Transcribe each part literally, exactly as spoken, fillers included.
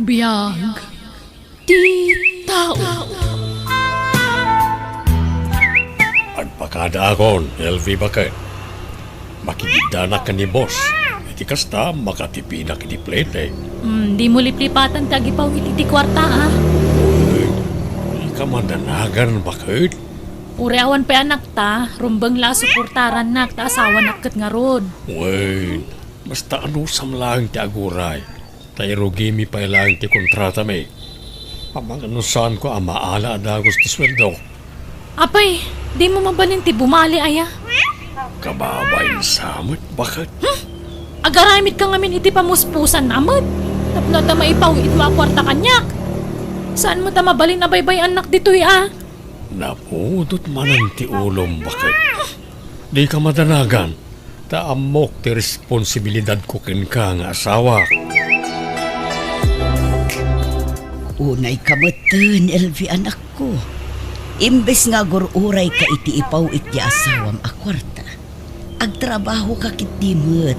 Biag ti tao. Agpakadaakon, L V, baket. Makigiddanak ken ni boss. Iti kasta, makatipinak iti plete. Hmm, dimo liplipatan ti agipaw iti, iti kuarta, a? Uy, dika madanagan, baket. Uray awan pay anakta, rumbeng la a suportarannak ta asawanak ket ngarud. Wen, basta anusam laeng ti aguray, ta irugimi pay laeng ti kontratami. Amangan no saanko a maala a dagus ti sueldok. Apay, dimo mabalin ti bumali aya? Kababain sa met, baket. Hmm? Agaramidka ngamin iti pamuspusan a met. Tapno adda maipaw-itmo a kuarta kaniak. Saan met a mabalin a baybay-annak ditoy a? Napudot manen ti ulom, baket. Dika madanagan, ta ammok ti responsibilidadko kenka nga asawak. Unayka metten, L V, anakko. Imbes nga agur-urayka iti ipaw-it ti asawam a kuarta, agtrabahoka ketdi met.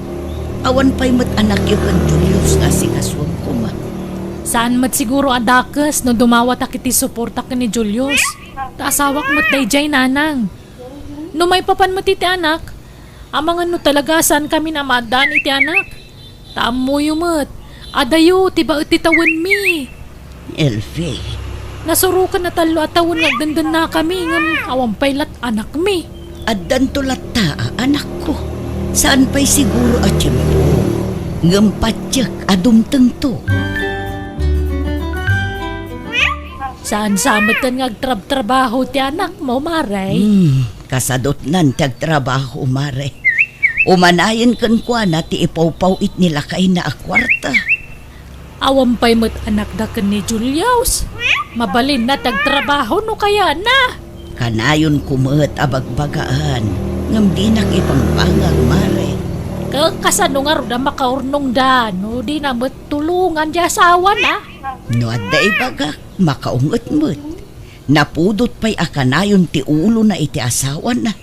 Awan pay met anakyo ken Julius nga asikasuem koma. Saan met siguro a dakes no dumawatak iti suporta ken ni Julius. Ta asawak met daydiay, nanang. No maipapan met iti anak, amangan no talaga saankamin a maaddaan iti anak. Ta ammoyo met, adayo ti baet ti tawenmi. Elvie. Nasurokan a tallo a tawen nga agdendennakami ngem awan pay lat anakmi. Addanto latta a anakko. Saan pay siguro a tiempo, ngem patiek a dumtengto. Saan sa metten nga agtrabtrabaho ti anakmo, Mare? Hmm, kasadutnan ti agtrabaho, Mare. Umanayen kenkuana ti ipawpaw-it ni lakayna a kuarta. Awan pay met anakda ken ni Julius. Mabalinna ti agtrabaho no kayana. Kanayonko met a bagbagaan, ngem dinak ipampangag, Mare. Ket kasano ngarud a makaurnongda no dina met tulongan ti asawana? No adda ibagak, makaunget met. Napudot pay a kanayon ti ulona iti asawana.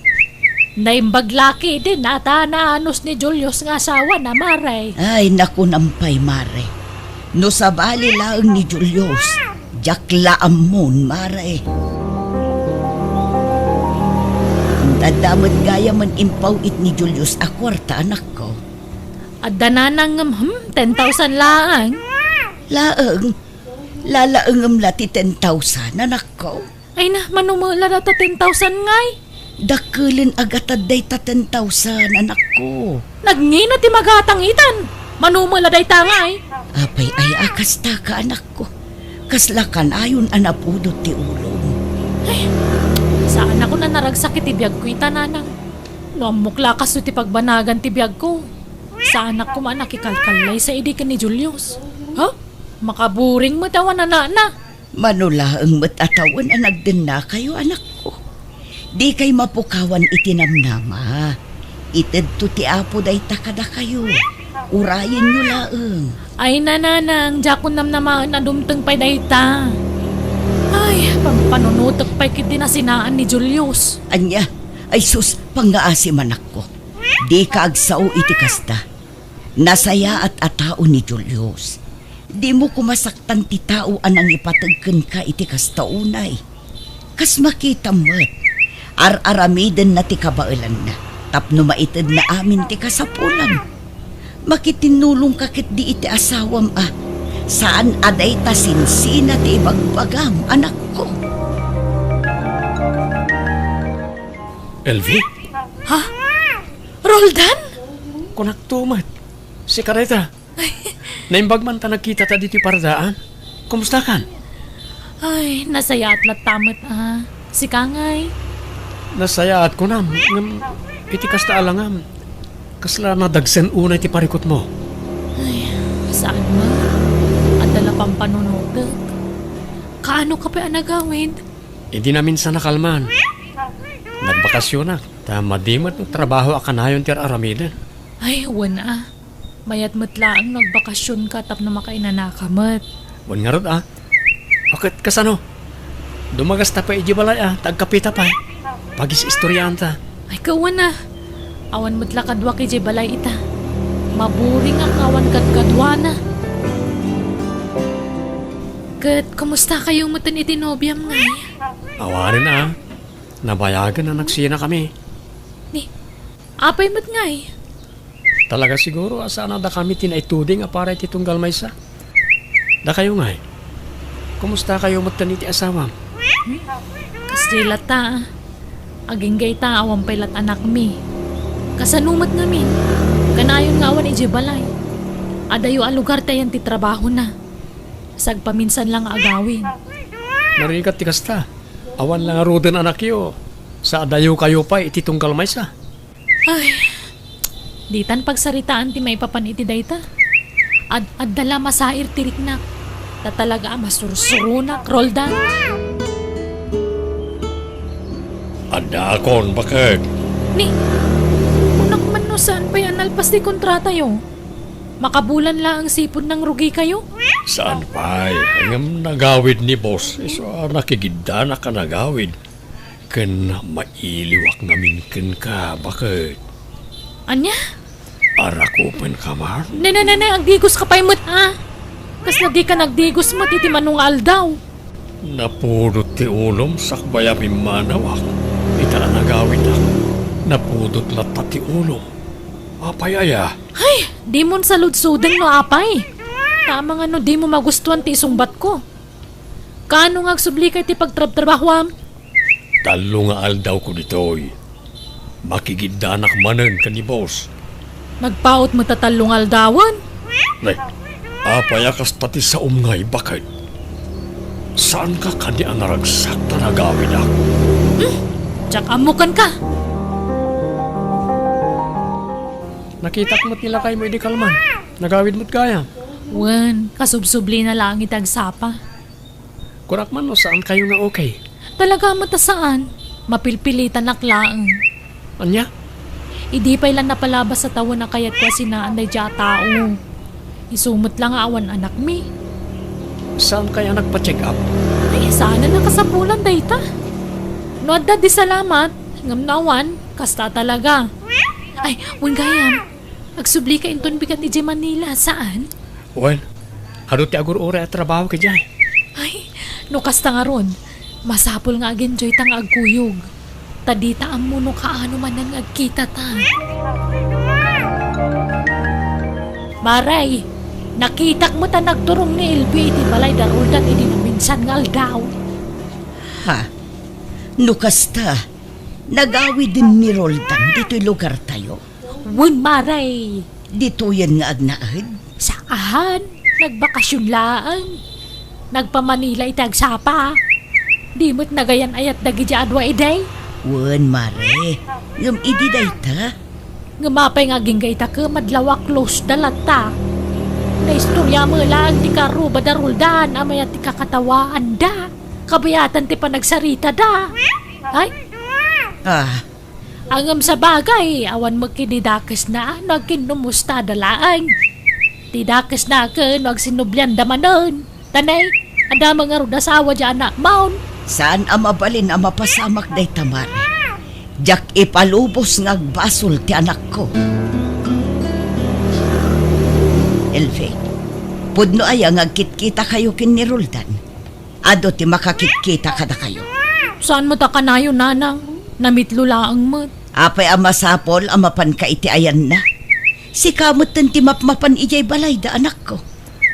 Naimbag la ketdin a ta naanus ni Julius nga asawana, Mare. Ay, nakunam pay, Mare. No sabali laeng ni Julius, diak la ammon, Mare. Adda met gayamen impaw-it ni Julius a kuarta, anakko. Adda nanang ngem, hmm, ten thousand laeng. Laeng? Lalaengem la ti ten thousand, anakko? Ay na, mano met la data ten thousand ngay? Dakkelen a gatad dayta ten thousand, anakko. Nagngina ti magatangitan. Mano met la dayta ngay? Apay aya a kastaka, anakko. Kasla kanayon a napudot ti ulom. Ay, saanakon a naragsak iti biagko ita, nanang. No ammok la kastoy ti pagbanagan ti biagko, saanak koma a nakikalkallaysa idi ken ni Julius. Ha? Makaburing met awan anakna. Mano laeng met a tawen a nagdennakayo, anakko. Dikay mapukawan iti namnama. Itedto ti Apo dayta kadakayo. Urayenyo laeng. Ay, nanang, diakon namnamaen a dumteng pay dayta. Ay, pampanunotek pay ketdi nasinaan ni Julius. Ania? Ay sus, pangngaasim, anakko. Dika agsao iti kasta. Nasayaat a tao ni Julius. Dimo koma saktan ti tao a nangipateg kenka iti kasta unay. Kas makitam met, ar-aramidenna ti kabaelanna tapno maitedna amin ti kasapulam. Makitinnulongka ketdi iti asawam a saan a dayta sinsina ti ibagbagam, anakko. Elvie? Ha? Roldan? Kunakto met. Sika dayta. Naimbag man ta nagkitata ditoy paradaan. Kumustakan? Ay, nasayaat latta met a. Sika ngay? Nasayaat kunam, ngem iti kasta a langam, kasla nadagsen unay ti parikutmo. Ay, saan met? Adda la pampanunotek. Kaano ka pay a nagawid? Idi naminsan a kalman, nagbakasionak, ta madi met no trabaho a kanayon ti ar-aramiden. Ay, wen a. Mayat met laeng no agbakasionka tapno makainanaka met. Wen ngarud a. O ket kasano? Dumagasta pay idiay balay a, ta agkapita pay. Pagis-istoriaanta. Ay, kawan a. Awan met la kaduak idiay balay ita. Maburingak nga awan kadkaduana. Ket kumusta kayo metten iti nobiam, ngay? Awanen a. Nabayagen a nagsinakami. Ni, apay met, ngay? Talaga siguro a saan a dakami ti naituding a para iti tunggal maysa. Dakayo, ngay? Kumusta kayo metten iti asawam? Kasdi latta, a. Agingga ita, awan pay lat anakmi. Kasano met ngamin? Kanayon nga awan idiay balay. Adayo a lugar ti ayan ti trabahona. Sagpaminsan la nga agawid. Narigat ti kasta. Awan la ngaruden anakyo. Sa adayo kayo pay iti tunggal maysa. Ay, ditan pagsaritaan ti maipapan iti dayta. Ad-adda la masair ti riknak. Ta talaga a masursuronak, Roldan. Addaakon, baket. Ni, kunak man no saan pay a nalpas ti kontratayo. Makabulan laeng sipud nangrugi kayo? Saan pay, ngem nagawid ni boss, isu a nakigiddanak a nagawid. Ken mailiwak ngamin kenka, baket. Ania? Arakupenka man? Ne, ne, ne, ne, agdigoska pay met, a. Kasla dika nagdigos met iti mano nga aldaw. Napudot ti ulom sakbay a pimmanawak ita a nagawidak. Napudot latta ti ulom. Apay aya? Ay, dimon saludsoden no apay. Tama nga no dimo magustuan ti isungbatko. Kaano nga agsublika iti pagtrabtrabahoam? Tallo nga aldawko ditoy. Makigiddanak manen ken ni boss. Nagpaut met a tallo nga aldawen? Nay, apay a kasta ti saom ngay, baket? Saanka kadi a naragsak ta nagawidak? Hmm, diak ammo kenka. Nakitak met ni lakaymo idi kalman. Nagawid met gayam. Wen, kasubsublina laeng iti agsapa. Kunak man no saan kayo nga okay. Talaga met a saan. Mapilpilitanak laeng. Ania? Idi pay la napalabas a tawen a kayatko a sinaan daydiay a tao. Isu met la nga awan anakmi. Saan kaya nagpa-check up? Ay, saan a nakasapulan dayta? No adda di salamat, ngem no awan, kasta talaga. Ay, wen gayam. Agsublika inton bigat idiay Manila, saan? Wen, adu ti agur-uray a trabaho kadiay. Ay, no kasta ngarud, masapul nga agenjoyta nga agkuyog. Ta dita ammo no kaano manen nga agkitata. Maray, nakitak met a nagturong ni Elvi iti balay da Roldan idi naminsan nga aldaw. Ha? No kasta, nagawiden ni Roldan ditoy lugartayo? Wen, Maray. Ditoyen nga agnaed? Saan. Nagbakasyon laeng. Nagpa-Manila iti agsapa. Di met nagayan-ayat dagidiay a dua idi? Wen, Mare. Ngem idi dayta? Ngem apay nga agingga ita ket madlaw a close da latta. Naistorya met laeng ti karuba da Roldan a mayat ti kakatawaanda. Kabayatan ti panagsaritada. Ay? Ah, Ngem sabagay, awan met ket ni dakesna no agkinnumustada laeng. Ti dakesna ket no agsinublianda manen. Ta nay, adda met ngarud asawa diay anakmon. Saan a mabalin a mapasamak dayta, Mare. Diak ipalubos nga agbasol ti anakko. Elvie, pudno aya nga agkitkitakayo ken ni Roldan? Adu ti makakitkita kadakayo. Saan met a kanayon, nanang? Namitlo laeng met. Apay a masapul a mapanka iti ayanna? Sika metten ti mapmapan idiay balayda, anakko.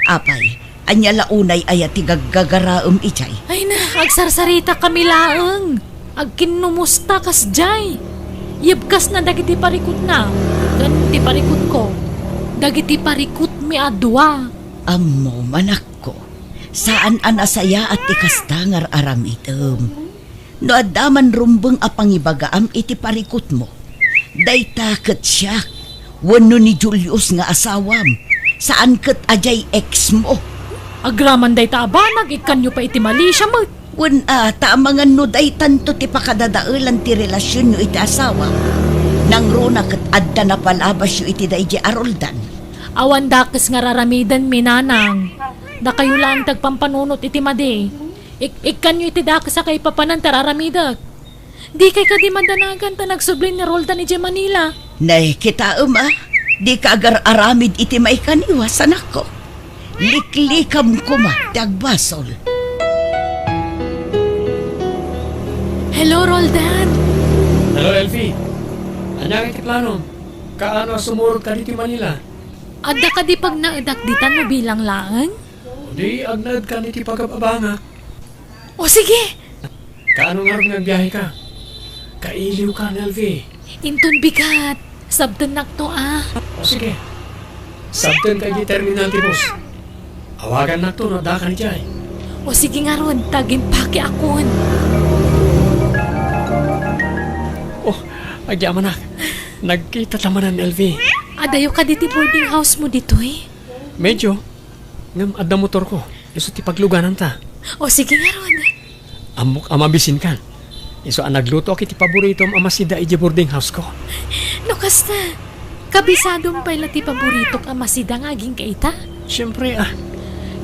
Apay, ania la unay aya ti gaggagaraem idiay? Ay na, agsarsaritakami laeng. Agkinnumusta kasdiay. Yebkasna dagiti parikutna ken ti parikutko, dagiti parikutmi a dua. Ammom, anakko. Saan a nasayaat ti kasta nga ar-aramidem. No adda man rumbeng a pangibagaam iti parikutmo, dayta ket siak wenno ni Julius nga asawam, saan ket a diay exmo. Agraman dayta a banag, ikkanyo pay iti malisia met. Wen a, ta amangan no daytanto ti pakadadaelan ti relasionyo iti asawa. Nangruna ket adda napalabasyo iti daydiay a Roldan. Awan dakes nga ar-aramidenmi, nanang. Dakayo laeng ti agpampanunot iti madi. Ik-, ikkanyo iti dakes a kaipapanan ti ar-aramidek. Dikay kadi madanagan ta nagsubli ni Roldan idiay Manila? Nay, kitaem a, dika agar-aramid iti maikaniwas, anakko. Liklikam koma ti agbasol. Hello, Roldan. Hello, Elfie. Ania ti planom? Kaano a sumurot ka ditoy Manila? Adda kadi pagnaedak ditan no bilang laeng? O di agnaedkan iti pagab-abangak. O sige! Kaano ngarud nga agbiaheka? Kailiwka, Elfie. Inton bigat, sabtennakto a. O sige. Sabtenka iti terminal ti bus. Awagannakto no addakan idiay. O sige ngarud, ta agimpakekon. O, agyamanak. Nagkitata manen, Elfie. Adayo kadi ti boarding house mo ditoy? Medyo. Ngem adda motorko. Isu ti paglugananta. O sige ngarud. Ammok a mabisinkan. Isu a naglutoak iti paboritom a masida idiay boarding houseko. No kasta, kabisadom pay la ti paboritok a masida nga agingga ita? Siempre a.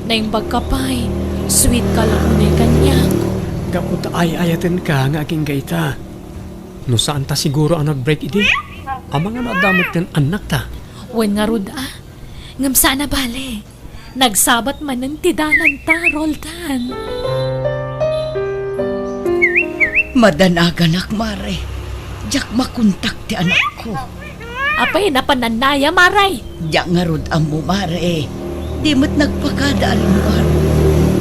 Naimbagka pay, sweet ka la unay kaniak. Gapu ta ay-ayatenka nga agingga ita. No saan ta siguro a nag-break idi, amangan no adda metten annakta. Wen ngarud a. Ngem saan a bale. Nagsabat manen ti dalanta, Roldan. Madanaganak, Mare. Diak makontak ti anakko. Apay, napanannaya, Mare? Diak ngarud ammo, Mare. Di met nagpakada a rimmuar.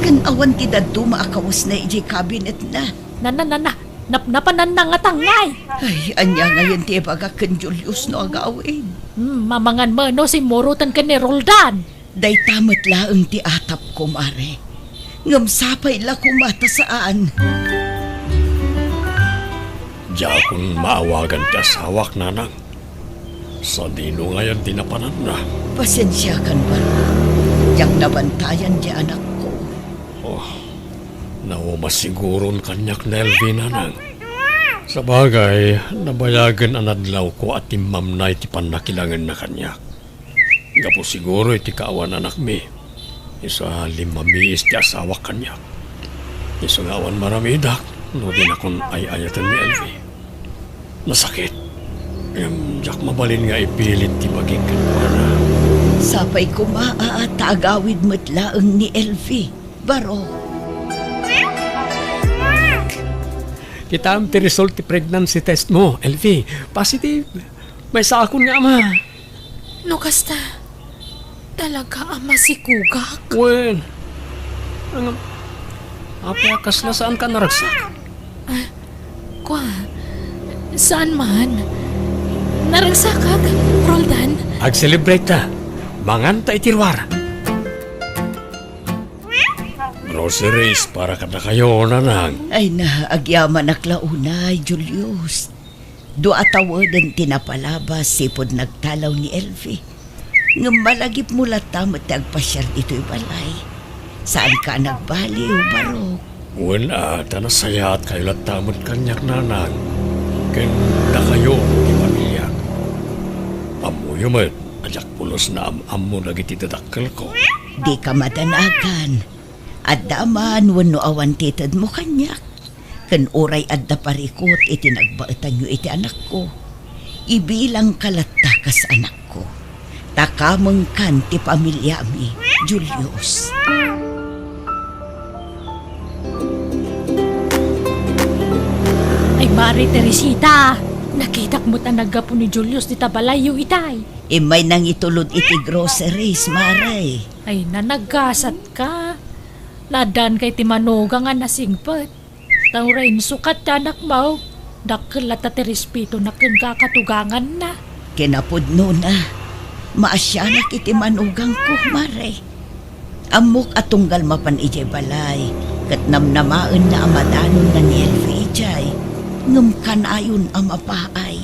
Ken awan ti dadduma a kawesna idiay kabinetna. Nana, nana, napnapananna nga tangngay. Ay, ania ngayen ti ibagak ken Julius no agawid? Hmm, mamangan mano simmuroten ken ni Roldan. Dayta met laeng ti atapko, Mare. Ngem sapay la koma ta saan. Diakon maawagan ti asawak, Nanang. Sadino ngayen ti napananna? Pasensiakan, Barok. Diak nabantayan ti anakko. Oh, nauma siguron kaniak ni Elfie, Nanang. Sabagay, nabayagen a nadlawko a timmamnay ti pannakilangenna kaniak. Gapu siguro iti kaawan anakmi, isu a limmamiis ti asawak kaniak. Isu nga awan maramidak no dinakon ay-ayaten ni Elfie. Nasakit. Ngem diak mabalin nga ipilit ti bagik kenkuana. Sapay koma a ta agawid met laeng ni Elfie, Barok. Kitaem ti result ti pregnancy test mo, Elfie. Positive. Maysaakon nga ama. No kasta, talaga a masikugak? Wen, ang, apay a kasla saanka naragsak? Ah, kua, saan man. Naragsakak, Roldan. Ag-celebrate ta. Manganta iti ruar. Groceries para kadakayo, Nanang. Ay na, agyamanak la unay, Julius. Dua a taweden ti napalabas sipud nagtalaw ni Elfie. Ngem malagipmo latta met ti agpasiar ditoy balay. Saanka a nagbaliw, Barok. Wen a, ta nasayaatkayo latta met kaniak, Nanang, ken dakayo ti pamiliak. Ammoyo met a diak pulos naam-ammo dagiti dadakkelko. Dika madanagan. Adda man wenno awan ti itedmo kaniak. Ken uray adda parikut iti nagbaetanyo iti anakko, ibilangka latta kas anakko, ta kamengkan ti pamiliami, Julius. Ay, Mare Teresita, nakitak met a naggapu ni Julius dita balayyo itay. Immay nangitulod iti groceries, Mare. Ay, nanagkasatka. Naaddaanka iti manugang a nasingpet. Ta uray insukat ti anakmo, dakkel latta ti respetona ken kakatuganganna. Kinapudnona, maasianak iti manugangko, Mare. Ammok a tunggal mapan idiay balay, ket namnamaenna a madanonna ni Elfie idiay, ngem kanayon a mapaay.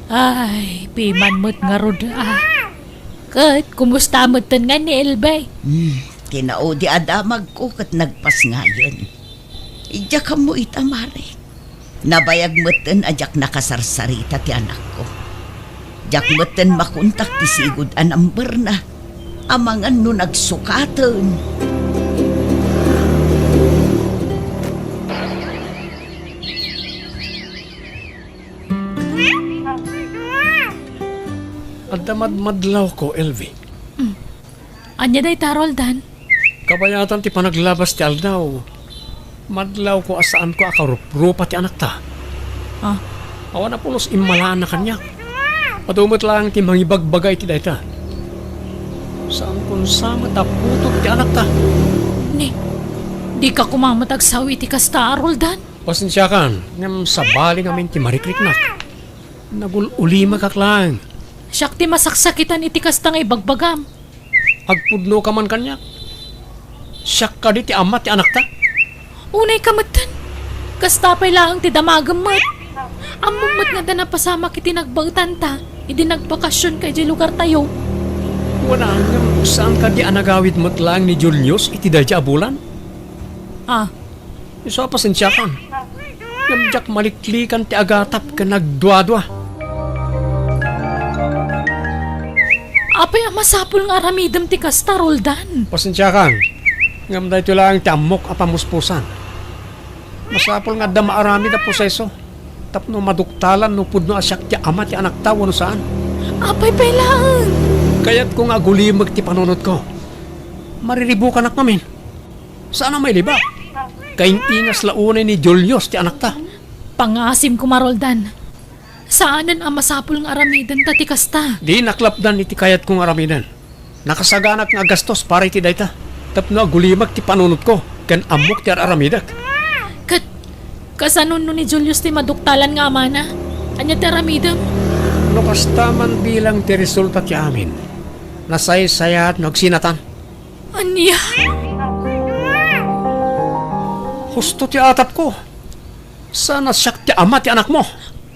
Ay, piman met ngarud a. Ket kumusta metten nga ni Elfie? Hmm, kinaudi a damagko ket nagpasngayen. Diak ammo ita, Mare. Nabayag metten a diak nakasarsarita ti anakko. Diak metten makontak ti sigud a numberna. Amangan no nagsukaten. Adda madmadlawko, Elfie. Mm. Ania dayta, Roldan? Kabayatan ti panaglabas ti aldaw, madlawko a saanko a karuprupa ti anakta. Ah. Awan a pulos immalaanna kaniak. Adu met laeng ti mangibagbaga iti dayta. Saankon sa met a putot ti anakta. Ni, dika koma met agsao iti kasta, Roldan. Pasensiakan, ngem sabali ngamin ti marikriknak. Nagul-ulimekak laeng. Siak ti masaksakitan iti kasta nga ibagbagam. Agpudnoka man kaniak. Siak kadi ti ama ti anakta? Unayka metten. Kasta pay laeng ti damagem met. Ammom met nga adda napasamak iti nagbaetanta idi nagbakasionka idiay lugartayo. Wen, ngem saan kadi a nagawid met laeng ni Julius iti daydiay a bulan? Ah. Isu a pasensiakan. Ngem diak maliklikan ti agatap ken nagduadua. Apay a masapul nga aramidem ti kasta, Roldan? Pasensiakan. Ngem daytoy laeng ti ammok a pamuspusan. Masapul nga adda maaramid a proseso tapno maduktalan no pudno a siak ti ama ti anakta wenno saan. Apay pay laeng? Kayatko nga agulimek ti panunotko. Mariribukanak ngamin. Saan a mailibak? Kaintingas la unay ni Julius ti anakta. Pangngaasim koma, Roldan. Saanen a masapul nga aramidenta ti kasta. Dinak lapdan iti kayatko nga aramiden. Nakasaganak nga agastos para iti dayta, tapno agulimek ti panunotko ken ammok ti ar-aramidek. Ket kasano no ni Julius ti maduktalan nga amana? Ania ti aramidem? No kasta man bilang ti resulta ti amin, nasaysayaat no agsinatan. Ania? Husto ti atapko. Saan a siak ti ama ti anakmo.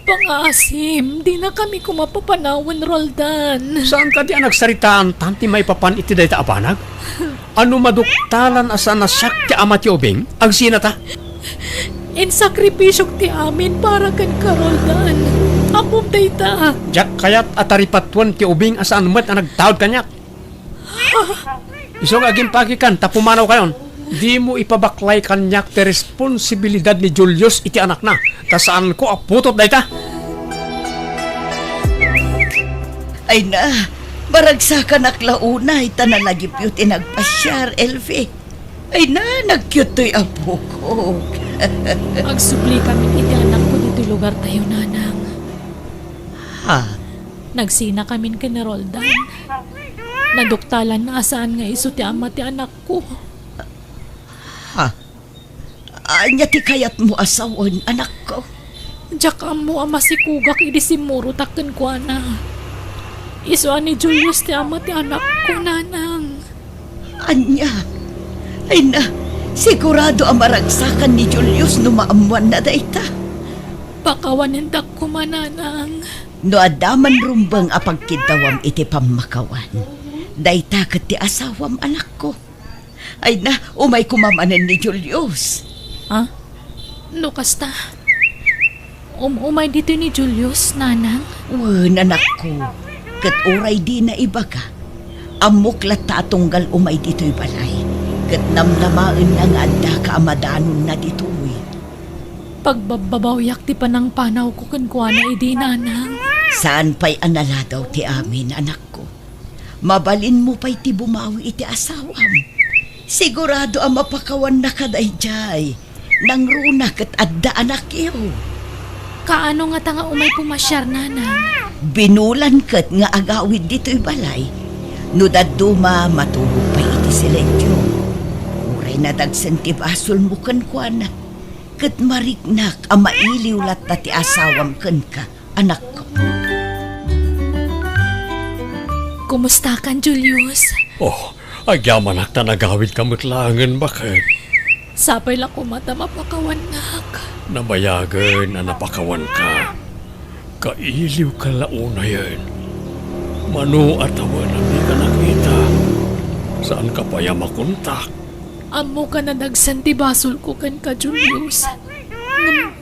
Pangngaasim, dinakami koma papanawen, Roldan. Saan kadi a nagsaritaantan ti maipapan iti dayta a banag? Ano maduktalan a saan a siak ti ama ti ubing? Agsinata? Insakripisiok ti amin para kenka, Roldan. Ammom dayta. Diak kayat a taripatuen ti ubing a saan met a nagtaud kaniak. Isu nga agimpakikan ta pumanawkayon. Dimo ipabaklay kaniak ti responsibilidad ni Julius iti anakna, ta saanko a putot dayta. Ay na, maragsakanak la unay ta nalagipyo ti nagpasiar, Elfie. Ay na, nagkiuttoy apokok. Agsublikami iti anakko ditoy lugartayo, Nanang. Ha? Nagsinakamin ken ni Roldan. Naduktalanna a saan nga isu ti ama ti anakko. Ha? Ania ti kayatmo a sawen, anakko? Diak ammo a masikugak idi simmurotak kenkuana. Isu a ni Julius ti ama ti anakko, Nanang. Ania? Ay na, sigurado a maragsakan ni Julius no maammoanna dayta. Pakawanendak koma, Nanang. No adda man rumbeng a pagkiddawam iti pammakawan, dayta ket ti asawam, anakko. Ay na, umay koma manen ni Julius. Ah? No kasta, um-, umay ditoy ni Julius, Nanang? Wen, anakko, ket uray dina ibaga, ammok latta a tunggal umay ditoy balay, ket namnamaenna nga addaka a madanonna ditoy. Pagbabbabawiak ti panangpanawko kenkuana idi, Nanang. Saan pay a naladaw ti amin, anakko. Mabalinmo pay ti bumawi iti asawam. Sigurado a mapakawanna kadaydiay. Nangruna ket adda anakyo. Kaano ngata nga umay pumasiar, Nanang? Binulan ket nga agawid ditoy balay. No dadduma, maturog pay iti silencio. Uray nadagsen ti basolmo kenkuana, ket mariknak a mailiw latta ti asawam kenka, anakko. Kumustakan, Julius? Oh, agyamanak ta nagawidka met laengen, baket. Sapay la koma ta mapakawannak. Nabayagen a napakawanka. Kailiwka la unayen. Mano a tawen a dika nakita? Saanka pay a makontak? Ammoka nadagsen ti basolko kenka, Julius. Ngem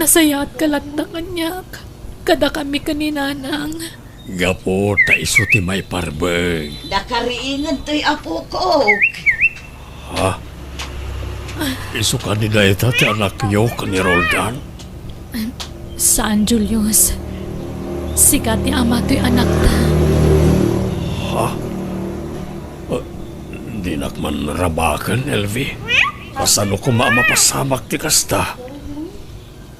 nasayaatka latta kaniak. Kadakami ken ni Nanang. Gapu ta isu ti maiparbeng. Nakariingen toy apokok. Ha? Isu kadi dayta ti anakyo ken ni Roldan? Saan, Julius. Sika ti ama toy anakta. Ha? Ah, Dinak man rabaken, Elvie. Kasano koma a mapasamak ti kasta?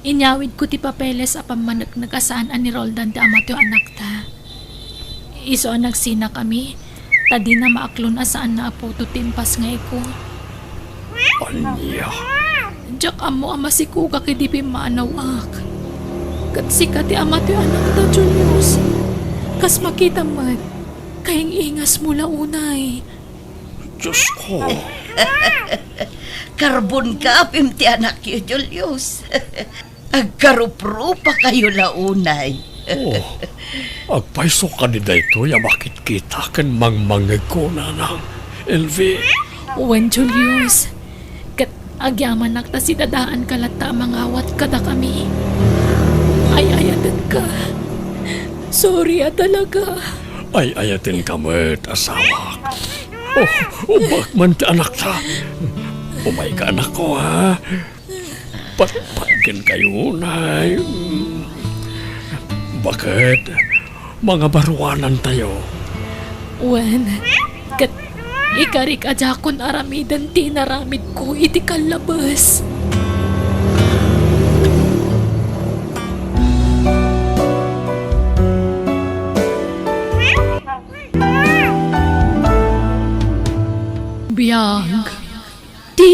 Inyawidko ti papeles a pammaneknek a saan a ni Roldan ti amatoy anakta. Isu a nagsinakami, ta dina maaklon a saanna a putot ti impasngayko. Ania? Diak ammo a masikuka idi pimmanawak. Ket sika ti amatoy anakta, Julius. Kas makitam met, kaing-ingasmo la unay. Diosko. Karbon gapim ti anakyo, Julius. Agkaruprupakayo la unay. Oh, agpayso kadi daytoy a makitkita ken mangmangngegko, Nanang Elvie? Wen, Julius. Ket agyamanak ta sidadaanka latta a mangawat kadakami. Ay-ayatenka. Sorry a talaga. Ay-ayatenka met, asawak. Oh, ubbak man ti anakta. Umayka, anakko, ha? Patpatgenkayo, nay. Baket, mangabaruanantayo. Wen, ket ikarik a diakon aramiden ti inaramidko iti kallabes. Biag ti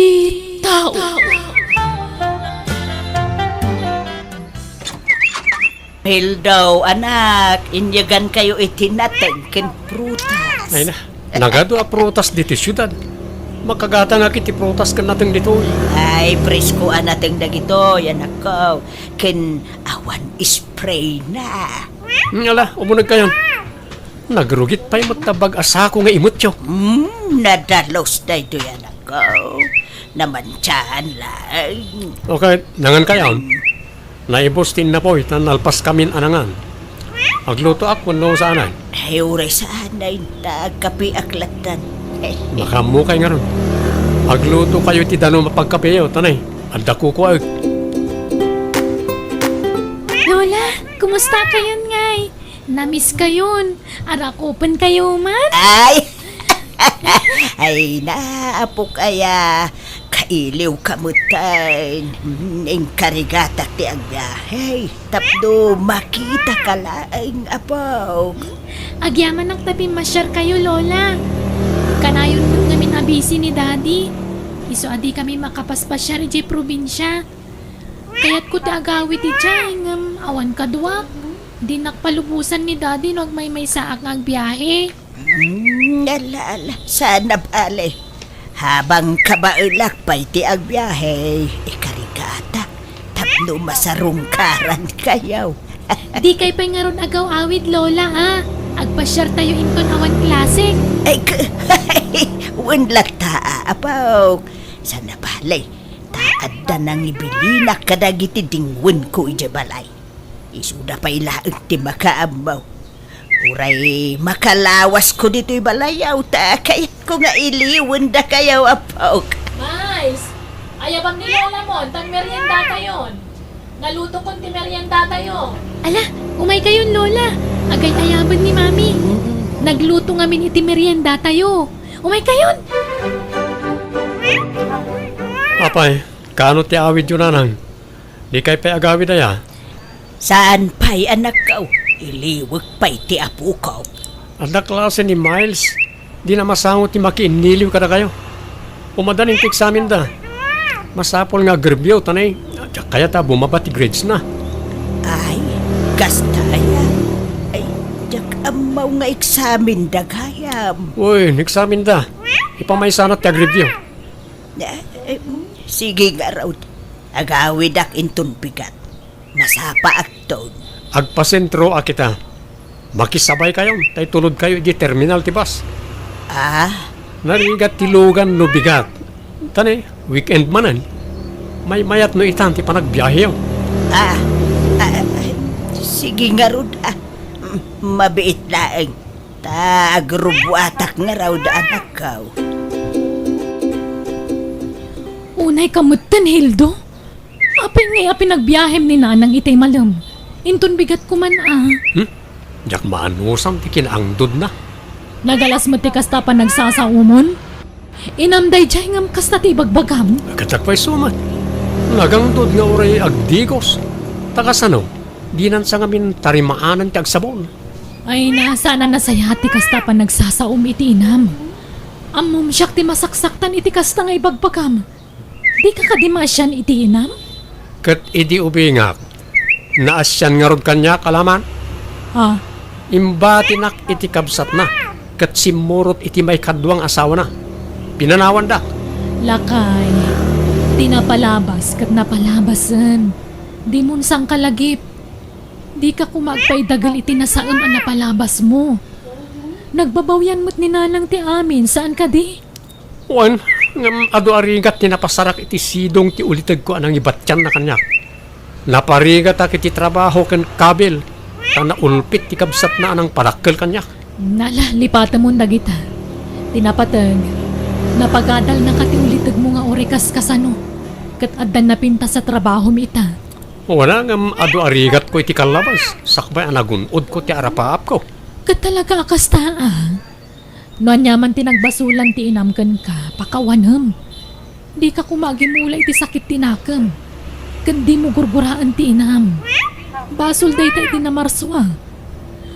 tao. Hello, anak. Inyegankayo iti nateng ken prutas. Ay na, nagadu a prutas ditoy siudad. Makagatangak iti prutas ken nateng ditoy. Ay, presko a nateng dagitoy, anakko. Ken awan spray na. Hmm, ala, umunegkayon. Nagrugit pay met ta bag a sako nga imetyo. Hmm, nadalus daytoy, anakko. Namantiaan laeng. Okay, nangankayon. Naibus ti innapoy ta nalpaskamin a nangan. Aglutoak wenno saanen? Ay, uray saanen ta agkapeak lattan. Makaammokay ngarud. Aglutokayo ti danum a pagkapeyo, ta nay, adda kukuaek. Lola, kumusta kayon ngay? Namiss kayon. Arakupen kayo man? Ay! Ay na, apok aya. Kailiwka metten. Inkarigatak ti agbiahe tapno makitaka laeng, apok. Agyamanak ta pimmasyar kayo, Lola. Kanayon met ngamin a busy ni Daddy. Isu a di kami makapaspasiar idiay probinsia. Kayatko ti agawid idiay, ngem awan kaduak. Dinak palubosan ni Daddy no agmaymaysaak nga agbiahe. Hmm, ala, ala. Saan a bale. Habang kabaelak pay ti agbiahe, ikarigata tapno masarungkarankayo. Dikay pay ngarud agaw-awid, Lola, a. Agpasiartayo inton awan klasek. Ay, k-, wen latta, a, apok. Saan a bale. Ta adda nangibilinak kadagiti dingwenko idiay balay. Isuda pay laeng ti makaammo. Uray makalawasko ditoy balay, aw, ta kayatko nga iliwendakayo, apok. Miles, ayabam ni Lola mo, ta meriendatayon. Nalutokon ti meriendatayo. Ala, umaykayon, Lola. Agay-ayaben ni Mami. Mm. Nagluto ngamin iti meriendatayo. Umaykayon. Apay, kaano ti awidyo, Nanang? Dikay pay agawid aya? Saan pay, anakko. Iliwek pay ti apoko. Adda klase ni Miles. Dina masango ti makiinniliw kadakayo. Umadda ti eksamenda. Masapul nga agreview, ta nay, diak kayat a bumaba ti grades na. Ay, kasta aya. Ay, diak ammo nga eksamenda gayam. Uy, eksamenda. Ipamaysana ti agreview. Eh, eh, sige ngarud. Agawidak inton bigat. Masapaakton. Agpasentroak ita. Makisabaykayon, ta itulodkayo idiay terminal ti bus. Ah? Narigat ti lugan no bigat. Ta nay, weekend manen. Maymayat no itan ti panagbiaheyo. Ah, ah, ah, sige ngarud, ah. M-, mabiit laeng. Ta agrubuatak ngarud, anakko. Unayka metten, Hildo? Apay ngay a pinagbiahem ni Nanang itay malem? Inton bigat koman a. Hmm? Diak maanusam ti kinaangdodna. Nagalas met ti kasta a panagsasaomon? Inam daydiay ngem kasta ti ibagbagam? Ket agpayso met. Nagangdud nga uray agdigos. Ta kasano? Dinan sa ngamin tarimaanan ti agsabon. Ay, na, saan a nasayaat ti kasta a panagsasaom iti inam. Ammom, siak ti masaksaktan iti kasta nga ibagbagam. Dika kadi maasian iti inam? Ket idi ubingak, naasian ngarud kaniak a laman. Ah. Imbatinak iti kabsatna, ket simmurot iti maikadua nga asawana. Pinanawandak. Lakay, ti napalabas ket napalabasen. Dimon sangkalagip. Dika koma agpaidagel iti nasaem a napalabasmo. Nagbabawian met ni Nanang ti amin, saan kadi? Wen, ngem adu a rigat ti napasarak iti sidong ti ulitegko a nangibattianna kaniak. Naparigatak iti trabaho ken kabil, ta naulpit ti kabsatna a nangpadakkel kaniak. Nala, lipatemon dagita. Ti napateg, napagadalnaka ti ulitegmo nga uray kaskasano, ket addan napintas a trabahom ita. Wen a, ngem adu a rigatko iti kallabas, sakbay a nagun-odko ti arapaapko. Ket talaga a kasta, a? No aniaman ti nagbasolan ti inam kenka, pakawanem. Dika koma agimula iti sakit ti nakem. Ken dimo gurguraen ti inam. Basol dayta iti namarso a.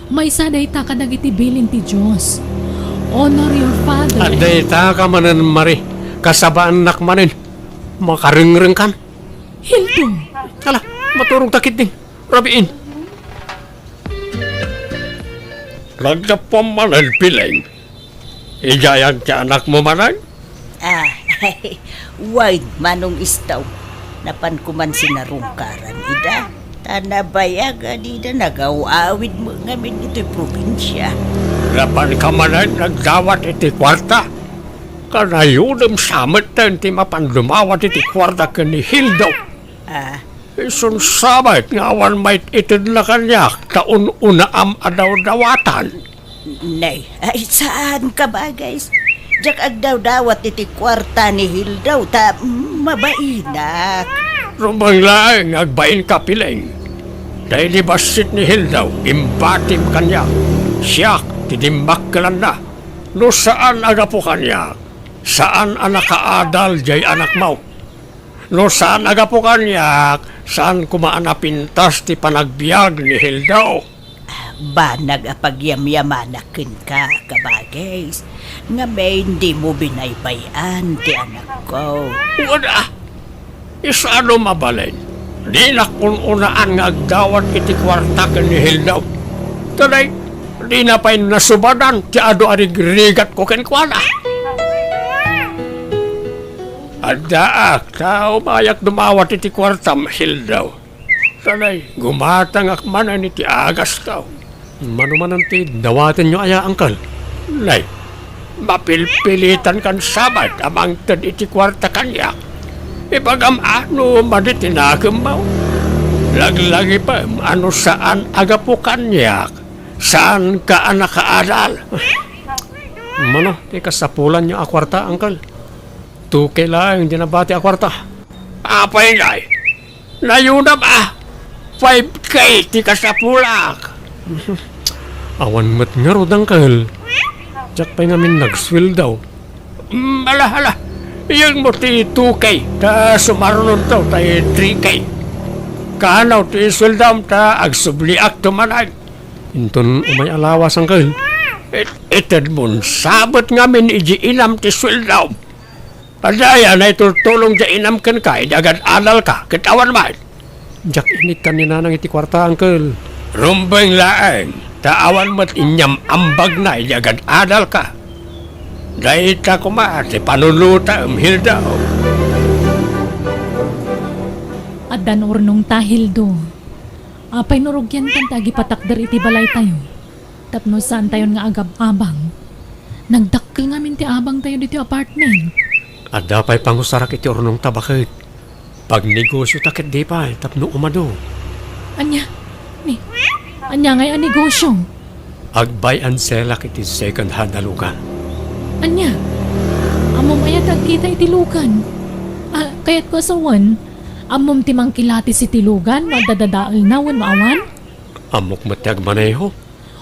Maysa dayta kadagiti bilin ti Dios. Honor your father. Addayta ka manen, Mari. Kasabaannak manen. Makarengrengkan. Hildo. Ala, maturogta ketdin. Rabiin. Naggapuam manen, Pileng. Idiayan ti anakmo manen? Ah, wen, Manong Istaw. Napanko man sinarungkaran ida. Ta nabayag a dida nagaw-awid met ngamin iti probinsia. Napanka manen nagdawat iti kuarta? Kanayodem sa metten ti mapan dumawat iti kuarta ken ni Hildo. Ah. Isun sa met nga awan maititedna kaniak ta un-unaam a dawdawatan. Nay, ay, saan ka, bagay? Diak agdawdawat iti kuarta ni Hildo ta mabainak. Rumbeng laeng nga agbainka, Pileng. Daydi bassit ni Hildo, imbatim kaniak. Siak ti dimmakkelanna. No saan a gapu kaniak, saan a nakaadal diay anakmo. No saan a gapu kaniak, saan koma a napintas ti panagbiag ni Hildo. Banag a pagyamyamanak kenka, kabagis, ngamin dimo binaybay-an ti anakko. Wen a, isano mabalin? Dinak un-unaan nga agdawat iti kuarta ken ni Hildo. Today, dina pay nasubadan ti adu a rigrigatko kenkuana. Addaak, ta umayak dumawat iti kuartam, Hildo. Tanay, gumatangak manen iti agasto. Mano manen ti dawatenyo aya, Uncle? Nay, mapilpilitan kan sabat a mangted iti kuarta kaniak. Ibagam a no madi ti nakemmo. Laglagipem a no saan a gapu kaniak, saanka a nakaadal. Mano ti kasapulanyo a kuarta, Uncle? Two K laeng ti nabati a kuarta. Apay ngay? Nayunam a! Five K ti kasapulak! Awan met ngarud, Uncle. Diak pay ngamin nagsueldo. Mm, ala, ala. Iyanmo ti two K, ta sumarunonto tay three K. Kanaw ti sueldom ta agsubliak tumanag. Inton umay a lawas, Uncle. It-, itedmon sabet ngamin idi inam ti sueldom. Adda aya naitultulong ti inam kenka idi agad-adalka ket awan met? Diak inikkan ni Nanang iti kuarta, Uncle. Rumbeng laeng, ta awan met inyam-ambagna idi agad-adalka. Dayta koma ti panunotem, Hilda. Addan urnongta, Hildo. Apay no rugiankan ti agipatakder iti balaytayo? Tapno saantayon nga agab-abang. Nagdakkel ngamin ti abangtayo ditoy apartment. Adda pay pangusarak iti urnongta, baket. Pagnegosiota ketdi pay tapno umadu. Ania? Ni, ania ngay a negosio? Agbay and sellak iti second hand a lugan. Ania? Ammom aya ti agkita iti lugan? Ah, kayatko a sawen, ammom ti mangkilatis iti lugan no adda dadaelna wenno awan? Ammok met ti agmaneho.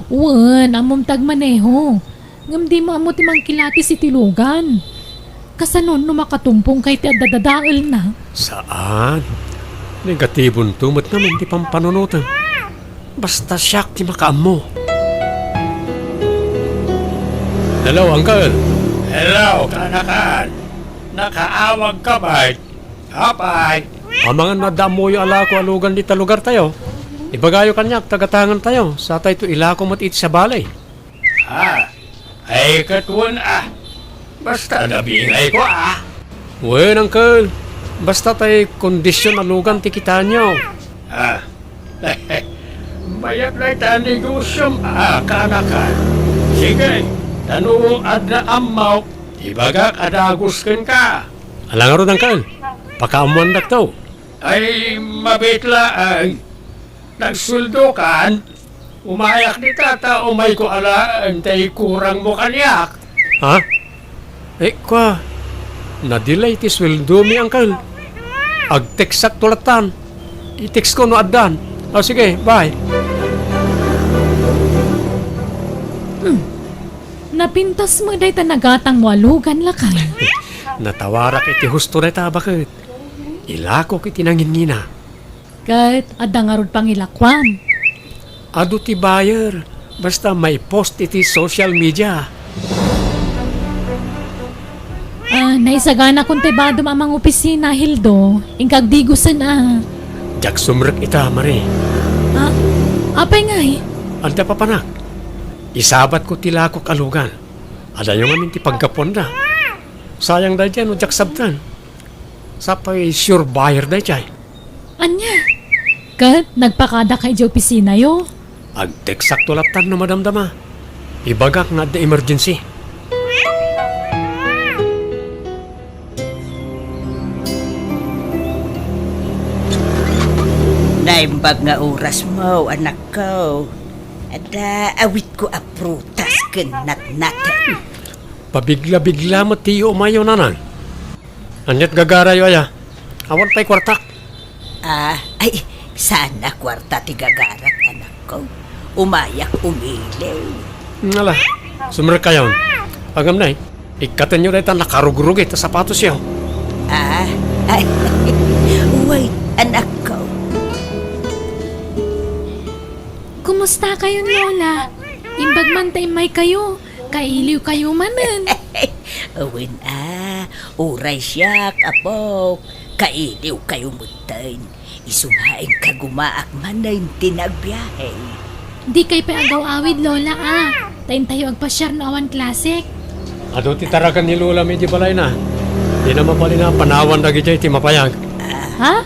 Wen, ammom ti agmaneho. Ngem dimo ammo ti mangkilatis iti lugan. Kasano no makatumpongka iti adda dadaelna? Saan. Negatibonto met ngamin ti pampanunotem. Basta siak ti makaammo. Hello, Uncle. Hello, kaanakan. Nakaawagka met? Apay? Amangan no adda ammoyo a lako a lugan dita lugartayo, ibagayo kaniak ta gatangantayo, satayto ilako met iti sabali. Ah, ay ket wen a. Basta nabingayko a. Wen, Uncle. Basta tay kondisyon a lugan ti kitaenyo. Ah. Mayat dayta a negosyom a, kaanakan. Sige, ta no adda ammok, ibagak a dagus kenka. Ala ngarud, Uncle. Pakaammoandakto. Ay, mabiit laeng. Nagsueldokan? Umayak dita ta umayko alaen tay kurangmo kaniak. Ha? Eh, kua, na-delay ti sueldomi, Uncle. Ag-textakto lattan. I-textko no addan. O, sige, bye. Hmm. Napintas met dayta nagatangmo a lugan, lakay. Natawarak iti husto dayta, baket. Ilakok iti nangingina. Ket adda ngarud pangilakuam. Adu ti buyer, basta maipost iti social media. Ah, naisaganakon ti badom a mangopisina, Hildo. Inka agdigusen a. Diak sumrek ita, Marie. Ah, apay ngay? Adda papanak. Isabatko ti lakok a lugan. Adayo ngamin ti paggapuanda. Sayang daydiay no diak sabten. Sapay sure buyer daydiay. Ania? Ket nagpakadaka idiay opisinayo? Agteksakto lattan no madamdama. Ibagak nga adda emergency. Naimbag nga orasmo, anakko. Adda awitko a prutas ken natnat. Pabigla-bigla met ti iumayo, nanang. Ania't gagarayo aya? Awan pay kuartak. Ah, ay, saan a kuarta ti gagarak, anakko. Umayak umiliw. Ala, sumrekkayon. Agam nay, ikkatenyo dayta nakarugrugi ta sapatosyo. Ah, ay, uy, anakko. Kumusta kayon, Lola? Imbag man ta immaykayo, kailiwkayo manen. Wen a, uray siak, apok, kailiwkayo metten. Isu nga inka gumaak manen ti nagbiahe. Dikay pay agaw-awid, Lola, a. Ta intayo agpasiar no awan klasek. Adu ti taragan ni Lolam idi balayna. Dina mabalin a panawan dagidiay ti mapayag. Ha?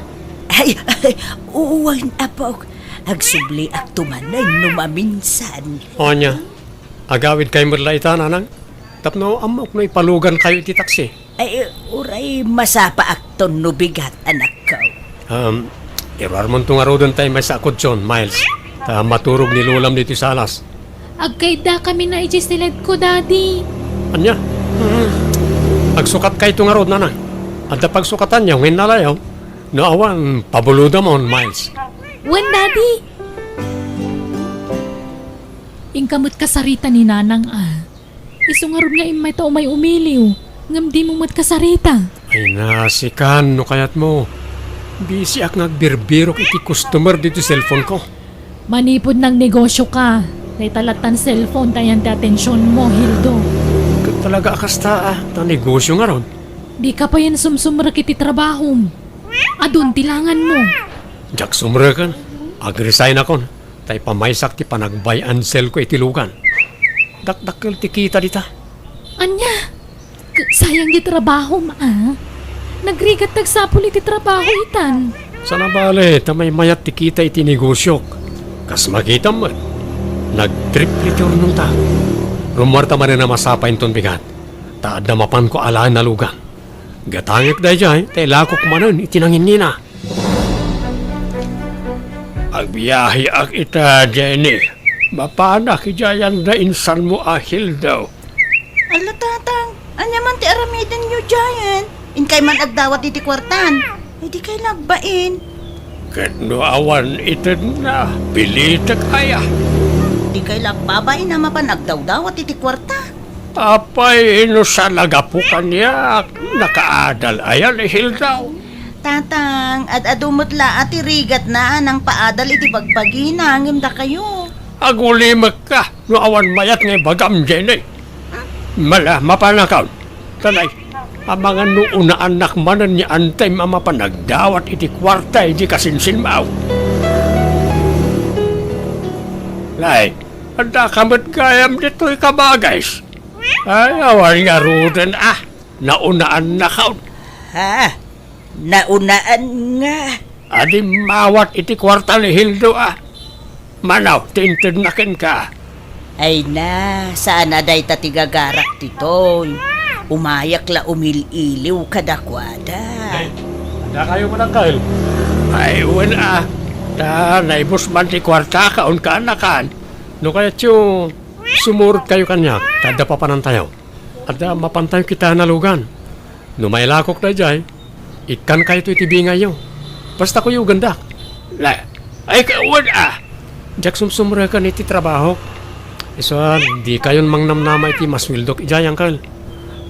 Ay, ay, wen, apok. Agsubliakto manen no maminsan. Ania, agawidkay met la ita, nanang? Tapno ammok no ipalugankayo iti taksi. Ay, uray masapaakton no bigat, anakko. Um, iruarmonto ngaruden tay maysa a kutson, Miles. Ta maturog ni Lolam ditoy salas. Agkaiddakami na idiay siledko, Daddy. Ania? Hmm. Agsukatkayto ngarud, nanang. Adda pagsukatanyo nga innalayo. No awan, pabulodamon, Miles. Wen, Daddy. Inka met kasarita ni Nanang a. Isu ngarud nga immayta umay umiliw, ngem dimo met kasarita. Ay, nasikan no kayatmo. Bisiak nga agbirbirok iti customer ditoy cellphone ko. Manipud nagnegosioka, dayta lattan cellphone ti ayan ti atensionmo, Hildo. Ket talaga a kasta a, ta negosio ngarud. Dika payen sumsumrek iti trabahom. Adun ti langanmo. Diak sumreken. Ag-resignakon. Ta ipamaysak ti panag-buy and sell ko iti lugan. Dakdakkel ti kita dita. Ania? K-, sayang ti trabahom a. Nagrigat ti agsapul iti trabaho itan. Sana bale, ta maymayat ti kita iti negosiok. Kas makitam met, nagtriple ti urnongta. Rummuarta manen a masapa inton bigat, ta adda mapanko alaen a lugan. Gatangek daydiay, ta ilakok manen iti nanginnina. Agbiaheak ita, Jenny. Mapanak idiay nainsanmo a Hildo. Ala, Tatang, ania man ti aramidenyo diayen? Inkay man agdawat iti kuartan. Ay, dikay la agbain. Ket no awan itedna, pilitek aya? Dikay la agbabain a mapan agdawdawat iti kuarta. Apay, no sa nagapu kaniak, nakaadal aya ni Hilda? Tatang, ad-adu met la a ti rigatna a nangpaadal iti bagbagina ngem dakayo. Agulimekka no awan mayat nga ibagam, Jenny. Mala, mapanakaw. Tanay, amangan no unaannak manen ni Antay a mapan nagdawat iti kuarta iti kasinsinmaw. Lay, adda ka met gayam ditoy kabagis. Ay, awan ngaruden, ah. Naunaannakaw. Ha? Naunaan nga? Adi mawat iti kuarta ni Hilda, ah. Manaw, ti intedna kenka. Ay na, saan a dayta ti gagarak ditoy. Umayak la umil-iliw kadakuada. Ay, adda kayo man, Uncle? Ay, wen, ah. Ta, naibus man ti kuartaka, unka anakan. No kayatyo, sumurot kayo kaniak, ta adda papanantayo. Adda mapantayo kitaen a lugan. No mailakok daydiay, ikkan kayto iti bingayyo. Basta kuyogendak. La, ay, kawan, ah. Diak sumsumreken iti trabahok. Isu a, di kayon mangnamnama iti masueldok idiay, Uncle.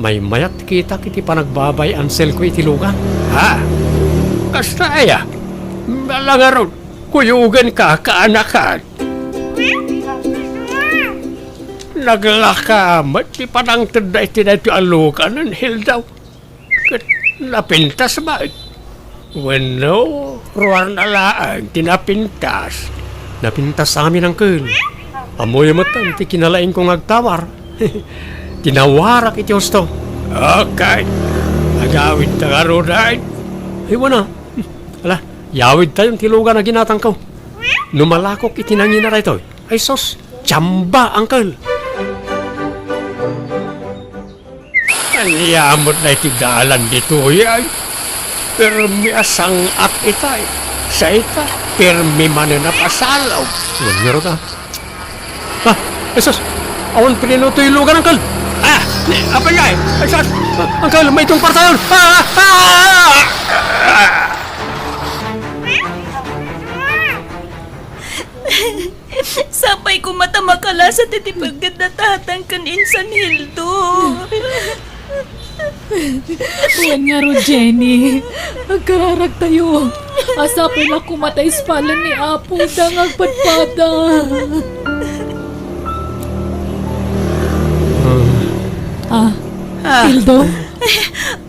Maymayat ti kitak iti panagbabay-an selko iti lugan. Ha? Kasta aya? Bala ngarud, kuyogenka, kaanakan. Naglaka met ti panangtedda iti daytoy a lugan, Hilda. Ket napintas met. Wenno, ruarna laeng ti napintas. Napintas amin, Uncle. Ammoyo met ti kinalaingko nga agtawar. Tinawarak iti husto. Okay. Agawidta ngarud, ay. Ay, wen a. Ala, yawidtayon ti lugan a ginatangko. No malakok iti nangina daytoy. Ay sus, tsamba, Uncle. Ania met daytoy dalan ditoy, ay? Permi a sang-at itay. Sa ita, permi manen a pasalaw. Wen ngarud, ah. Ah, ay sus, awan preno toy lugan, Uncle. Ah, apay ngay? Ay sus, Uncle, maitungpartayon. Ah, ah, ah, ah. Sapay koma ta makalasat iti pagdetdetang ken insan Hilda. Wen ngarud, Jenny, agkararagtayo. A sapay la koma ta ispalen ni Apo ida nga agpadpada. Ah. Ah. Hilda?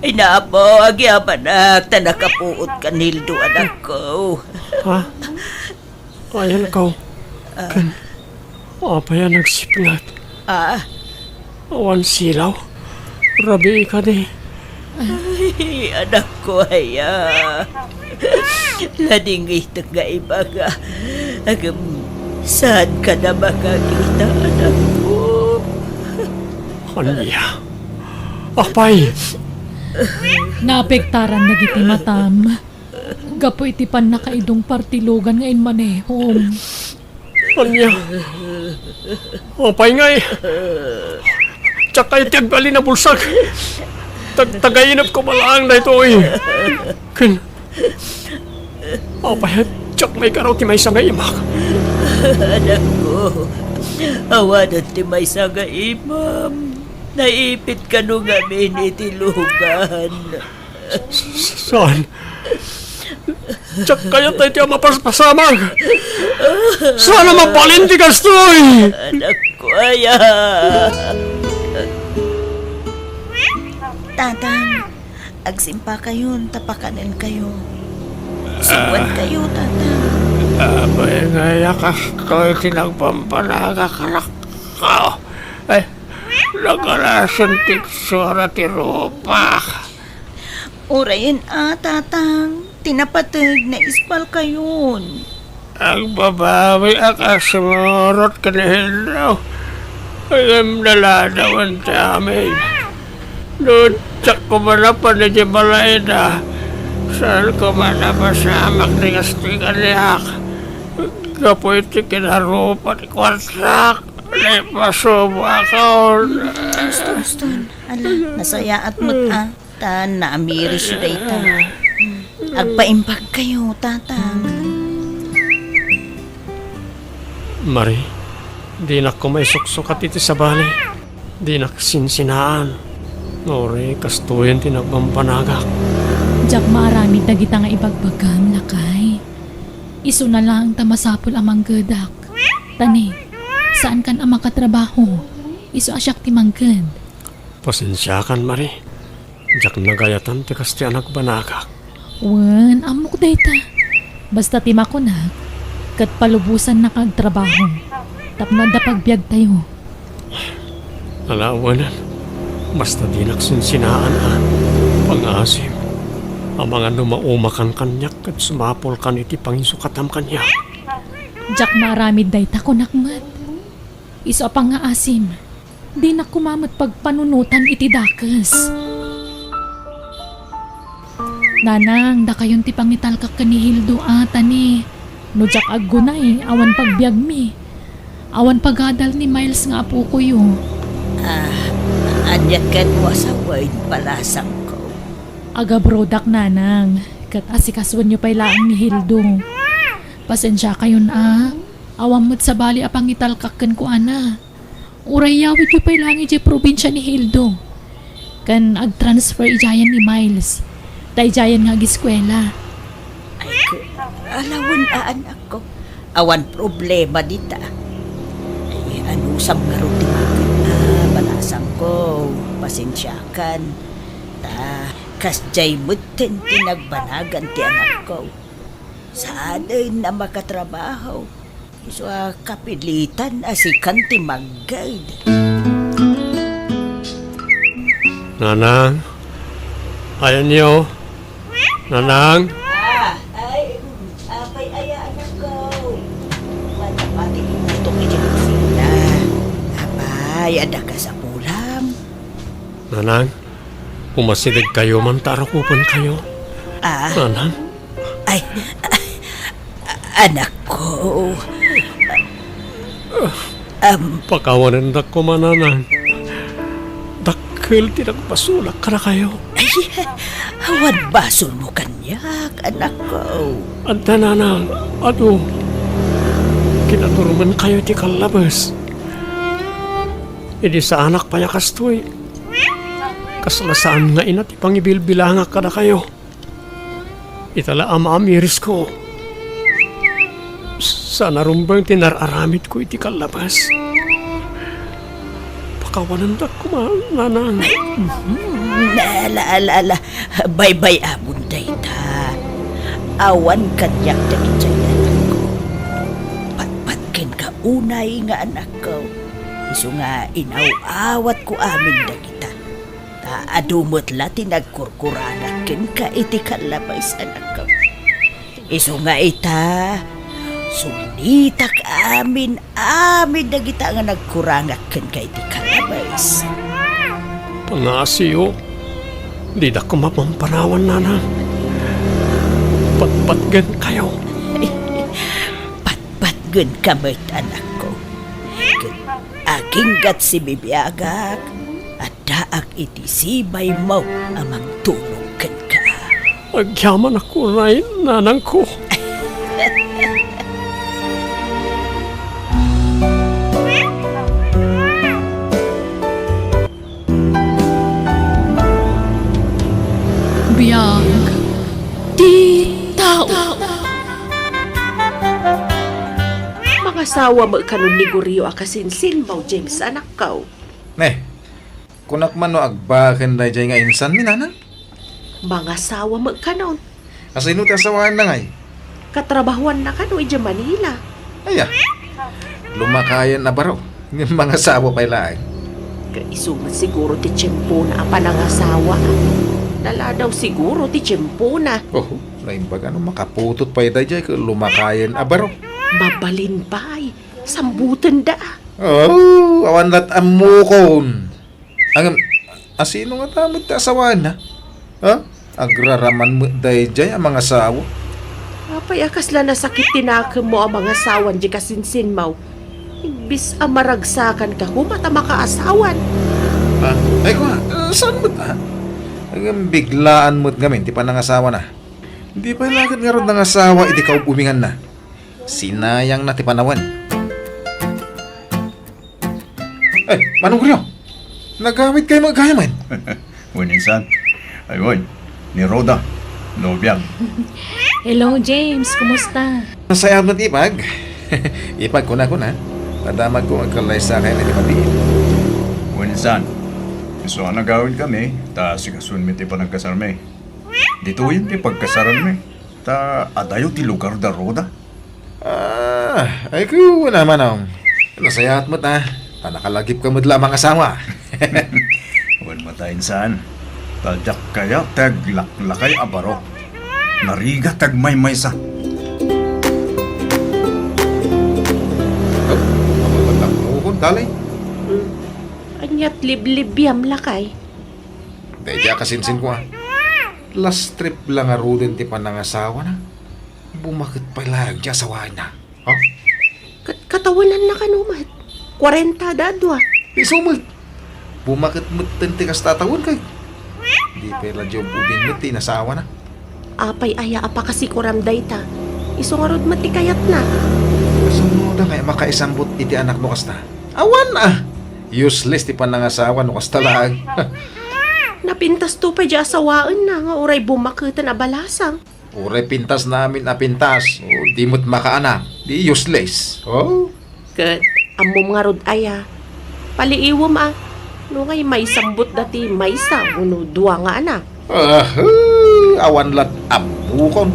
Ay, Apo, agyamanak ta nakapuot kan Hilda, anakko. Ha? Ayanko. Ah. Ken apay a nagsipnget? Ah. Awan silaw. Rabii kadi. Ay, anakko aya. Nadingitek nga ibaga. Ngem, saanka a makakita, anakko. Ania? Apay? Naapektaran dagiti matam. Gapu iti pannakaidungpar ti lugan nga immanehom. Ania? Apay ngay? Diak kayat ti agbalin a bulsek. Tag-, tagainep koma laeng daytoy. Ken, apay, diak maikaraw ti maysa nga imak. Anakko, awanen ti maysa nga imam. Naipit kano ngamin iti lugan. Saan? Diak kayat daytoy a mapaspasamak. Saan a mabalin ti kastoy? Anakko aya. Tatang, agsimpakayon ta pakanenkayo. Subuankayo, Tatang. Apay ngay a kastoy ti nagpampanagak, anakko? Ay, nagarasen ti itsura ti rupak. Urayen a, Tatang, ti napateg, naispalkayon. Agbabawi a kasumurot ken Hilda. Ngem naladawen ti amin. No diak koma napan idiay balayda, saan koma a napasamak ti kastoy kaniak. Gapu iti kinarupa ti kuartak, naipasubakon. Uston, uston. Ala, nasayaat met a. Ta naamirisyo dayta. Agpaimbagkayo, Tatang. Mari, dinak koma isuksukat iti sabali. Dinak sinsinaan. Uray kastoyen ti nagbambanagak. Diak maaramid dagita nga ibagbagam, lakay. Isuna laeng ta masapul a manggedak. Ta ni, saankan a makatrabaho. Isu a siak ti mangged. Pasensiakan, Mari. Diak nagayatan ti kastoy a nagbanagak. Wen, ammok dayta. Basta ti makunak, ket palubosannaka agtrabaho. Tapno adda pagbiagtayo. Ala, awanen. Basta dinak sinsinaan a pangasim. Amangan no maumakan kaniak ket sumapulkan iti pangisukatam kaniak. Diak maaramid dayta, kunak met. Isu a pangngaasim, dinak koma met pagpanunotan iti dakes. Nanang, dakayon ti pangitalkak ken ni Hildo a, ta ni, no diak aggunay, awan pagbiagmi. Awan pagadal ni Miles nga apokoyo. Ah, ania ket no asawen, balasangko? Agabrodak, nanang, ket asikasuenyo pay laeng ni Hildo. Pasensiakayon a, awan met sabali a pangitalkak kenkuana. Uray yawidyo pay laeng idiay probinsia ni Hildo. Ken agtransfer idiayen ni Miles. Ta idiayen nga agiskuela. Ay, ku-, ala wen a, anakko. Awan problema dita. Ay, anusam ngarud ti maket a, balasangko. Pasensiakan. Ta, kasdiay metten ti nagbanagan ti anakko. Saanen a makatrabaho. Isu a kapilitan a sikan ti mangged. Nanang, ayanyo. Nanang. Ah, ay, mm, apay aya, anakko? Matapati inutok iti kusina. Apay, adda kasapulam? Nanang, umasidegkayo man ta arakupenkayo. Ah. Nanang. Ay, anakko. Am. Pakawanendak koma, nanang. Dakkel ti nagbasolak kadakayo. Ay, awan basolmo kaniak, anakko. Adda, nanang, adu. Kinadurmenkayo ti kallabes. Idi saanak pay a kastoy, kasla saan nga ina ti pangibilbilangak kadakayo. Ita la a maamirisko. Saan a rumbeng ti nar-aramidko iti kallabes. Pakawanendak koma, nanang. Mm, ala, ala, ala. Baybay-amon dayta. Awan kaniak dagiti anakko. Patpat kenka unay nga anakko. Isu nga inaw-awatko amin dagita. Ta adu met la ti nagkurkurangak kenka iti kallabes, anakko. Isu nga ita, sulnitak amin, amin dagita nga nagkurangak kenka iti kallabes. Pangngaasim, didak koma pampanawan, nanang. Patpatgenkayo. Patpatgenka met, anakko. Ket aginggat sibibiagak, addaak iti sibaymo a mangtulong kenka. Agyamanak unay, nanangko. Biag ti tao. Mangasawa met kanon ni Gorio a kasinsinmo, James, anakko. Ne, kunak man no agbaken daydiay nga insanmi, nanang? Mangasawa met kanon. Asino ti asawaanna ngay? Katrabahoanna kano idiay Manila. Aya, lumakayan a baro. Mangasawa pay laeng. Kaisu met siguro ti tiempona a panangasawa. Naladaw siguro ti tiempona. Oh, naimbag a no makaputot pay daydiay ket lumakayan a baro. Mabalin pay, sambutenda. Oh, awan lat ammokon. Ngem, asino ngata met ti asawana? Ha? Agraraman met daydiay a mangasawa. Apay a kasla nasakit ti nakemmo a mangasawan diay kasinsinmo? Imbes a maragsakanka koma ta makaasawan. Ha? Ay, kua, saan met, ha? Ngem biglaan met ngamin ti panangasawana. Di pay la ket ngarud nangasawa iti kaub-uminganna. Sinayangna ti panawen. Eh, Manong Rio! Nagawidkayo met gayamen. Wen, insan. Ay, wen. Ni Rhoda, nobiak. Hello, James. Kumusta? Nasayaat met, ipag. Ipag, kuna, kuna. Nadamagko nga agkallaysakayo iti mabiit. Wen, insan. Isu a nagawidkami, ta asikasoenmi ti panagkasarmi. Ditoyen ti pagkasaranmi. Ta adayo ti lugar da Rhoda. Ah, ay, kuna, manong. Nasayaat met, a. Ta nakalagipka met la a mangasawa. Wen met, insan. Ta diak kayat ti aglaklakay a barok. Narigat ti agmaymaysa. Oh, ang magandang bukod, dali. Hmm. Ania't liblibiam, lakay? Daydiay a kasinsinko, a. Last trip la ngaruden ti panangasawana. Bumaket pay laeng ti asawana. Ha? Kat-, katawenanna kano met? Kuarenta da a dua. Isu met. Bumaket metten ti kasta a tawen, kay. Di pay la job ubing met ti inasawana. Apay aya a pakasikoram dayta? Isu ngarud met ti kayatna. Kasano da nga makaisambut iti anak no kasta? Awan, a. Useless ti panangasawa no kasta laeng. Napintasto pay diay asawaenna nga uray bumaketen a balasang. Uray pintasna amin a pintas, o, di met makaanak, di useless. Oh? Ket ammom ngarud aya. Paliiwem, a. No ngay maisambutda ti maysa wenno dua nga anak. Ah, awan lat ammokon.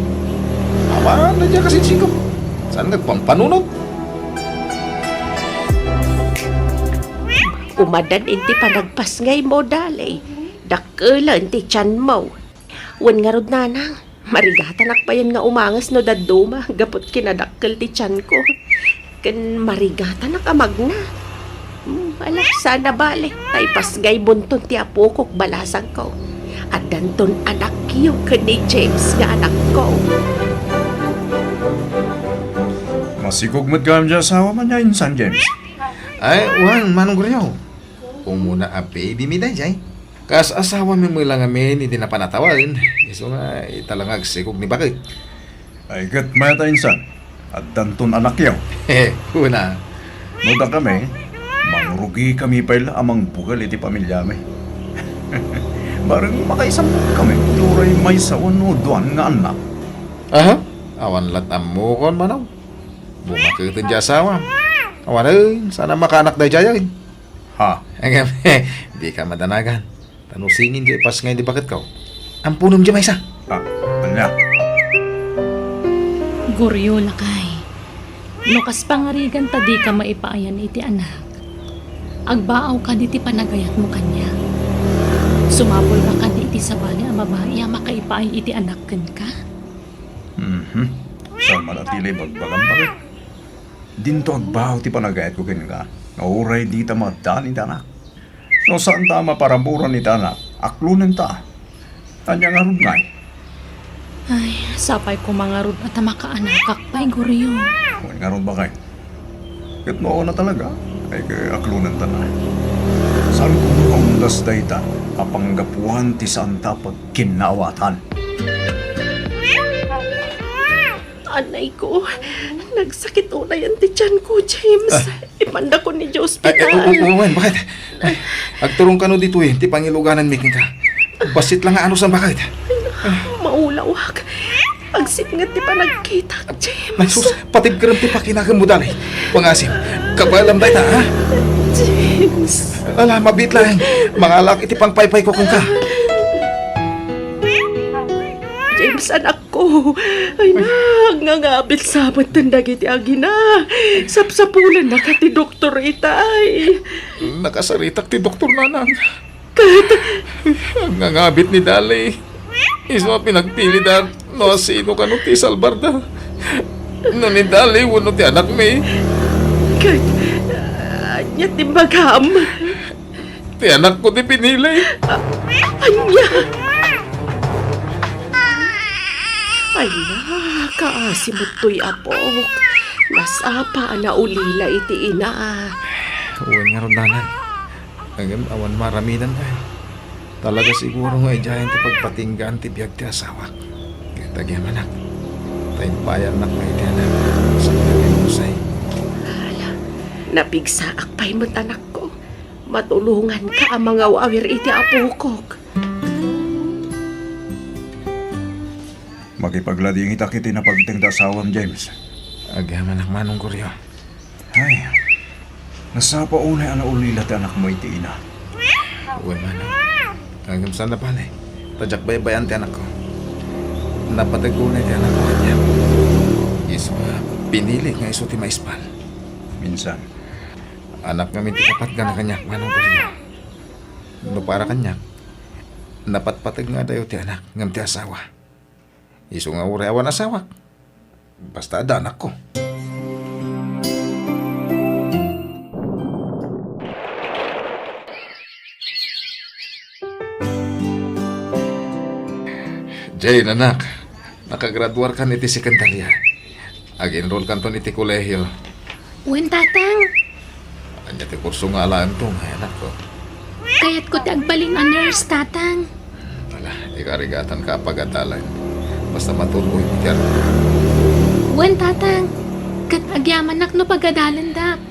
Awan daydiay a kasinsinko. Saan nga agpampanunot? Umadan iti panagpasngaymo, dali. Dakkelen ti tianmo. Wen ngarud, nanang, marigatanak payen nga umanges no dadduma gapu ti kinadakkel ti tianko. Ken marigatanak a magna. Hmm, ala, saan a bale, ta ipasngaymonton ti apokok balasangko. Addanton anakyo ken ni James nga anakko. Masikog met gayam diay asawam ania, insan James? Ay, wen, Manong Goryo. Umuna a baby mi daydiay. Kas asawami met la ngamin iti napan a tawen, isu nga ita la nga agsikog ni baket. Ay, ket mayat a, insan, addanton anakyo. Kuna. No dakami, mangrugikami pay la a mangbukel iti pamiliami. Bareng makaisambut kami, uray maysa wenno duan nga annak. Aha? Awan lat ammokon, manong. Bumaketen diay asawam. Awanen, saan a makaanak daydiay. Ha? Ngem, dika madanagan. Ta no singin diay ipasngay ni baketko, amponem diay maysa. Ah, ania? Goryo, lakay. No kas pangarigan ta dika maipaayan iti anak, agbaaw kadi ti panagayatmo kaniak. Sumapulka kadi iti sabali a babai a makaipaay iti anak kenka? Mhm. Saan man a ti la ibagbagam, baket? Dinto agbaaw ti panagayatko kenka, no uray dita maaddaan iti anak. No saanta a maparaburan iti anak, aklonenta. Ania ngarud ngay? Ay, sapay koma ngarud a ta makaanakak pay, Goryo. Wen ngarud, baket? Ket no awan a talaga, ay, aklonenta. Saan koma a umdas dayta a panggapuan ti saanta a pagkinnaawatan? Anay ko, nagsakit unayen ti tianko, James. Ah. Ipandakon idiay ospital. Ay, ay, oo, oo, wen, baket? Agturong kano ditoy ti pangilugananmi kenka. Bassit la nga anusan, baket? Maulawak. Agsipnget ti panagkitak, James. Ay, sus, patibkerem ti pakinaganmo, dali. Pangasim, kabaelam dayta, ha? James. Ala, mabiit laeng. Mangalak iti pangpaypayko kenka. James, anak ko. Ay, nangangabit sa met dagiti agina. Sapsapulennaka ti doktor itay. Nakasaritak ti doktor, nanang. Ket? Nangangabit ni Dali. Isu a pinagpilidak no sino kano ti salbarda. No ni Dali wenno ti anakmi. Ket, ania ti imbagam? Ti anakko ti pinili. A-, ania? Ay, nakaasim toy apok. Nasapa a naulila iti ina. Wen ngarud, nanang. Ngem awan maaramidan, ay. Talaga siguro nga idiayen ti pagpatinggaan ti biag ti asawak. Ket agyamanak. Ta impayannak pay iti anak. Sakbay ti musay. Ala, napigsaak pay met, anakko. matulonganka a mangawawir iti apokok. Makipagladingitak iti napagteng ti asawam, James. Agyamanak, Manong Goryo. Ay, nasapa unay a naulila ti anakmo iti ina. Wen, Manong. Ngem saan a bale, ta diak baybay-an ti anakko. Napateg unay ti anakko kaniak. Isu nga pinili nga isu ti maispal. Minsan. Anak ngamin ti kapatgan kaniak, Manong Goryo. No para kaniak, napatpateg nga adayo ti anak ngem ti asawa. Isu nga uray awan asawak, basta adda anakko. Jane, anak, nakagraduarkan iti sekundarya. Ag-enrollkanton iti kolehio. Wen, Tatang. Ania ti kurso nga alaenmo, anakko? Kayatko ti agbalin a nurse, Tatang. Ala, ikarigatanka a pagadalan. Basta matuloy ti ar- Wen, Tatang. Ket agyamanak no pagadalandak.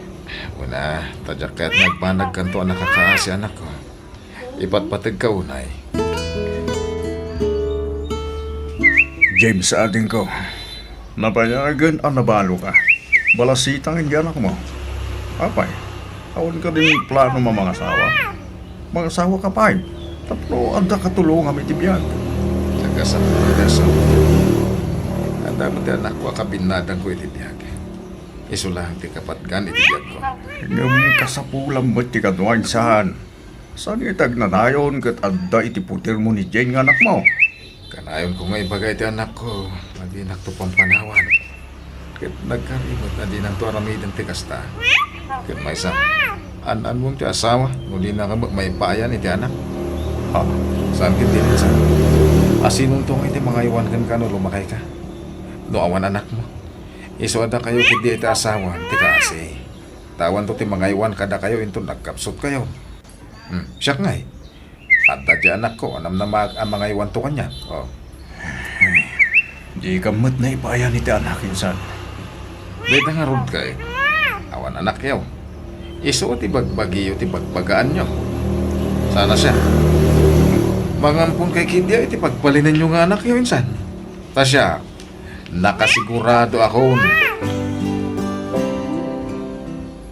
Wen a, ta diak kayat nga agbanagkanto a nakakaasi, anakko. Ipatpategka unay. James, adingko, nabayagen a nabaloka. Balasitang iti anakmo. Apay, awan kadin plano a mangasawa? Mangasawaka pay, tapno adda katulongam iti biag. Nagasapulan ti asawa. Adda met ti anakko a kabinnadangko iti biag. Isu laeng ti kapatgan iti biagko. Ngem kasapulam met ti kano, insan. Saan nga iti agnanayon ket adda iti putermo ni Jane nga anakmo? Kanayonko nga ibaga iti anakko a dinakto pampanawan. Ket nagkari met a dinanto aramiden ti kasta. Ket maysa, an-anmom ti asawa no dinaka met maipaayan iti anak. Ha? Saan ketdi, insan? Asinonto nga iti mangaywan kenka no lumakayka? No awan anakmo, isu a dakayo ketdi iti asawa ti kaasi. Ta awanto ti mangaywan kadakayo inton nagkapsutkayo. Hmm, siak ngay, adda ti anakko a namnamaak a mangaywanto kaniak. Oh. Dika met naipaayan iti anak, insan. Dayta ngarud kay, awan anakyo. Isu ti bagbagiyo ti bagbagaanyo. Sana siak, mangampon kay ketdi iti pagbalinenyo nga anakyo, insan. Ta siak, nakasigurado akon.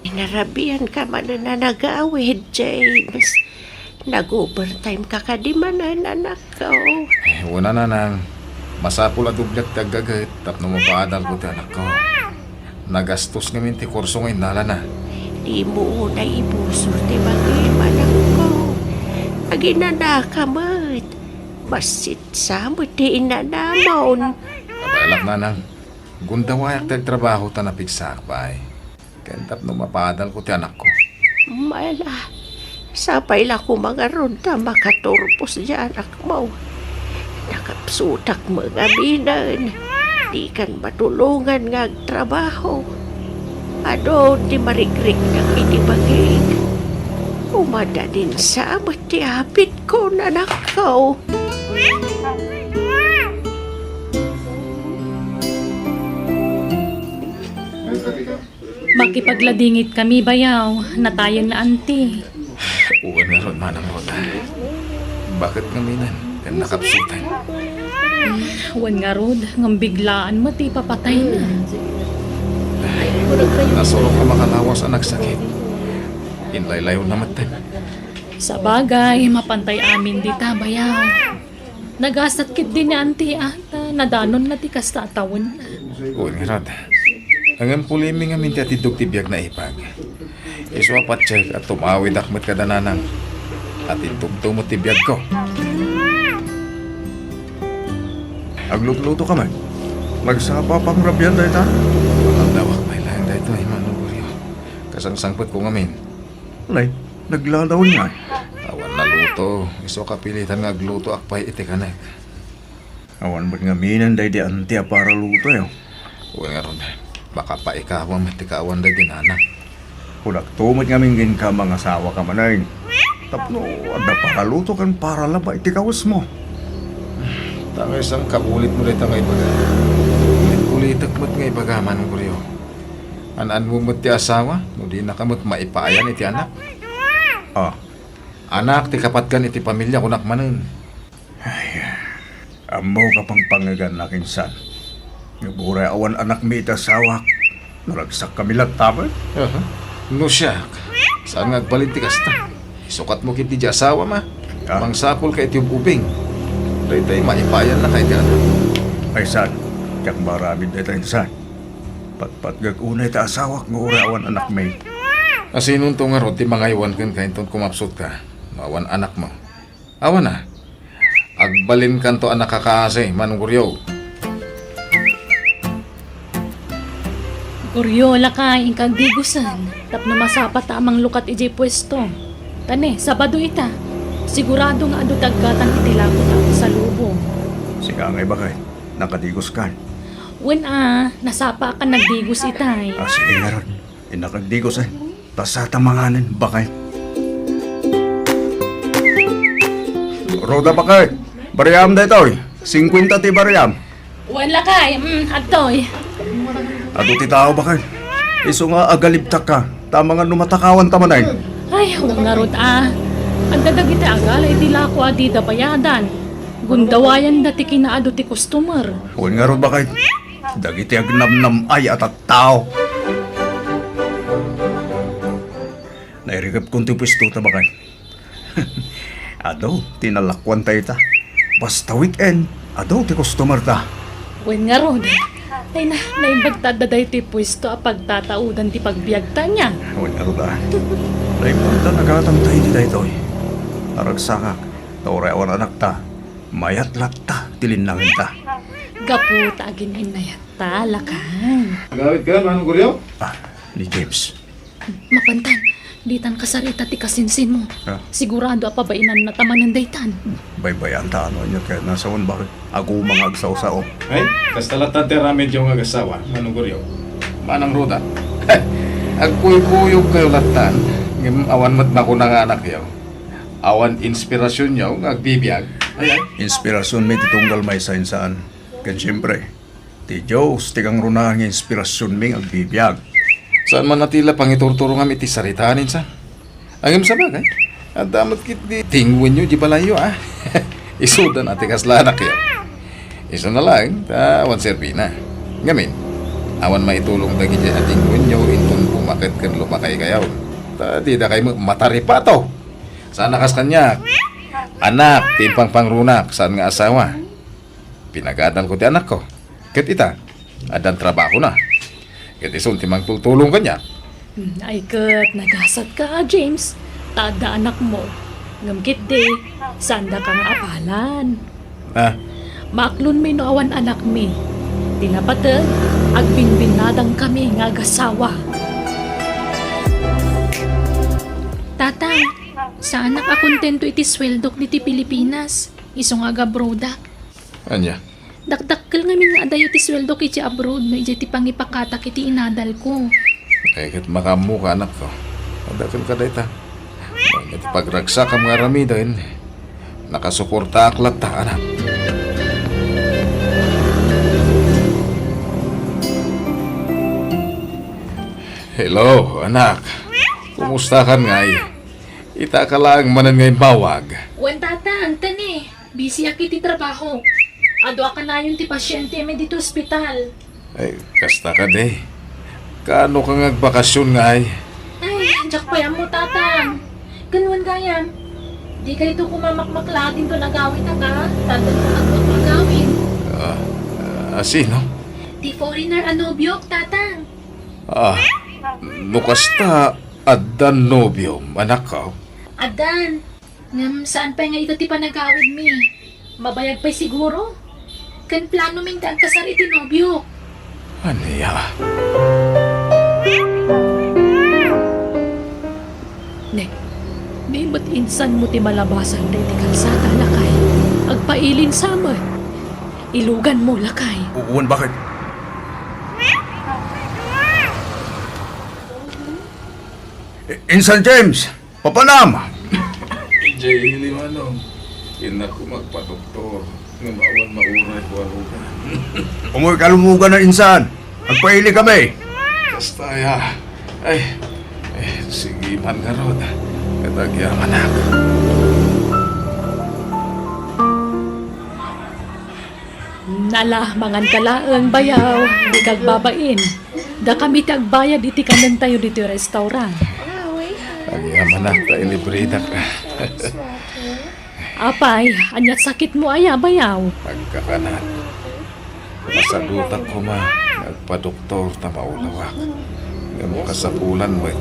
Inarabianka manen a nagawid, James. Nag-overtime ka kadi manen, anakko. Eh, wen a, nanang. Masapul a dobliak ti aggaget tapno mapaadalko ti anakko. Nagastos ngamin ti kurso nga innalana. Dimo unay ibusor ti bagim, anakko. Aginanaka met. Bassit sa met ti inanamon. Kabaelak, nanang. Gundawayak ti agtrabaho ta napigsaak pay. Ken tapno mapaadalko ti anakko. Mala, sapay la koma ngarud ta makaturpos ti anakmo. Nakapsutak met ngaminen. Dikan matulongan nga agtrabaho. Adun ti marigriknak iti bagik. Umadadin sa met ti apitko, anakko. Makipagladingitkami, bayaw. Natayen la, anti. Wen ngarud, Manang Rhoda. Baket ngaminen ken nakapsutan. Wen ngarud, ngem biglaan met ti ipapatayna. Nasurok a makalawas a nagsakit. Inlaylayonna metten. Sabagay, mapantay amin dita, bayaw. Nagasat ketdi ni anti a, ta nadanonna ti kasta a tawen. Wen ngarud. Ngem pulimi ngamin ti atindog ti biag naipag. Isu a patiek a tumawidak met kada nanang. Atindogto met ti biagko. Aglutluto ka met. Nagsapa a pangrabian dayta? Aldaw-ak pay laeng daytoy, Manong Goryo. Kasangsangpetko ngamin. Nay, nagladaw ngay. Awan naluto. Isu a kapilitan nga aglutoak pay iti kanek. Awan met ngaminen daydi anti a paralutoyo. Wen ngarud, makapaikawa met ti kaawan daydi nanang. Kunakto met ngamin kenka, mangasawaka manen. Tapno adda paraluto ken paralaba iti kawesmo. Ta maysa, kaulitmo dayta nga ibaga. Ulit-ulitek met nga ibaga, Manong Goryo. An-anmo met ti asawa no dinaka met maipaayan iti anak. Ah. Anak ti kapatkan iti pamilia, kunak manen. Ay, ammok a pangpangegannak, insan. Ngem uray awan anakmi iti asawak, naragsakkami latta met. Aha. No siak, saan nga agbalin ti kasta? Isukatmo ketdi diay asawam a. Ah. Mangsapulka iti ub-ubing. Daytoy, maipayannaka iti anak. Ay, saan? Diak maaramid dayta, insan. Patpatgek unay ti asawak nga uray awan anakmi. Asinonto ngarud ti mangaywan kenka inton kumapsutka no awan anakmo? Awan a. Agbalinkanto a nakakaasi, Manong Goryo. Goryo, lakay, inka agdigusen tapno masapata a manglukat idiay puesto. Ta ne, Sabado ita. Sigurado nga adu ti aggatang iti lakota a pasalubong. Sika ngay, baket, nakadiguskan? Wen a, nasapa a kan nagdigus itay. Ah, sige ngarud. Innak agdigus, eh. Pasata manganen, baket. Roda, baket. Bariam daytoy. Singkuenta ti bariam. Wen, lakay. Mm, adtoy. Adu ti tao, baket. Isu nga agalibtakka. Tama nga no matakawanta manen. Ay, wen ngarud a. Adda dagiti agala iti lako a dida bayadan. Gundawayanda ti kinaadu ti customer. Wen ngarud, baket. Dagiti agnamnam-ay a tattao. Nairikepkon ti puesto ta, baket. Adu ti nalakuanta ita. Basta weekend, adu ti customer ta. Wen ngarud. Ay na, naimbag ta adda daytoy puesto a pagtataudan ti pagbiagta nia. Wen ngarud a. Naimbag ta nagatangta iti daytoy. Naragsakak, ta uray awan anakta, mayat latta ti linnangenta. Gapu ta agin-innayatta, lakay. Agawidka, Manong Goryo? Ah, ni James. Mapantan, ditan kasarita ti kasinsinmo. Ah. Sigurado a pabainannata manen daytan. Baybay-anta no ania ti nasawan, baket? Aguma nga agsao-sao. Ay, kasta latta ti aramidyo nga agassawa, Manong Goryo. Manang Roda. Agkuykuyogkayo lattan, ngem awan met makuna nga anakyo. Awan inspirasionyo nga agbibiag. Ay, ay. Inspirasionmi ti tunggal maysa, insan. Ken siempre, ti Dios ti kangruna nga inspirasionmi nga agbibiag. Saan man a ti la pangiturturongam iti sarita, insan. Ngem sabagay, adda met ketdi tingwenyo di balayyo, a. Isudan a ti kasla anakyo. Isuna laeng, ta awan serbina. Ngamin, awan maitulong dagiti a tingwenyo inton bumaket ken lumakaykayo. Ta didakay met mataripato. Saan a kas kaniak. Anak ti impangpangrunak, saan nga asawa. Pinagadalko ti anakko. Ket ita, addan trabahona. Ket isun ti mangtultulong kaniak. Hmm, ay ket nagasatka, James. Ta adda anakmo. Ngem ketdi, saandaka nga apalan. Ah. Maaklonmi no awan anakmi. Ti napateg, agbinbinnadangkami nga agassawa. Tatang, saanak a kontento iti sueldok diti Pilipinas. Isu nga agabrodak. Ania? Dakdakkel ngamin nga adayo ti sueldok idiay abroad no idiay ti pangipakatak iti inadalko. Ay, ket makaammoka, anakko. Dakkel ka dayta. Wen, iti pagragsakam nga aramiden, nakasuportaak latta, anak. Hello, anak. Kumustakan ngay? Ita ka laeng manen nga immawag. Wen, Tatang, tani. Busyak iti trabaho. Adu a kanayon ti pasientemi ditoy ospital. Ay, kasta kadi. Kaano ka nga agbakasyon ngay? Ay, diak pay ammo, Tatang. Ken wen gayam, dikayto koma makmakla inton agawidka, ta addan agawid. Ah, ah, sino? Ti foreigner a nobiok, Tatang. Ah, no kasta, addan nobiom, anakko? Addan. Ngem saan pay nga ita ti panagawidmi? Mabayag pay siguro? Ken planomin ti agkasar iti nobiok. Ania? Ne, di met insanmo ti malabasan daydi kalsada, lakay. Agpailin sa met. Iluganmo, lakay. Wen, baket? I-, Insan James! Papanam! Idiay ili, Manong. Innak koma agpadoktor. Ngem awan mauray ko a lugan. Umoy ka lumogan a, insan. Agpaili kami. Kasta aya. Ay, eh, sige man ngarud. Ket agyamanak. Nala, manganka laeng, bayaw. Dika agbabain. Dakami ti agbayad iti kanentayo ditoy restaurant. Agyamanak ta ilibridak. Apay, ania't sakitmo aya, bayaw? Agkakanat. Nasadutak koma nga agpadoktor ta maulawak. Ngem kasapulan met.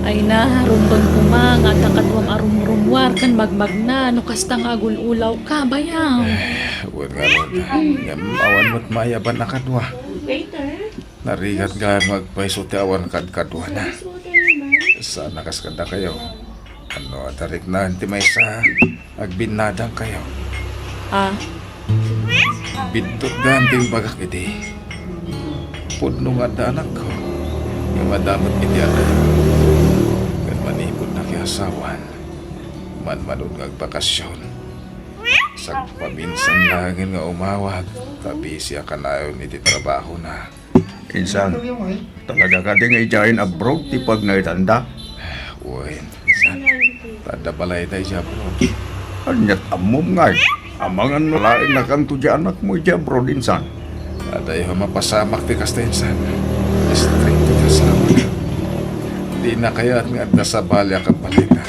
Ay na, rumbeng koma nga adda kaduam a rumrummuar ken magmagna no kasta nga agul-ulawka, bayaw. Eh, wen ngarud. Ngem awan met mayaban a kadua. Narigat nga agpayso ti awan kadkaduana. Saan a kas kadakayo. Ano, tariknaan ti maysa, agbinnadangkayo. Ah. Biddutgan ti imbagak idi. Pudno nga adda anakko, nga madamot iti adayo. Ket manipud nakiasawan, manmanon nga agbakasyon. Sagpaminsan laengen nga umawag, ta busy a kanayon iti trabahona. Insan, talaga kadi nga idiayen abroad ti pagnaedanda? Wen, insan, ta adda balayda idiay abroad. Ania't ammom ngay? Amangan no laeng nakanto diay anakmo idiay abroad, insan? Adayo a mapasamak ti kasta, insan. Istrikto ti asawak. Dina kayat nga adda sabali a kabalayda.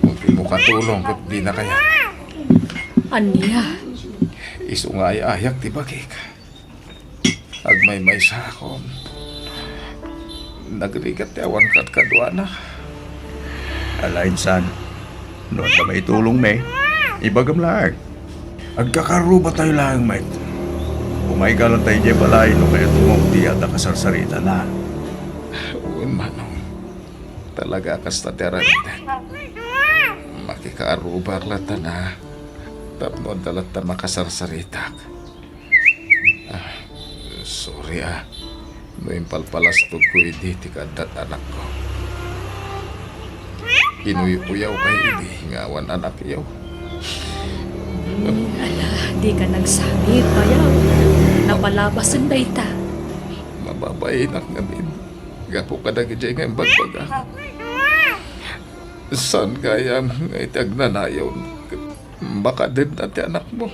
Kung di mo katulong ket dina kayat. Ania? Isu nga ay-ayak ti bagik. Agmaymaysaakon. Nagrigat ti awan kadkaduana. Ala, insan, no adda maitulongmi, ibagam laeng. Agkakarrubatayo laeng met. Umayka latta idiay balay no kayatmo ti adda kasarsaritana. Wen, manong. Talaga a kasta ti aramidek. Makikaarrubak latta na tapno adda latta makasarsaritak. Ah, sorry, ah. No impalpalastogko idi ti kaaddat anakko. Inuy-uyawkay idi nga awan anakyo. Hmm, ala, dika nagsangit, bayaw. Napalabasen dayta. Mababainak ngamin gapu kadagiti nga imbagbaga. Saan gayam nga iti agnanayon? Makadenna ti anakmo.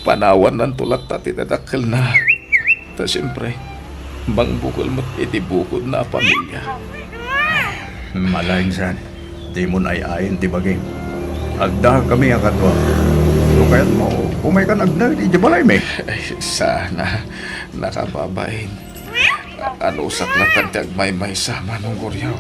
Panawannanto latta ti dadakkelna. Ta siempre, mangbukel met iti bukodna a pamilia. Ala, insan, dimon ay-ayen ti bagim. Agdahakami a kadua. No kayatmo, umaykan agnaed idiay balaymi. Ay, saan a, nakababain. Anusak latta ti agmaymaysa, Manong Goryo.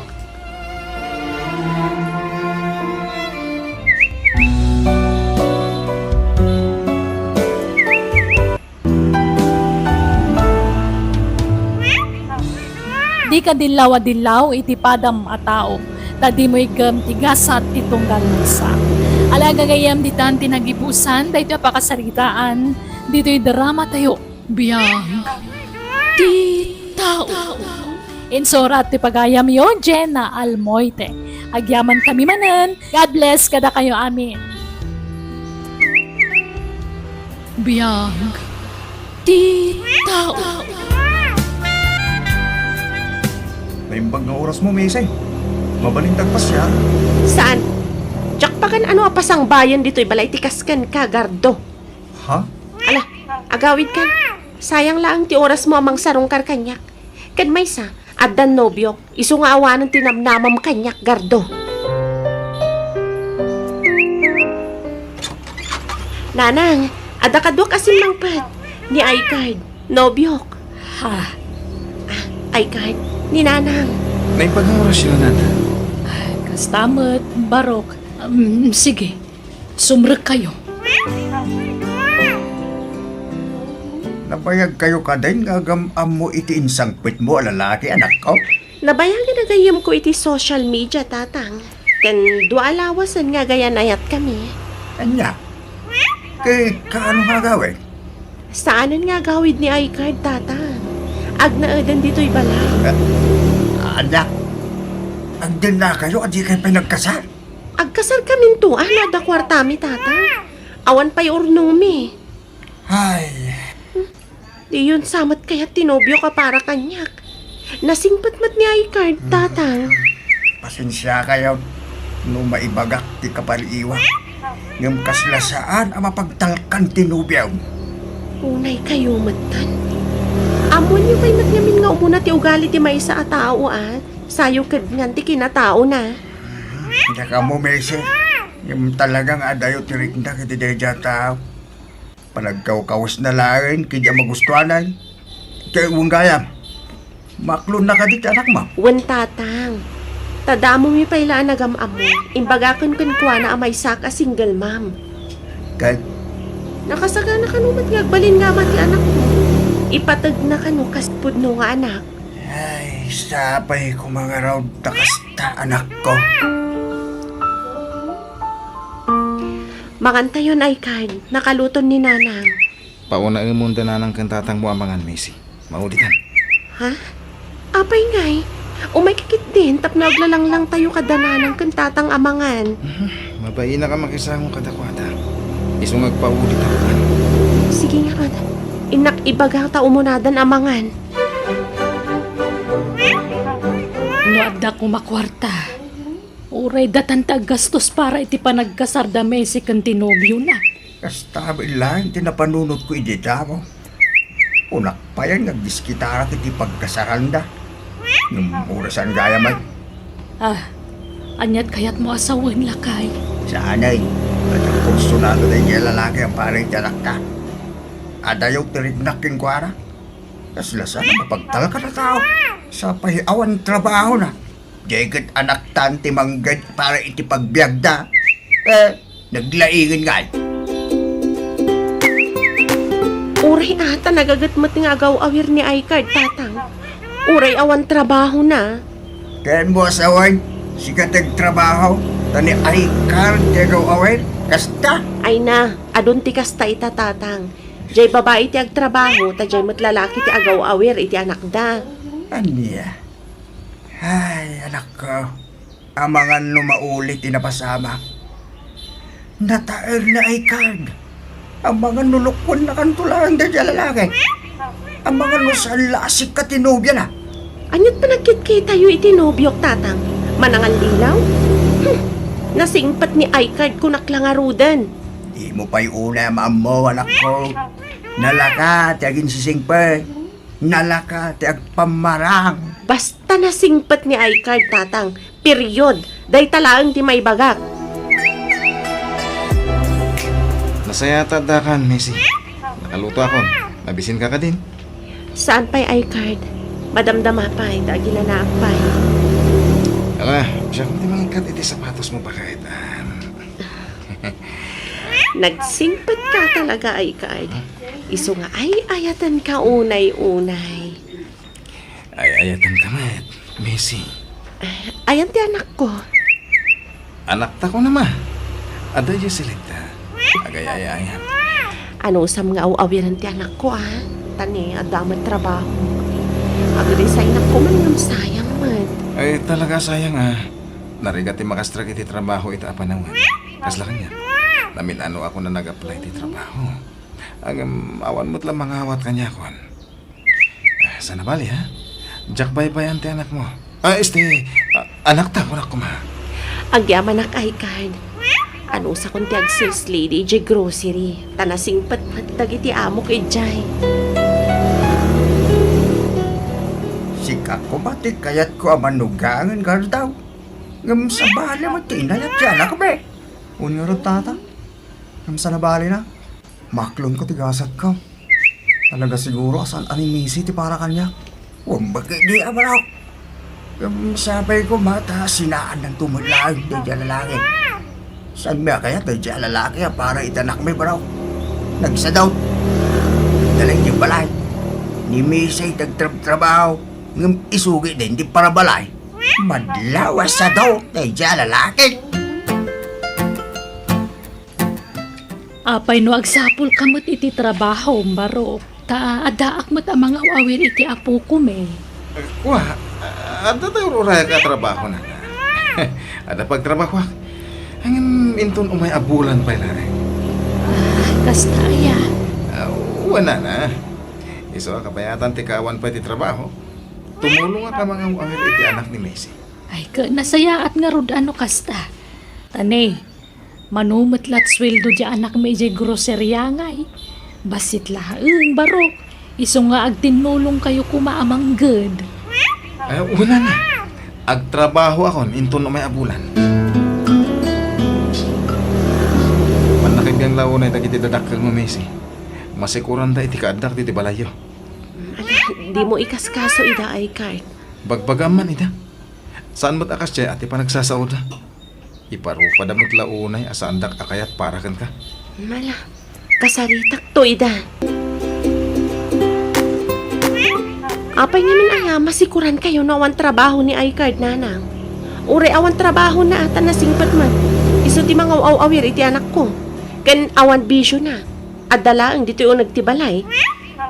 Dika dillaw a dillaw iti padam a tao, ta dimo iggem ti gasat ti tunggal maysa. Ala, gagayyem, ditan ti nagipusan daytoy a pakasaritaan ditoy dramatayo. Biag ti tao. Insurat ti pagayamyo, Jenna Almoite. Agyamankami manen. God bless kadakayo amin. Biag ti tao. Naimbag nga orasmo, Mese. Mabalin ti agpasiar? Saan? Diak pagan-ano a pasangbayen ditoy balay ti kas kenka, Gardo. Ha? Ala, agawidkan. Sayang laeng ti orasmo a mangsarungkar kaniak. Ken maysa, addan nobiok, isu nga awanen ti namnamam kaniak, Gardo. Nanang, adda kaduak a simmangpet. Ni Aykard, nobiok. Ha? Ah, Aykard, ni Nanang. Naimbag nga orasyo, Nanang. Ay, kasta met, Barok. Um, sige. Sumrekkayo. Nabayagkayo kadin nga agam-ammo iti insangpetmo a lalaki, anakko? Nabayagen a gayyemko iti social media, Tatang. Ken dua a lawasen nga agayanayatkami. Ania? Ket kaano nga agawid? Saanen nga agawid ni Aykard, Tatang. Agnaeden ditoy balay. Ah, ania? Agdennakayo a dikay pay nagkasar? Agkasarkaminto a no adda kuartami, Tatang. Awan pay urnongmi. Ay. Diyon sa met kayat ti nobiok a para kaniak. Nasingpet met ni Aykard, Tatang. Pasensiakayon no maibagak ti kapaliiwak. Ngem kasla saan a mapagtalkan ti nobiam. Unay kayo metten. Ammoenyo pay met ngamin nga umuna ti ugali ti maysa a tao, a. Sayo ket ngan ti kinataona. Diak ammo, Mesi. Ngem talaga nga adayo ti riknak iti daydiay a tao. Panagkawkawesna laeng ket diak magustuanan. Ket wen gayam, maaklonna kadi ti anakmo? Wen, Tatang. Ta damomi pay la a nagam-ammo. Imbagaken kenkuana a maysak a single mom. Ket? Nakasagana kano met nga agbalin nga ama ti anakmo. Ipategna kano kas pudno nga anak. Ay, sapay koma ngarud ta kasta, anakko. Mangantayon, Aikard. Nakaluton ni Nanang. Paunaemon da Nanang ken Tatangmo a mangan, Mesi. Mauditan. Ha? Apay ngay? Umayka ketdin tapno aglalanglangtayo kada Nanang ken Tatang a mangan. Mhm. Mabainak a makisango kadakuada. Isu nga agpauditak man. Sige nga, Ad. Innak ibaga ta umunadan a mangan. No adda koma kuarta, uray datan ti aggastos para iti panagkasarda Mesi ken ti nobiona. Kasta met laeng ti napanunotko idi damo. Kunak payen nga agdiskitarak iti pagkasaranda. Ngem orasan gayam met. Ah, aniat kayatmo a sawen, lakay? Saanay, adda kursunado daydiay a lalaki a para iti anakta. Adayo ti riknak kenkuana. Kasla saan a mapagtalkan a tao. Sapay awan trabahona. Diay ket anaktan ti mangged para iti pagbiagda. Eh, naglaingen ngay. Uray a ta nagaget met nga agaw-awir ni Aikard, Tatang. Uray awan trabahona. Ken mo a sawen, sika ti agtrabaho, ta ni Aikard ti agaw-awir. Kasta? Ay na, adun ti kasta ita, Tatang. Diay babai ti agtrabaho, ta diay met lalaki ti agaw-awir iti anakda. Ania? Ay, anakko, amangan no mauli ti napasamak. Nataer ni Aikard. Amangan no lukwennakanto laeng daydiay a lalaki. Amangan no saan la a sika ti nobiana. Aniat panagkitkitayo iti nobiok, Tatang? Manangallilaw? Hmm. Nasingpet ni Aikard, kunak la ngaruden. Dimo pay unay a maammo, anakko. Nalaka ti aginsisingpet. Nalaka ti agpammarang. Basta nasingpet ni Aikard, Tatang. Period. Dayta laeng ti maibagak. Nasayaat ta addakan, Mesi. Nakalutoakon. Mabisinka kadin? Saan pay, Aikard? Madamdama pay, ta aginanaak pay. Ala, siakon ti mangikkat iti sapatosmo, pakaitan. Nagsingpetka talaga, Aikard. Isu nga ay-ayatenka unay-unay. Ay-ayatenka met, Mesi. Ayan ti anakko. Anakta ko na, ma. Adda diay silekta. Agay-ayayam. Anusam nga aw-awiran ti anakko, a? Ta ni, adda met trabaho. Agrisaynak koma ngem sayang met. Ay, talaga sayang, a. Narigat ti makastrek iti trabaho ita a panawen. Kasla kaniak. Namin-anoakon a nag-apply ti trabaho. Ngem awan met la mangawat kaniakon. Ah, saan a bali, ha? Diak baybay-an ti anakmo. Ah, este, ah, anakta, kunak koma. Agyamanak, Aikard. Anusakon ti ag-sales lady idiay grocery, ta nasingpet met dagiti amok idiay. Sika koma ti kayatko a manugangen, Gardaw. Ngem sabali met ti inayat ti anakmi. Wen ngarud, tata. Ngem saan a balina? Maaklonko ti gasatko. Talaga siguro a saan a ni Missy ti para kaniak. Wen, baket di a, bro. Ngem sapay koma ta sinaannanto met laeng daydiay a lalaki. Saanmi a kayat daydiay a lalaki a para iti anakmi, bro. Nagsadot. Nagdala idiay balay. Ni Missy ti agtrabtrabaho, ngem isugi din ti parabalay. Madlaw a sadot daydiay a lalaki. Apay no agsapulka met iti trabahom, barok, ta addaak met a mangaw-awir iti apokon, e. Kua, adda ti ur-urayak a trabaho, nana. Adda pagtrabahoak. Ngem inton umay a bulan pay laeng. Ah, kasta aya? Ah, wen, nana. Isu a kabayatan ti kaawan pay ti trabaho, tumulongak a mangaw-awir iti anak ni Missy. Ay, ka, nasayaat ngarud a no kasta. Ta ne, mano met la ti sueldo diay anakmi idiay groceria ngay. Bassit laeng, barok. Isu nga agtinnulongkayo koma a mangged. Ay, una na. Agtrabahoakon inton umay a bulan. Mannakabiang la unay dagiti dadakkelmo, Macy. Masikuranda iti kaaddak ditoy balayyo. Ala, dimo ikaskaso ida, Aykard. Bagbagam man ida. Saan met a kasdiay a ti panagsasaoda. Iparupada met la unay a saandak a kayat para kenka. Ala, kasaritakto ida. Apay ngamin aya, masikurankayo no awan trabaho ni Aykard, nanang? Uray awan trabahona ta nasingpet met. Isu ti mangaw-aw-awir iti anakko. Ken awan bisiona. Adda laeng ditoy uneg ti balay.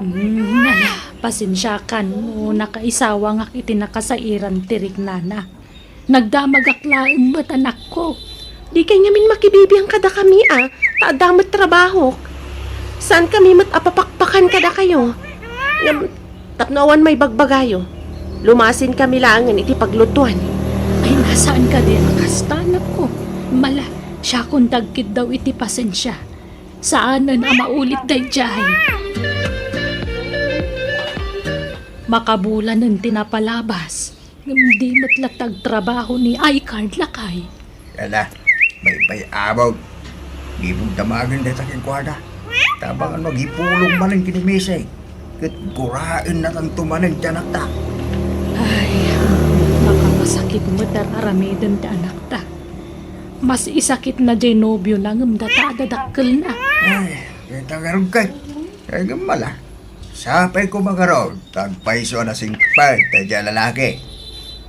Hmm, ala, pasensiakan no nakaisawangak iti nakasairan ti riknana. Nagdamagak laeng met, anakko. Dikay ngamin makibibiang kadakami a, ta adda met trabahok. Saankami met a papakpakan kadakayo. Ngem, tapno awan maibagbagayo, lumasinkami laengen iti paglutuan. Ay, saan kadi a kasta, anakko. Ala, siakon ti agkiddaw iti pasensia. Saanen a maulit daydiay. Makabulanen ti napalabas. Ngem di met latta agtrabaho ni Aykard, lakay. Ala, baybay-amon. Dimo damagen dayta kenkuana. Tabang no agipulong manen ken ni Macy. Ket guraennatan to manen ti anakta. Ay, makamasakit met ar-aramiden ti anakta. Mas isakitna diay nobiona ngem data a dadakkelna. Ay, dayta ngarud kay. Ay, ngem ala. Sapay koma ngarud, ta agpayso a nasingpet daydiay a lalaki.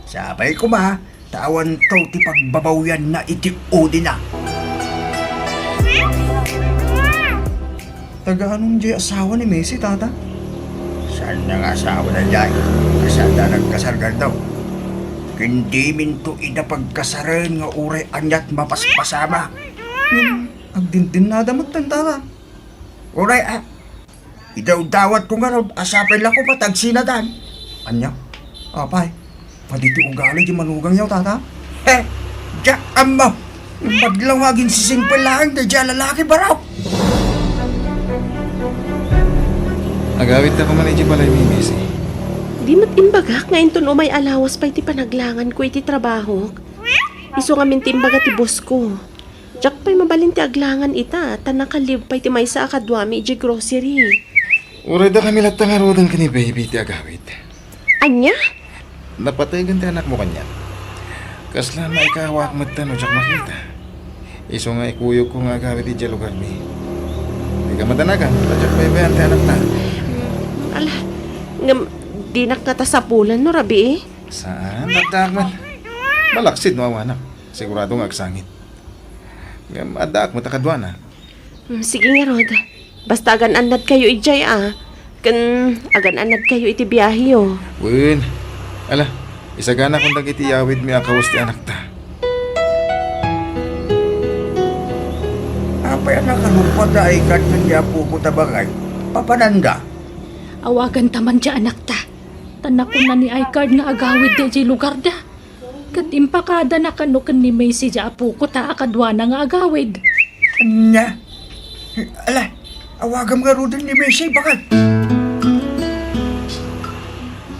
Sapay koma, ta awanto ti pagbabawianna iti udina. Taga anun diay asawa ni Macy, tata? Saanna nga asawa daydiay? Kasaanda nagkasar, Gardo. Ken diminto ida pagkasaren nga uray aniat mapaspasama. Ngem, agdindennada metten, tata. Uray, a, idawdawatko ngarud a sapay la koma ta agsinadan. Ania? Apay, padi ti ugali ti manugangyo, tata? He, diak ammo. Madlaw nga aginsisingpet laeng daydiay a lalaki, barok. Agawidta koma idiay balaymi, Macy. Di met imbagak nga inton umay a lawas pay ti panaglanganko iti trabahok. Isu ngamin ti imbaga ti bossko. Diak pay mabalin ti aglangan ita, ta nakaliw pay ti maysa a kaduami idiay grocery. Uray dakami latta ngaruden ken ni baby ti agawid. Ania? Napategen ti anakmo kaniak. Kasla maikawak metten no diak makita. Isu nga ikuyogko nga agawid idiay lugarmi. Dika madanagan, ta diak baybay-an ti anakta. Hmm, ala, ngem dinak ngata sapulan no rabii? Saan, addaak met. Malaksid no awanak. Sigurado nga agsangit. Ngem addaak met a kaduana. Hmm, sige ngarud. Basta agan-annadkayo idiay a. Ken agan-annadkayo iti biaheyo. Wen. Ala, isaganakon dagiti iyawidmi a kawes ti anakta. Apay a nakaluppat a Aykard ken ni apoko ta bangay? Papananda? Awaganta man ti anakta. Ta nakuna ni Aykard nga agawidda idiay lugarda. Ket impakadana kano ken ni Macy ti apoko ta a kaduana nga agawid. Ania? Ala, awagam ngaruden ni Macy, baket.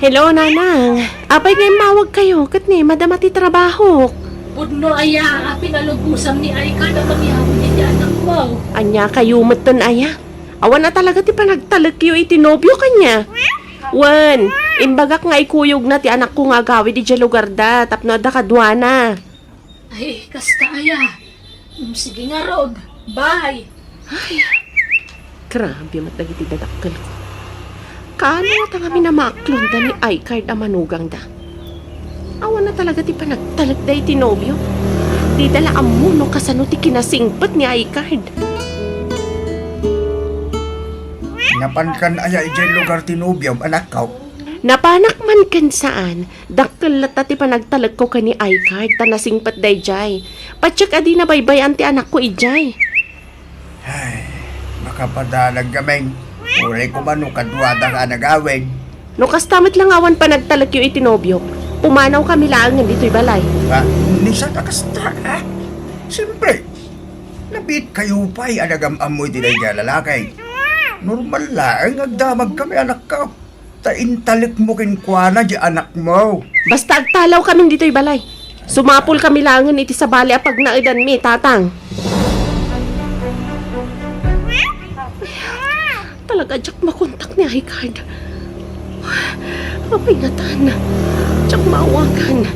Hello, Nanang. Apay nga immawagkayo ket ni madama ti trabahok? Pudno aya a pinalubosam ni Aykard a mangyawid iti anakmo. Ania kayo metten aya? Awan a talaga ti panagtalekyo iti nobio kaniak. Wen, imbagak nga ikuyogna ti anakko nga agawid idiay lugarda tapno adda kaduana. Ay, kasta aya. Mm, sige ngarud. Bye. Ay, grabe met dagiti dadakkelko. Kaano ngata ngamin a maaklonda ni Aykard a manugangda? Awan a talaga ti panagtalekda iti nobio. Dida la ammo no kasano ti kinasingpet ni Aykard. Napankan aya idiay lugar ti nobiom, anakko? Napanak man ken saan, dakkel latta ti panagtalekko ken ni Aykard ta nasingpet daydiay. Patiek a dina baybay-an ti anakko idiay. Ay, makapadalag ngamin. Uray koma no kaduada nga agawid. No kasta met la nga awan panagtalekyo iti nobiok, Pumanawkami laengen ditoy balay. Ah, ni sa ta kasta, ah? Siyempre, nabiit kayo pay a nagam-ammo iti daydiay a lalaki. Normal laeng nga agdamagkami, anakko. Ta intalekmo kenkuana diay anakmo. Basta agtalawkami ditoy balay. Sumapulkami laengen iti sabali a pagnaedanmi, Tatang. Talaga, diak makontak ni Aykard. Apay ngatan? Diak maawagan.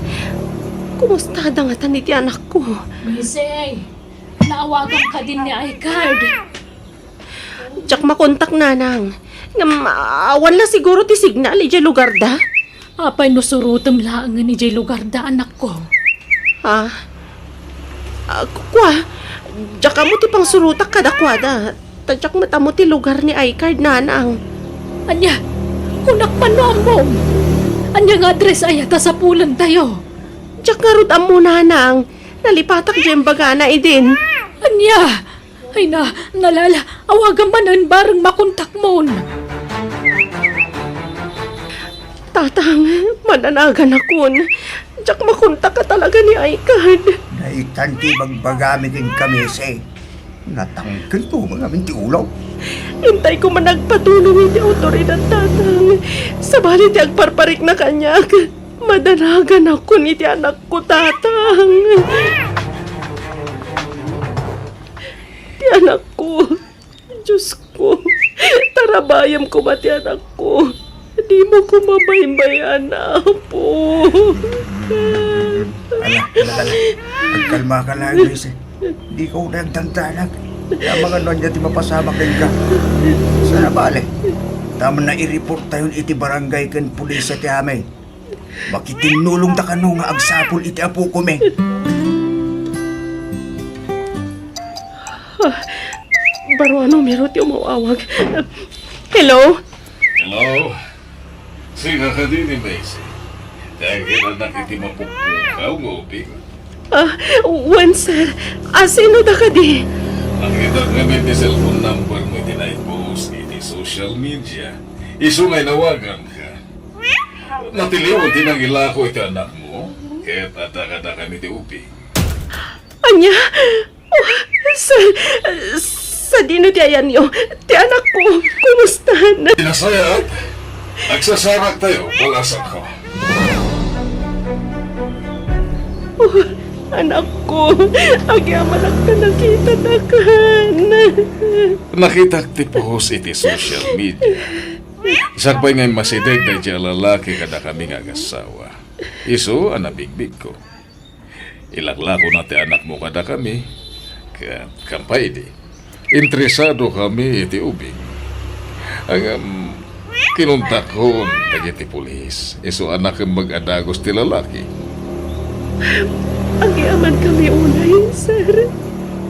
Kumustada ngatan iti anakko? Maising, naawagan kadin ni Aykard? Diak makontak, Nanang. Ngem, awan la siguro ti signal idiay lugarda. Apay no surotem laengen idiay lugarda, anakko? Ha? Ah, ku-, kua, diak ammo ti pangsurotak kadakuada. Ta diak met ammo ti lugar ni Aykard, Nanang. Ania? Kunak man no ammom. Ania nga address aya ta sapulentayo? Diak ngarud ammo, Nanang. Nalipatak diay imbagana idin. Ania? Ay na, nalala, awagam manen bareng makontakmon. Tatang, madanaganakon. Diak makontak a talaga ni Aykard. Naitan ti ibagbagami kenka, Mese. Natangken to ngamin ti ulo. Intayko man agpatulong iti awtoridad, Tatang. Sabali ti agparparikna kaniak, madanaganakon iti anakko, Tatang. Ti anakko. Diosko, tarabayem koma ti anakko. Dimo koma baybay-an, Apo. Ala, ala, ala. Agkalmaka laeng, Luis, eh. Dika unay agdandanag. Amangan no ania ti mapasamak kenka. Sana bale. Tama na i-report tayon iti barangay ken pulisya ti amin. Makitinnulongda kano nga agsapul iti apokomi. Ah, baro a numero ti umaw-awag. Hello? Hello? Sika kadi ni Macy? Dagiti anak iti mapukpukaw nga ubing? Ah, wen, sir. Ah, sino da kadi? Nakitak ngamin ti cellphone number mo iti naipost iti social media. Isu nga inawaganka. Natiliwan ti nangilako iti anakmo, ket adda kadakami ti ubing. Ania? Oh, sir, sadino ti ayanyo? Ti anakko, kumustan? Ti nasayaat, agsasaraktayo, balasakko. Oh, anakko, agyamanak ta nakitadakan. Nakitak ti post iti social media. Sakbay nga immasideg daydiay a lalaki kadakami nga agassawa. Isu a nabigbigko. Ilaklakona ti anakmo kadakami, ket kampay idi, interesado kami iti ubing. Ngem kinuntakkon dagiti pulis, isu a nakemmeg a dagus ti lalaki. Agyamankami unay, sir.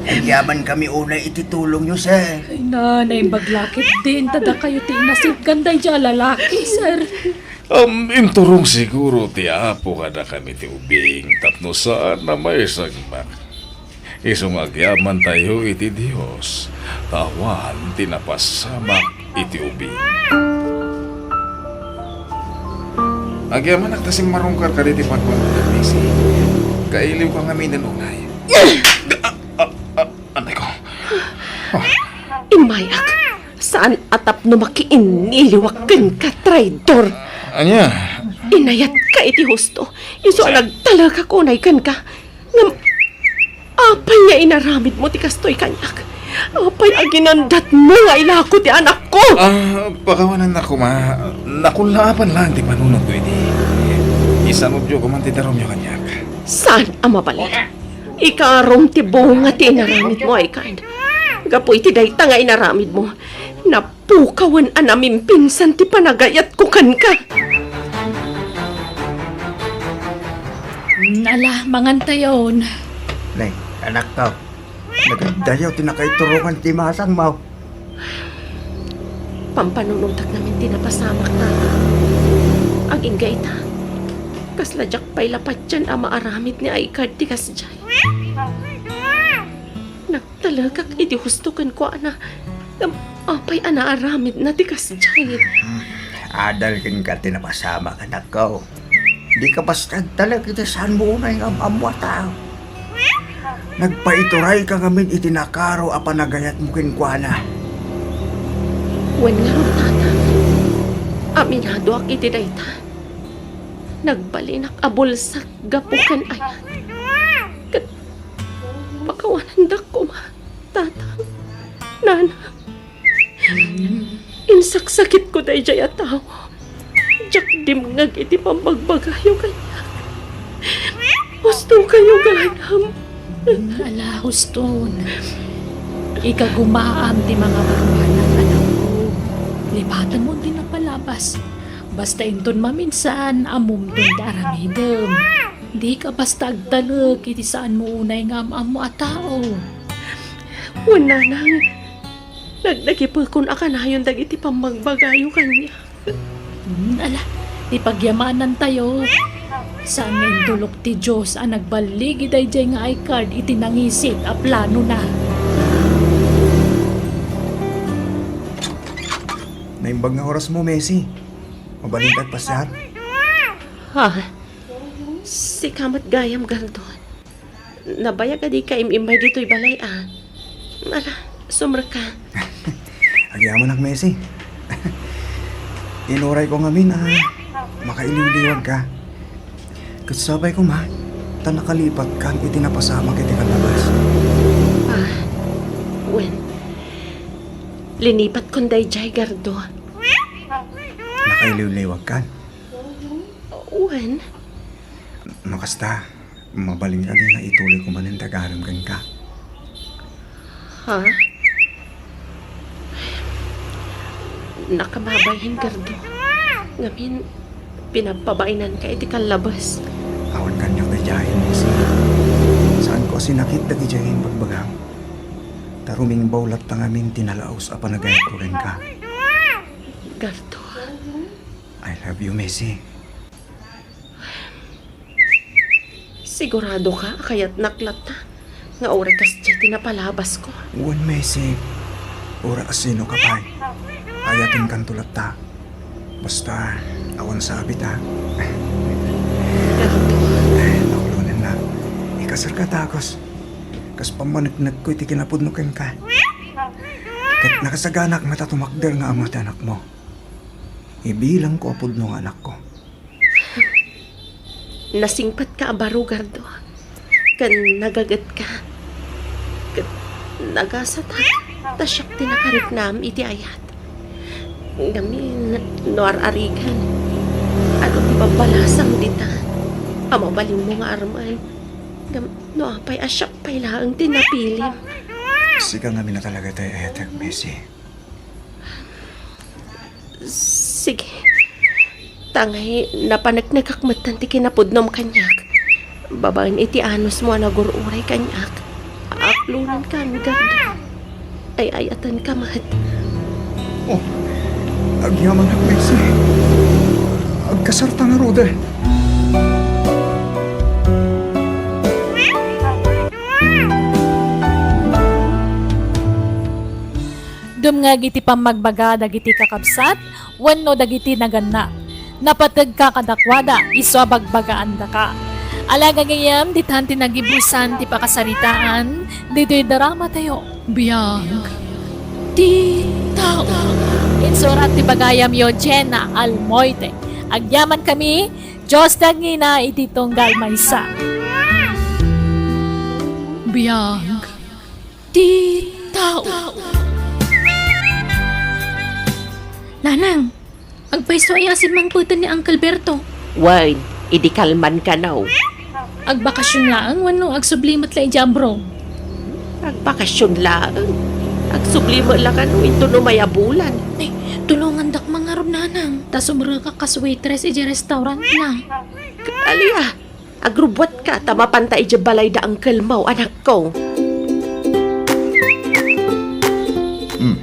Agyamankami unay iti tulongyo, sir. Ay na, naimbag la ketdin ta dakayo ti inasitgan daydiay a lalaki, sir. Um, inturong siguro ti Apo kadakami ti ubing tapno saan a maisagmak. Isu nga agyamantayo iti Dios, ta awan ti napasamak iti ubing. Agyamanak ta simmarungkar kaditi pagkuentak, Missy. Kailiwka ngamin unay. Ah, ah, ah, anay ko. Oh. Immayak, saan a tapno makiinniliwak kenka, traidor. Ania? Inayatka iti husto, isu a nagtalekak unay kenka. Ngem, apay nga inaramidmo ti kastoy kaniak? Apay a ginandatmo nga ilako ti anakko? Ah, pakawanennak koma. Nakullaapan laeng ti panunotko idi. Isanudyo koma ti darumyo kaniak. Saan a mabalin? Ikarom ti bunga ti inaramidmo, Aykard. Gapu iti dayta nga inaramidmo, napukawen a namimpinsan ti panagayatko kenka. Ala, mangantayon. Nay, anakko, nagaddayaw ti nakaiturongan ti masangmo. Pampanunotak ngamin ti napasamak, Tata. Agingga ita, kasla diak pay la patien a maaramid ni Aykard ti kasdiay. Nagtalekak iti husto kenkuana. Ngem apay a naaramidna ti kasdiay? Hmm, adal kenka ti napasamak, anakko. Dika basta agtalek iti saanmo unay nga am-ammo a tao. Nagpaiturayka ngamin iti nakaro a panagayatmo kenkuana. Wen ngarud, Tata. Aminadoak iti dayta. Nagbalinak a bulsak gapu ken ayat. Ket pakawanandak koma, Tata, Nana. Insaksakitko daydiay a tao. Diak dimngeg iti pammagbagayo kaniak. Husto kayo, gayam. Ala, huston. Ikagumaam ti mangabaruanan, anakko. Lipatenmo ti napalabas. Basta inton maminsan, ammom ti aramidem. Dika basta agtalek iti saanmo unay nga am-ammo a tao. Wen, Nanang, nagdagipekon a kanayon dagiti pammagbagayo kaniak. Hmm, ala, ti pagyamanantayo. Saan nga intulok ti Dios a nagballigi daydiay nga I-card iti nangisit a planona. Naimbag nga orasmo, Messi. Mabalinka agpasiar? Ha? Sika met gayam, Gardon. Nabayag a dika im-immay ditoy balay a. Ala, sumrekka. Agyamanak, Messi. Inurayko ngamin a makailiwliwagka. Ket sapay koma, ta nakalipatkan iti napasamak iti kallabas. Ah, wen. Linipatkon daydiay, Gardo. Nakailiwliwagkan? Wen. No kasta, mabalinka nga ituloyko manen ti agarem kenka. Ha? Nakababain, Gardo. Ngamin, pinagpabainanka iti kallabas. Awan kaniak daydiay, Messi. Saanko a sinakit dagiti impagbagam. Ta rumingbaw latta ngamin ti nalaus a panagayatko kenka. Gardo. I love you, Messi. Siguradoka a kayatnak latta nga uray kasdiay ti napalabasko? Wen, Messi. Uray asinoka pay, ayatenkanto latta. Basta, awan sabit, a. Gardo. Ay, nakulonenna. Ikaserka, takos. Kas pammaneknekko iti kinapudno kenka. Ket nakasaganak met a tumakder nga ammo ti anakmo. Ibilangko a pudno nga anakko. Nasingpetka a baro, Gardo, ken nagagetka, ket nagasatak ta siak ti nakariknam iti ayat. Ngamin, no ar-arigan, adu ti babbalasam dita a mabalinmo nga armen? Ngem no apay a siak pay laeng ti napilim? Sika ngamin a talaga ti ayatek, Messi. Sige. Ta ngay, napaneknekak metten ti kinapudnom kaniak. Babaen iti anusmo a nagur-uray kaniak. Aklonenka, Gardo. Ay-ayatenka met. Oh, agyamanak, Messi. Agkasarta ngaruden. Dumngeg iti pammagbaga dagiti kakabsat wenno dagiti naganna. Napategka kadakuada, isu a bagbagaandaka. Ala gagayem, ditan ti nagibusan ti pakasaritaan ditoy dramatayo. Biag ti tao. Insurat ti bagayamyo, Jenna Almoite. Agyamankami, Dios ti agngina iti tunggal maysa. Biag ti tao. Nanang, agpayso aya a simmangpeten ni Uncle Berto? Wen, idi kalman kano. Agbakasyon laeng wenno agsubli met la idiay abroad? Agbakasyon laeng. Agsubli met la kano inton umay a bulan. Ay, tulongandak man ngarud, Nanang, ta sumrekak kas waitress idiay restaurant na. Alia, agrubbuatka ta mapanta idiay balay da uncle mo, anakko. Hmm.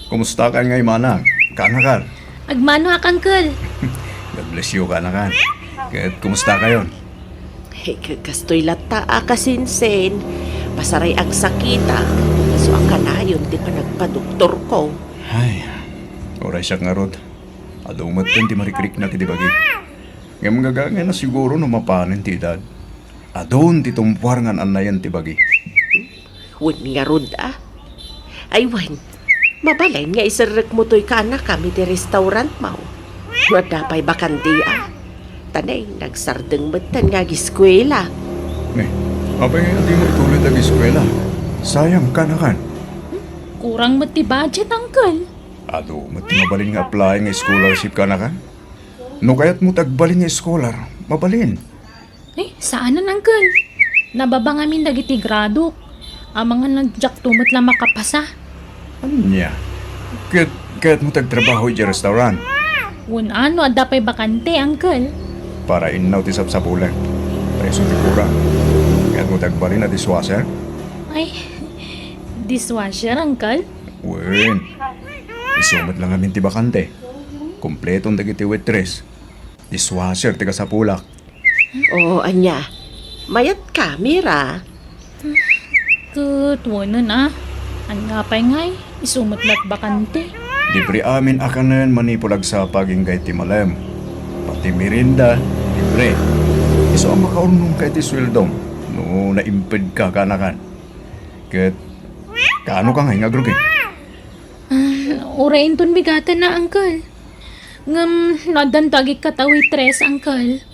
Kumustakan ngay, manang? Kaanakan? Agmanoak, uncle. God bless you, kaanakan. Ket kumustakayon? Hey, ka-, kastoy latta a kasinsin. Pasaray agsakitak. Isu a kanayon ti panagpadoktorko. Ay, uray siak ngarud. Adu metten ti marikriknak iti bagik. Ngem gagangayna siguro no mapanen ti edad. Adun ti tumpuar nga an-annayen ti bagi. Wen ngarud, a? Ay, wen. Mabalin nga iserrekmo toy kaanakam iti restaurantmo. No adda pay bakante, a? Ta nay, nagsardeng metten nga agiskuela. Ne, apay nga dimo ituloy ti agiskuela? Sayang, kaanakan. Kurang met ti budget, uncle. Adu met ti mabalin nga apply nga scholarship, kaanakan. No kayatmo ti agbalin nga scholar, mabalin. Eh, saanen, uncle. Nababa ngamin dagiti gradok. Amangan nga diakto met la makapasa. Ania? Ket kayatmo ti agtrabaho idiay restaurant? Wen a, no adda pay bakante, uncle. Para innaw ti sapsapulek. Ta isu ti kurang. Kayatmo ti agbalin a dishwasher? Ay, dishwasher, uncle? Wen. Isu met la ngamin ti bakante. Kompleton dagiti waitress. Dishwasher ti kasapulak. Oo, ania? Mayatka, Mira? Ket wenen a. Ania pay ngay? Isu met la ti bakante. Libre amin a kanen manipud agsapa agingga iti malem. Pati merienda, libre. Isu a makaurnongka iti sueldom no naimpedka, kaanakan. Ket kaanoka ngay nga agrugi? Ah, uray inton bigatanna, uncle. Ngem no addanto agikkat a waitress, uncle,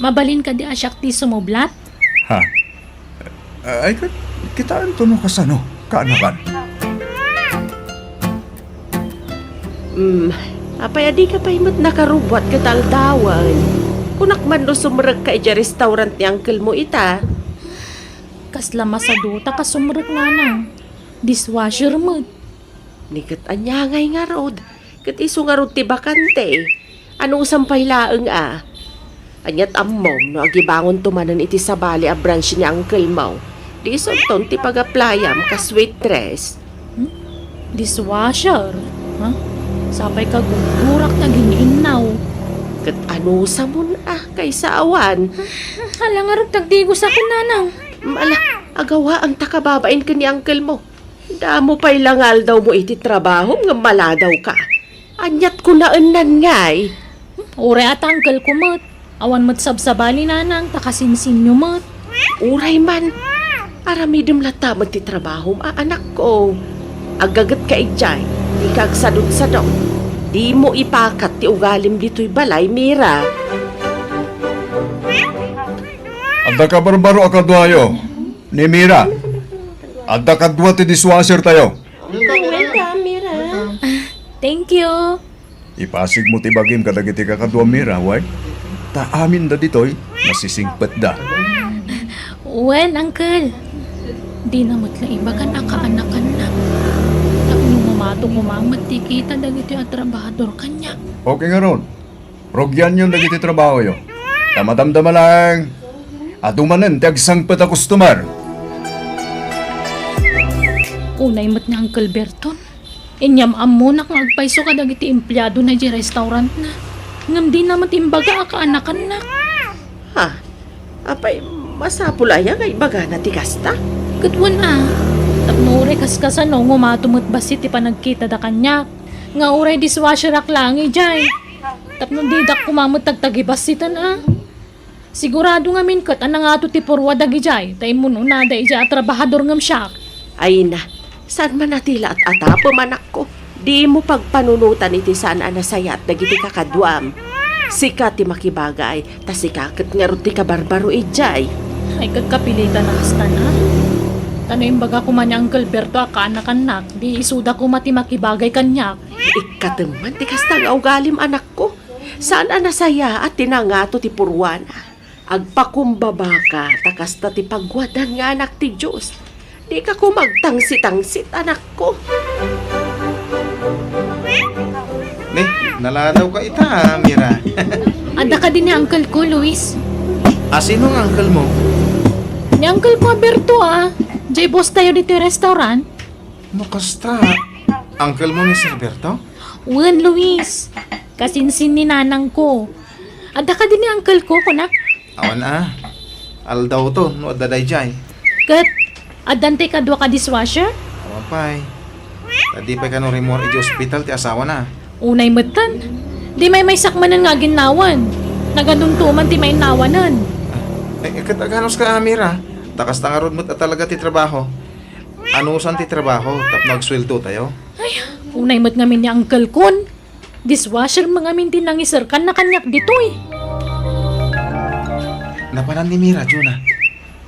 mabalin kadi a siak ti sumublat? Ha? Ay, ket kitaenton no kasano, kaanakan. Hmm, apay a dika pay met nakarubbuat ket aldawen? Kunak man no sumrekka idiay restaurant ni uncle mo ita. Kasla masadota ka sumrek, nanang. Dishwasher met. Ni ket ania ngay ngarud? Ket isu ngarud ti bakante. Anusam pay laeng a. Ania't ammom no agibangonto manen iti sabali a branch ni uncle mo? Di isunton ti pag-applyam kas waitress. Hmm? Dishwasher? Ha? Sapay ka gurgurak ta gin-innaw. Ket anusamon a kaysa awan? Hala ngarud ti agdigosakon, nanang. Ala, agawaang ta kababain ken ni uncle mo. Damo pay la nga aldawmo iti trabahom ngem maladawka. Ania't kunaennan ngay? Uray a ti uncle-ko met. Awan met sabsabali, nanang, ta kasinsinyo met. Uray man. Aramidem latta met ti trabahom a anakko. Aggagetka idiay, dika agsadutsadut. Dimo ipakat ti ugalim ditoy balay, Mira. Adda kabarbaro a kaduayo. Ni Mira, adda kadua ti dishwasher tayo. Welcome, Mira. Thank you. Ipasigmo ti bagim kadagiti kakadua, Mira, wen? Ta aminda ditoy, masisingpetda. Wen, uncle. Dina met la ibagan a kaanakannak. Tapno mamato koma met ti kita dagitoy a trabahador kaniak. Okay ngarud. Rugianyon dagiti trabahoyo. Ta madamdama laeng, adu manen ti agsangpet a customer. Unay met ni Uncle Berton. Inyam-ammonak nga agpayso kadagiti empleadona idiay restaurantna. Ngem dina met imbaga a kaanakannak. Ha? Apay, masapul aya nga ibagana ti kasta? Ket wen a, tapno uray kaskasano, ngumato met bassit ti panagkitada kaniak. Nga uray dishwasherak laeng idiay. Tapno didak koma met tagtagibassiten a. Sigurado ngamin ket a nangato ti purua dagidiay ta immun-unada idiay a trabahador ngem siak. Ay na, saan man a ti la at-atapem, anakko? Dimo pagpanunotan iti saan a nasayaat dagiti kakaduam. Sika ti makibagay, ta sika ket ngarud ti kabarbaro idiay. Ay, ket kapilitan a kastan a. Ta no imbaga koma ni Uncle Berto a kaanakannak, di isuda koma ti makibagay kaniak. Ikkatem man ti kasta nga ugalim, anakko. Saan a nasayaat ti nangato ti puruana. Agpakumbabaka ta kasta ti pagwadan nga anak ti Dios. Dika koma agtangsit-tangsit, anakko. Ne, naladawka ita, Mira. Adda kadi ni uncle ko, Luis. A, sino nga uncle mo? Ni uncle ko, Berto, a. Jay boss tayo ditoy restaurant. No kasta, uncle mo ni Sir Berto? Wen, Luis. Kasinsin ni nanang ko. Adda kadi ni uncle ko, kunak? Awan a. Aldawto no adda daydiay. Ket, addan ti kadua ka dishwasher? Awan pay. Ta di pay kano rimmuar idiay ospital ti asawana. Unay metten. Di maymaysak manen nga aginnawan. Naganunto man ti mainnawanan. Ah, eh, eh, ket aganuska, Mira? Ta kasta ngarud met a talaga ti trabaho. Anusan ti trabaho tapno agsueldotayo? Ay, unay met ngamin ni Uncle Kun. Dishwasher met ngamin ti nangiserkanna kaniak ditoy. Napanan ni Mira, Jonah.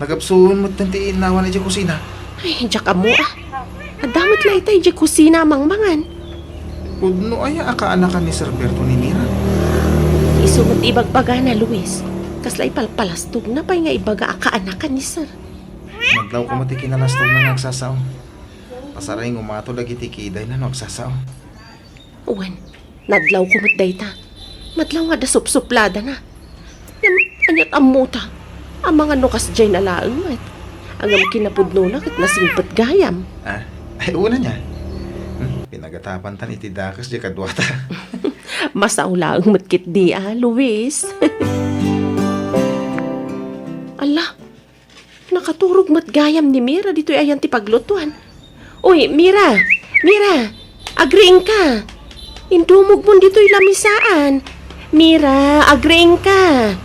Nagapsuon metten ti innawan idiay kusina. Ay, diak ammo, ah. Adda met la ita idiay kusina a mangmangan. Pudno aya a kaanakan ni Sir Berto ni Mira? Isu met ibagbagana, Luis. Kasla ipalpalastogna pay nga ibaga a kaanakan ni Sir. Nadlawko met ti kinalastogna nga agsasao. Pasaray nga umato dagiti kidayna no agsasao. Wen, nadlawko met dayta. Madlaw nga adda supsupladana. Ngem, ania't ammota? Amangan no kasdiayna laeng met. Ngem kinapudnona ket nasingpet gayam. Ah, ay, una niya. Hmm, pinagatapantan iti dakes di kaduata. Masao laeng met ketdi a, Luis. Ala, nakaturog met gayam ni Mira ditoy ayan ti paglutuan. Uy, Mira! Mira! Agriingka! Indumogmon ditoy lamisaan. Mira, agriingka!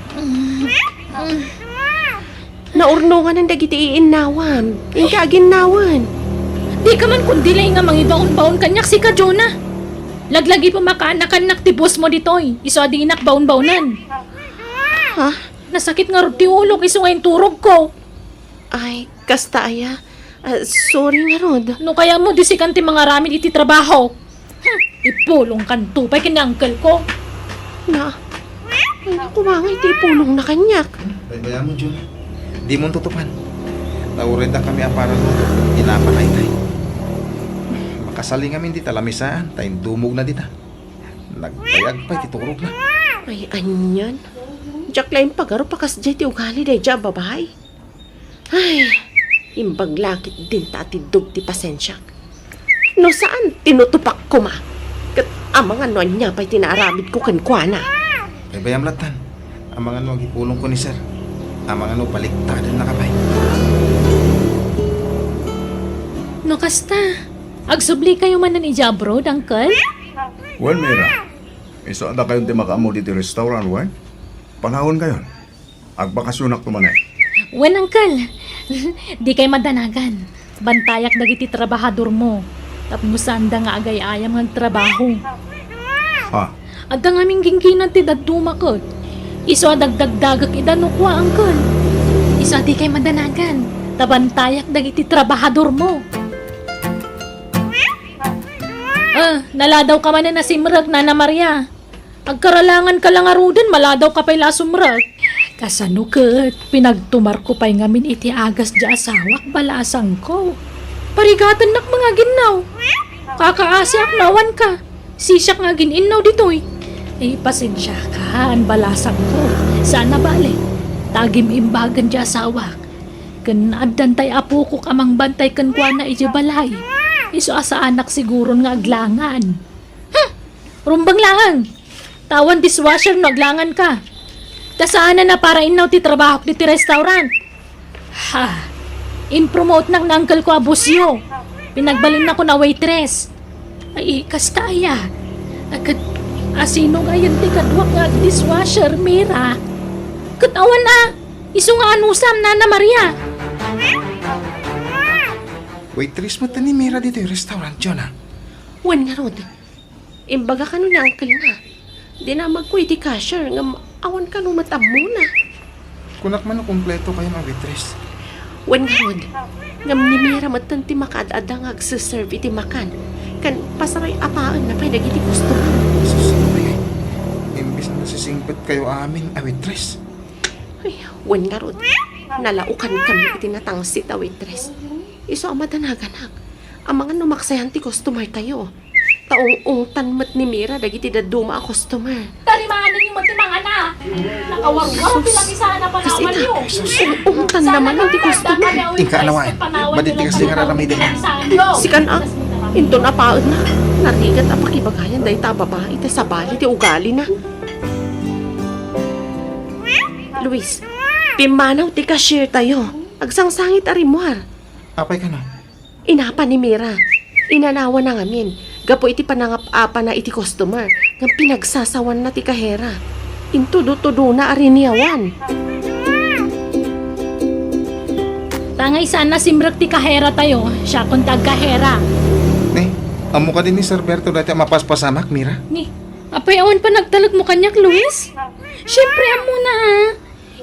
Naurnonganan dagiti iinnawam. Inka aginnawen. Dika man kundi lay nga mangibaon-baon kaniak sika, Jonah. Laglagipem a kaanakannak ti boss mo ditoy, isu a dinak baon-baonen. Ha? Nasakit ngarud ti ulok isu nga inturogko. Ay, kasta aya. Ah, sorry ngarud. No kayatmo, di sikan ti mangaramid iti trabaho. Hmm, ipulongkanto pay ken ni uncle ko. Na, ay, nakumangay ti ipulongna kaniak. Baybayamon, Jun. Dimon tutupan. Ta uray dakami a para luto, inapa na itay. Makasali ngamin dita lamisaan, ta indumogna dita. Nagbayag pay ti turogna. Ay, anian. Diak la impagarup a kasdiay ti ugali daydiay a babai. Ay, imbag la ketdin ta atiddog ti pasensiak. No saan, tinutupak koma. Ket amangan no ania pay ti naaramidko kenkuana. Baybayam lattan. Amangan no agipulongko ni Sir. Amangan no baliktadannaka pay. No kasta, agsublikayo manen idiay abroad, Uncle? Wen, Mira. Isu a dakayon ti makaammo ditoy restaurant, wen? Panawenkayon. Agbakasionakto manen. Wen, Uncle. Dikay madanagan. Bantayak dagiti trabahadormo. Tapno saanda nga agay-ayam nga agtrabaho. Ha? Adda ngamin gingginad ti dadduma ket isu a dagdagdagek ida no kua, Uncle. Isu a dikay madanagan. Ta bantayak dagiti trabahadormo. Ah, naladawka manen a simrek, Nana Maria. Agkaralanganka la ngaruden, maladawka pay la a sumrek. Kasano ket pinagtumarko pay ngamin iti agas diay asawak, balasangko. Parigatennak mangaginnaw. Kakaasiak no awanka. Sisiak nga agin-innaw ditoy. Eh, pasensiakan, balasangko. Saan a bale. Ta agim-imbagen diay asawak. Ken addan tay apokok a mangbantay kenkuana idiay balay. Isu a saanak siguron nga aglangan. Hmm! Rumbeng laeng! Ta awan dishwasher no aglanganka. Ta saanen a para innaw ti trabahok ditoy restaurant. Ha! Impromotenak ni uncle ko a bossyo. Pinagbalinnakon a waitress. Ay, kasta aya. A, ket asino ngayen ti kaduak nga agdishwasher, Mira? Ket awan a, isu nga anusam, Nana Maria. Waitress met ni Mira ditoy restaurant, Jonah. Wen ngarud. Imbaga kano ni uncle na. Dinamagko iti cashier ngem awan kano met ammona. Kunak man no kumpleto kayon a waitress. Wen ngarud, ngem ni Mira metten ti makaad-adda nga agse-serve iti makan. Ken pasaray apaenna pay dagiti customer. Sus, ay, ay. Imbes a nasisingpet kayo amin a waitress. Ay, wen ngarud, nalaokan kami iti natangsit a waitress. Isu a madanaganak. Amangan no maksayan ti customer tayo. Ta ung-ungtan met ni Mira dagiti dadduma a customer. Tarimaanenyo met ti mangana. Nakawarwar ti lamisaan a panawanyo. Ung-ungtan naman ti customer. Inka anawaen. Madi ti kasdi nga raramiden. Sikan a, inton apaenna, narigat a pakibagayan dayta a babai ta sabali ti ugalina. Luis, pimmanaw ti cashier tayo. Agsangsangit a rimmuar. Apay kano? Inapa ni Mira. Inanawanna ngamin gapu iti panangap-apana iti customer ngem pinagsasawanna ti kahera. Intudo-tudona a riniawan. Tangay saan a simrek ti kaheratayo, siakon ti agkahera. Ni, ammo kadi ni Sir Berto dayta a mapaspasamak, Mira? Ni, apay awan panagtalekmo kaniak, Luis? Siempre, ammona, a.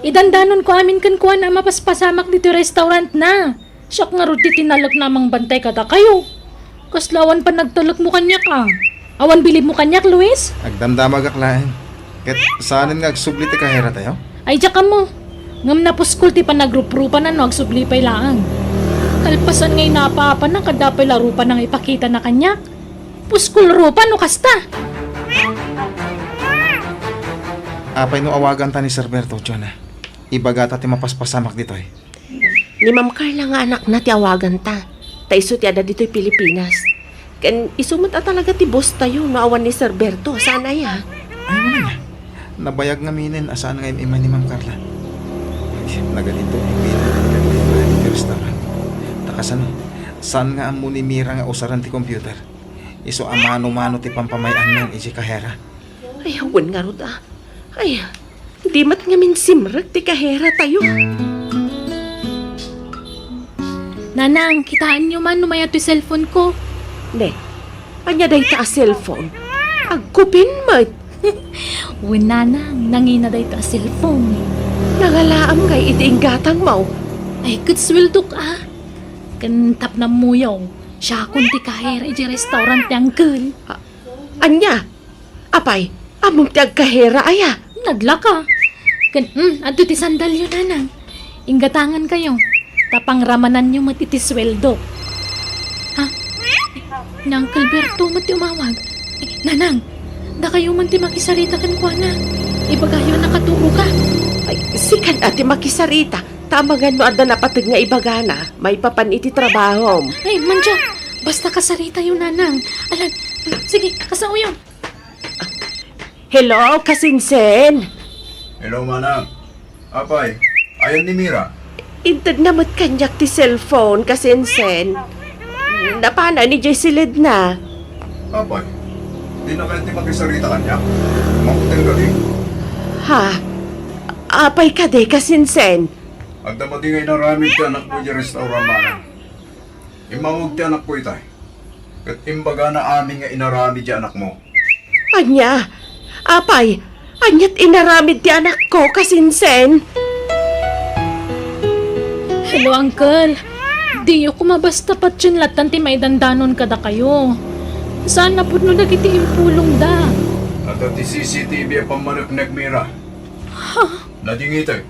Idandanonko amin kenkuana a mapaspasamak ditoy restaurantna. Siak ngarud ti tinalekna a mangbantay kadakayo. Kasla awan panagtalekmo kaniak, a. Awan bilibmo kaniak, Luis? Agdamdamagak laeng. Ket saanen nga agsubli ti kaheratayo? Ay, diak ammo. Ngem napuskol ti panagruprupanan no agsubli pay laeng. Kalpasan nga inapa-apana, adda pay la rupana nga ipakitana kaniak. Puskol rupa no kasta. Apay no awaganta ni Sir Berto, Jonah? Ibagata ti mapaspasamak ditoy. Ni Ma'am Carla nga anakna ti awaganta, ta isu ti adda ditoy Pilipinas. Ken isu met a talaga ti boss tayo no awan ni Sir Berto, saan aya? Ay, wala nga. Nabayag ngaminen a saan nga im-immay ni Ma'am Carla. Ay, nagad-inton ti pila ti restaurant. Ta kasano, saan nga ammo ni Mira nga usaren ti computer? Isu a mano-mano ti pampamay-annan iti kahera. Ay, wen ngarud, a. Ay, di met ngamin simrek ti kaheratayo. Nanang, kitaenyo man no mayat toy cellphone ko. Ne, ania dayta a cellphone? Agkupin met. Wen, nanang, nangina dayta a cellphone. Nangalaam ngay iti inggatangmo? Ay, ket sueldok, a. Ken tapno ammoyo, siakon ti kahera iti restaurant ti uncle. A-, ania? Apay, ammom ti agkahera aya? Naglaka. Ken, mm, adto ti sandalyo, nanang. Inggatangan kayo. Ta pangramananyo met iti sueldo. Ha? Ni Uncle Berto met ti umawag. Eh, nanang, dakayo man ti makisarita kenkuana. Ibagayo a nakaturoka. Ay, sikan a ti makisarita. Ta amangan no adda napateg nga ibagana, maipapan iti trabahom. Ay, mandia, basta kasaritayo, nanang. Alan, sige, kasaoyo. Hello, kasinsin. Hello, manang. Apay, ayan ni Mira? Intedna met kaniak ti cellphone, kasinsin. Napana ni Jay siledna. Apay, di na kayat ti makisarita kaniak? Manguteng kadi? Ha? Apay kadi, kasinsin? Adda madi nga inaramid ti anakmo idiay restaurant, manang. Immawag ti anakko itay. Ket imbagana amin nga inaramid ti anakmo. Ania? Apay, aniat inaramid ti anakko, kasinsin? Hello, Uncle. Diyo koma basta patien lattan ti maidandanon kadakayo. Saan a pudno dagiti impulongda. Adda ti C C T V a pammaneknek, Mira. Ha? Nadingiteg.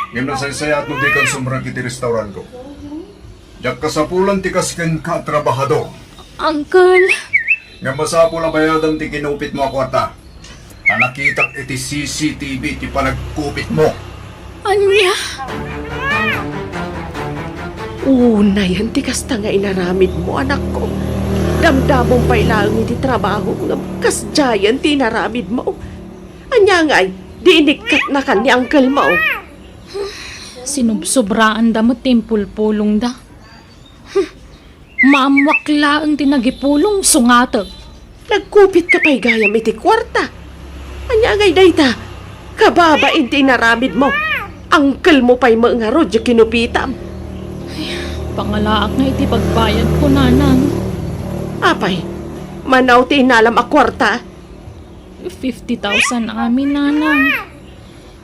Ngem nasaysayaat no dikan sumrek iti restaurantko. Diak kasapulan ti kas kenka a trabahador. Uncle! Ngem masapul a bayadam ti kinupitmo a kuarta. Ta nakitak iti C C T V ti panagkupitmo. Ania? Unayen ti kasta nga inaramidmo, anakko. Damdamom pay laeng iti trabaho ngem kasdiayen ti inaramidmo. Ania ngay, di inikkatnakan ni uncle mo? Sinubsobraanda met ti impulpulongda. Hmm. Maammoak laeng ti nagipulong, sungatek. Nagkupitka pay gayam iti kuarta. Ania ngay dayta? Kababain ti inaramidmo. Uncle mo pay met ngarud ti kinupitam. Ay, pangalaak nga iti pagbayadko, nanang. Apay, mano ti inalam a kuarta? Fifty thousand amin, nanang.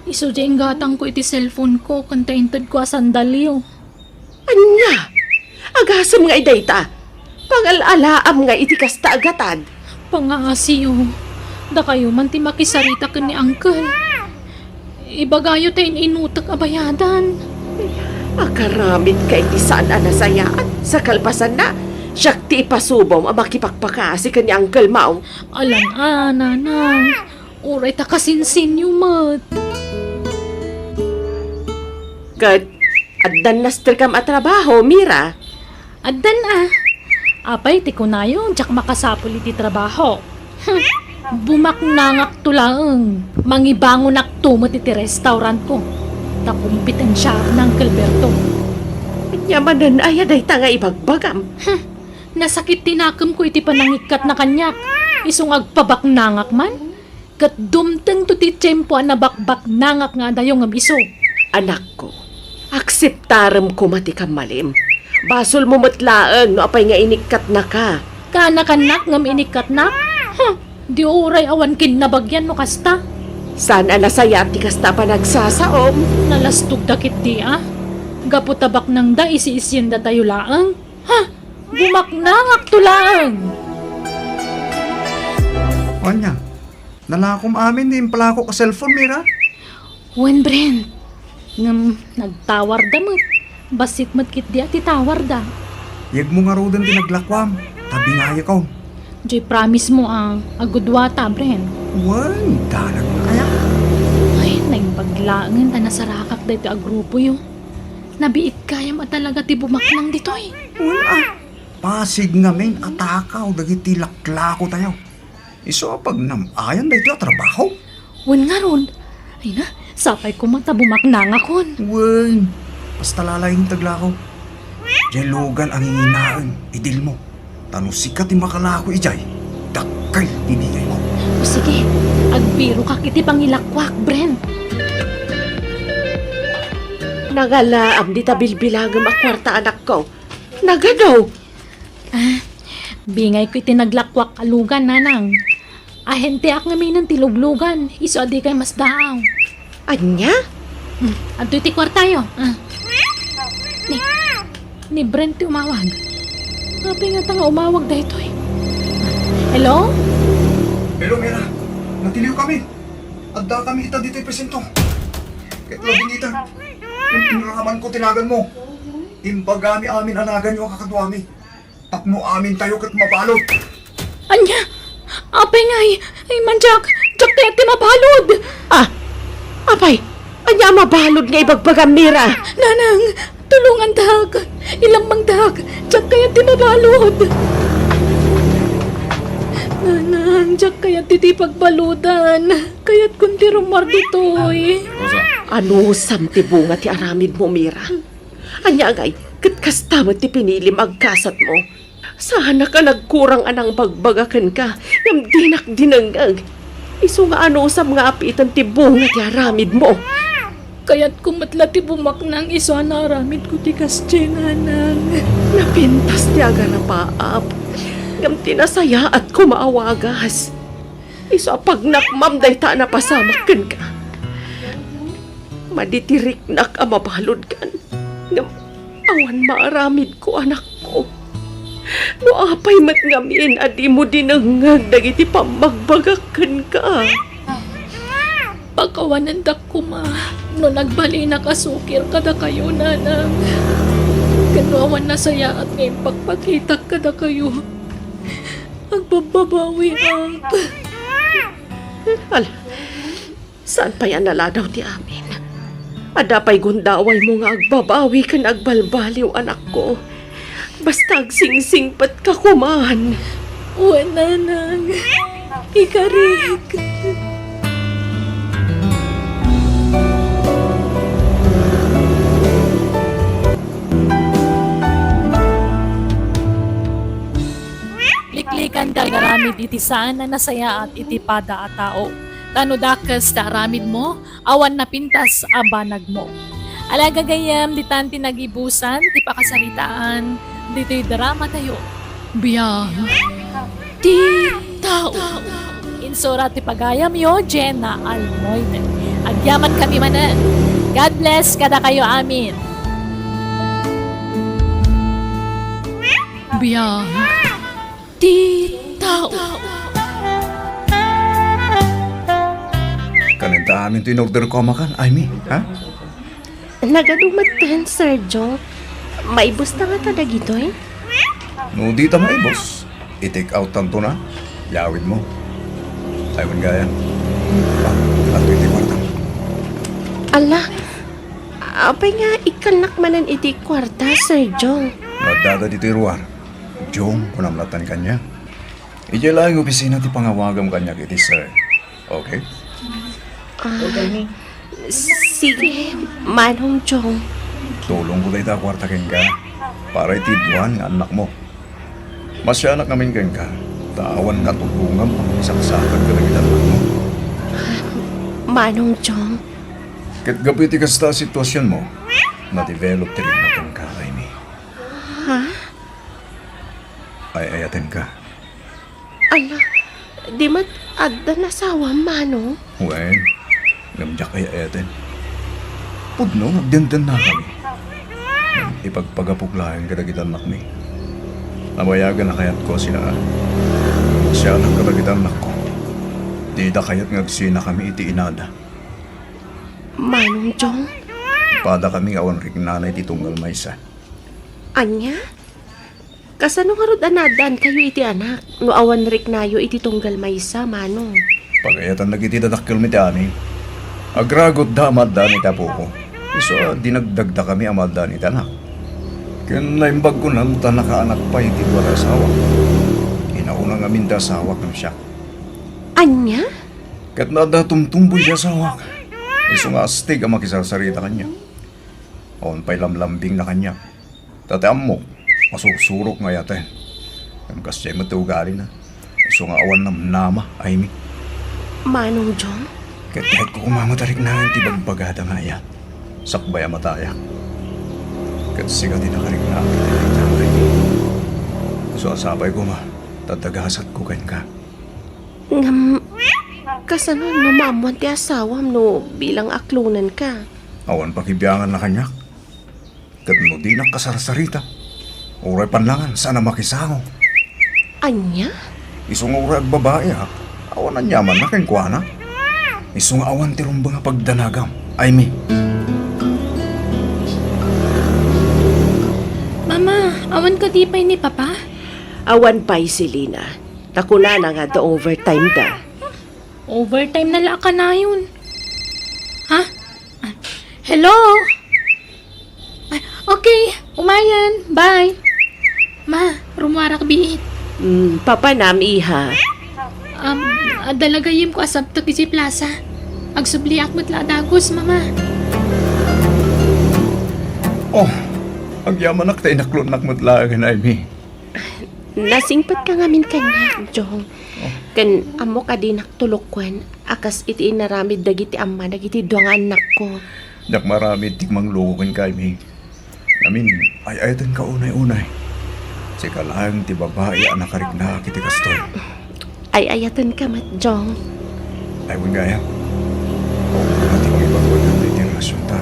Isu ti inggatangko iti cellphone ko, ken ta intedko a sandalyo. Ania? Agasem nga idayta? Pangal-alaam nga iti kasta a gatad? Pangaasiyo, dakayo man ti makisarita ken ni Uncle. Ibagayo ta in-inutek a bayadan. Akaramidka iti saan a nasayaat. Sa kalpasanna, siak ti ipasubom a makipakpakaasi ken ni Uncle Mau. Alan a, nanang. Uray ta kasinsinyo met. Ket addan nasterkam a trabaho, Mira? Addan a. Apay ti kunayo, diak makasapul iti trabaho. Hmm. Bumaknangakto laeng. Mangibangonakto met iti restaurantko. Ta kompetensyaak ni Uncle Berto. Ania manen aya dayta nga ibagbagam? Hmm. Nasakit ti nakemko iti panangikkatna kaniak. Isu nga agpabaknangak man. Ket dumtengto ti tiempo a nabakbaknangak nga adayo ngem isu. Anakko, akseptarem koma ti kammalim. Basolmo met laeng no apay nga inikkatnaka. Kaanakannak ngem inikkatnak? Huh! Di uray awan kinnabagian no kasta. Saan a nasayaat ti kasta a panagsasaom? Nalastogda ketdi a. Gapu ta baknangda, isi-isiendatayo laeng. Ha! Bumaknangakto laeng! Ania? Nalakom amin ti impalakok a cellphone, Mira? Wen, Brent. Ngem nagtawarda met. Bassit met ketdi a ti tawarda. Yegmo ngaruden ti naglakuam, ta bingayekon. Diay promise mo a agudua ta, Brent. Wen, dalag na kaya? Ay, naimbag laengen ta nasarakak daytoy a grupoyo. Nabiit gayam a talaga ti bumaknang ditoy. Wen, a. Pasig ngamin a takaw dagiti laklakotayo. Isu a pagnam-ayan daytoy a trabaho. Wen ngarud. Ay na, sapay koma ta bumaknangakon. Wen, basta lalaing taglako. Diay lugan a nginginaen, idilmo. Ta no sika ti makalako idiay, dakkel ti bingaymo. O sige, agbirokak iti pangilakuak, Brent. Nangalaam dita bilbilangem a kuarta, anakko. Nagado. Ah, bingayko iti naglakuak a lugan, nanang. Ahenteak ngaminen ti luglugan, isu a dikay masdaaw. Ania? Hmm, adtoy ti kuartayo. Ah. Ni, ni Brent ti umawag. Apay ngata nga umawag daytoy? Hello? Hello, Mira. Natiliw kami. Adda kami ita ditoy presinto. Ket labing ita. Inraman ko ti naganmo. Imbagami amin a naganyo a kakaduami. Tapno amintayo ket mabalud. Ania? Apay ngay? Ay, man, Jack! Jack kayat ti mabalud! Ah! Apay, ania a mabalud nga ibagbagam, Mira? Nanang, tulongandak! Ilammangdak! Jack kayat ti mabalud! Nanang, Jack kayat ti, ti pagbaludan! Kayatkon ti rummuar ditoy! Anusam ti bunga ti aramidmo, Mira? Ania ngay, ket kasta met ti pinilim a agkasatmo? Saanak a nagkurang a nangbagbaga kenka, ngem dinak dinengngeg. Isu nga anusam nga apiten ti bunga ti aramidmo. Kayatko met la ti bumaknang isu a naaramidko ti kasdiay, nanang. Napintas ti agarapaap, ngem ti nasayaat koma a wagas. Isu a pagnakmam dayta a napasamak kenka. Madi ti riknak a mabaludkan, ngem awan maaramidko, anakko. No apay met ngamin a dimo dinengngeg dagiti pammagbagak kenka. Pakawanendak koma no nagbalinak a sukir kadakayo, nanang. Ken no awan nasayaat nga impakpakitak kadakayo, agbabbabawiak. Al-, Saan pay a naladaw ti amin? Adda pay gundawaymo nga agbabawi ken agbalbaliw, anakko. Basta agsingsingpetka koman. Wen, nanang. Ikarik. Liklikan ti agaramid iti saan a nasayaat iti pada a tao. Ta no dakes ti aramidmo, awan napintas a banagmo. Ala, gagayyem, ditan ti nagibusan ti pakasaritaan ditoy dramatayo. Biag ti tao. Insura ti pagayamyo, Jenna Almoite. Agyamankami manen. God bless kadakayo amin. Biag ti tao. Kanen ta amin ti in-order ko a makan, Amy, ha? Nagadu metten, Sir Jong. Maibus ta ngata dagitoy? No di ta maibus, i-take out tanto na. Yawid mo. Ay, man gaya. Ah, ato iti kwarta. Ala, apay nga ikkannak manen iti kwarta, Sir Jong? No addada ditoy ruar, Jong, kunam latan kaniak. Idiay laeng opisina ti pangawagam kaniak iti sir. Okay? Ah, sige, Manong Jong. Tulongko dayta a kwarta kenka para iti dua nga annakmo. Masianak ngamin kenka, ta awan katulongam a makisaksakit kadagiti annakmo. Manong Jong. Ket gapu iti kasta a sitwasionmo, na-develop ti riknak kenka, Amy. Ha? Ay-ayatenka. Ala, di met adda asawam, Manong? Wen, ngem diak ay-ayaten. Pudno nga agdendennakami. Ngem ipagpagapok laeng kadagiti annakmi. Nabayagen a kayatko a sinaan. Sianak kadagiti annakko. Dida kayat nga agsinakami iti inada. Manong Jong? Padakami nga awan riknana iti tunggal maysa. Ania? Kasano ngarud a naaddaankayo iti anak no awan riknayo iti tunggal maysa, Manong? Pagayatan dagiti dadakkelmi ti ani. Agragutda a maaddaan iti apoko. Isu a dinagdagdakami a maaddaan iti anak. Ken naimbag ko no ta nakaanak pay ti dua ti asawak. Inauna ngamin ti asawak ngem siak. Ania? Ket no adda tumtumboy ti asawak, isu nga astig a makisarsarita kaniak. Awan pay lamlambingna kaniak. Ta ti ammok, masursurok nga ayaten. Ngem kasdiay met ti ugalina. Isu nga awan namnama, Amy. Manong Jong? Ket kayatko koma met a riknaen ti ibagbagada nga ayat. Sakbay a matayak. Ket sika ti nakarikna iti dayta, Amy. Isu a sapay koma, ta dagasatko kenka. Ngem, kasano no maammoan ti asawam no bilang aklonenka? Awan pakibianganna kaniak. Ket no dinak kasarsarita, uray pannangan saan a makisango. Ania? Isu nga uray agbabaiak, awan aniamanna kenkuana. Isu nga awan ti rumbeng a pagdanagam, Amy. Mama, awan kadi pay ni Papa? Awan pay, Selina. Ta kunana nga adda overtime da. Overtime na la a kanayon. Ha? Ah, hello? Ah, okay, umayen. Bye. Ma, rummuarak biit. Mm, papanam, iha. Um, adda la gayyemko a sabtek idiay plaza. Agsubliak met la a dagus, Mama. Oh, agyamanak ta inaklonnak met laengen, Amy. Nasingpetka ngamin kaniak, Jong. Oh. Ken ammok a dinak tulokkuan a kas iti inaramid dagiti amma dagiti dua nga annakko. Diak maaramid ti mangluko kenka, Amy. Ngamin, ay-ayatenka unay-unay. Sika laeng ti babai a nakariknaak iti kastoy. Ay-ayatenka met, Jong. Ay, wen gayam. Awan ti mangibagbaga iti relasionta.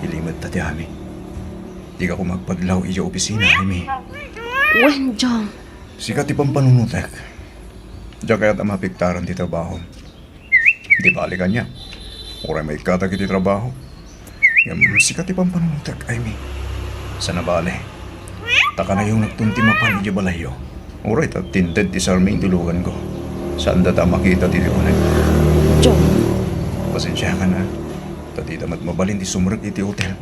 Ilimedta ti amin. Dika koma agpadlaw idiay opisina, Amy. Wen, Jong. Sika ti pampanunotek. Diak kayat a maapektaran ti trabahom. Di bale kaniak. Uray maikkatak iti trabaho. Ngem sika ti pampanunotek, Amy. Saan a bale. Ta kanayonakton ti mapan idiay balayyo. Uray ta tinded ti sarmi iti luganko. Saanda ta a makita ditoy uneg. Jong. Pasensiakan, a. Ta dita met mabalin ti sumrek iti hotel.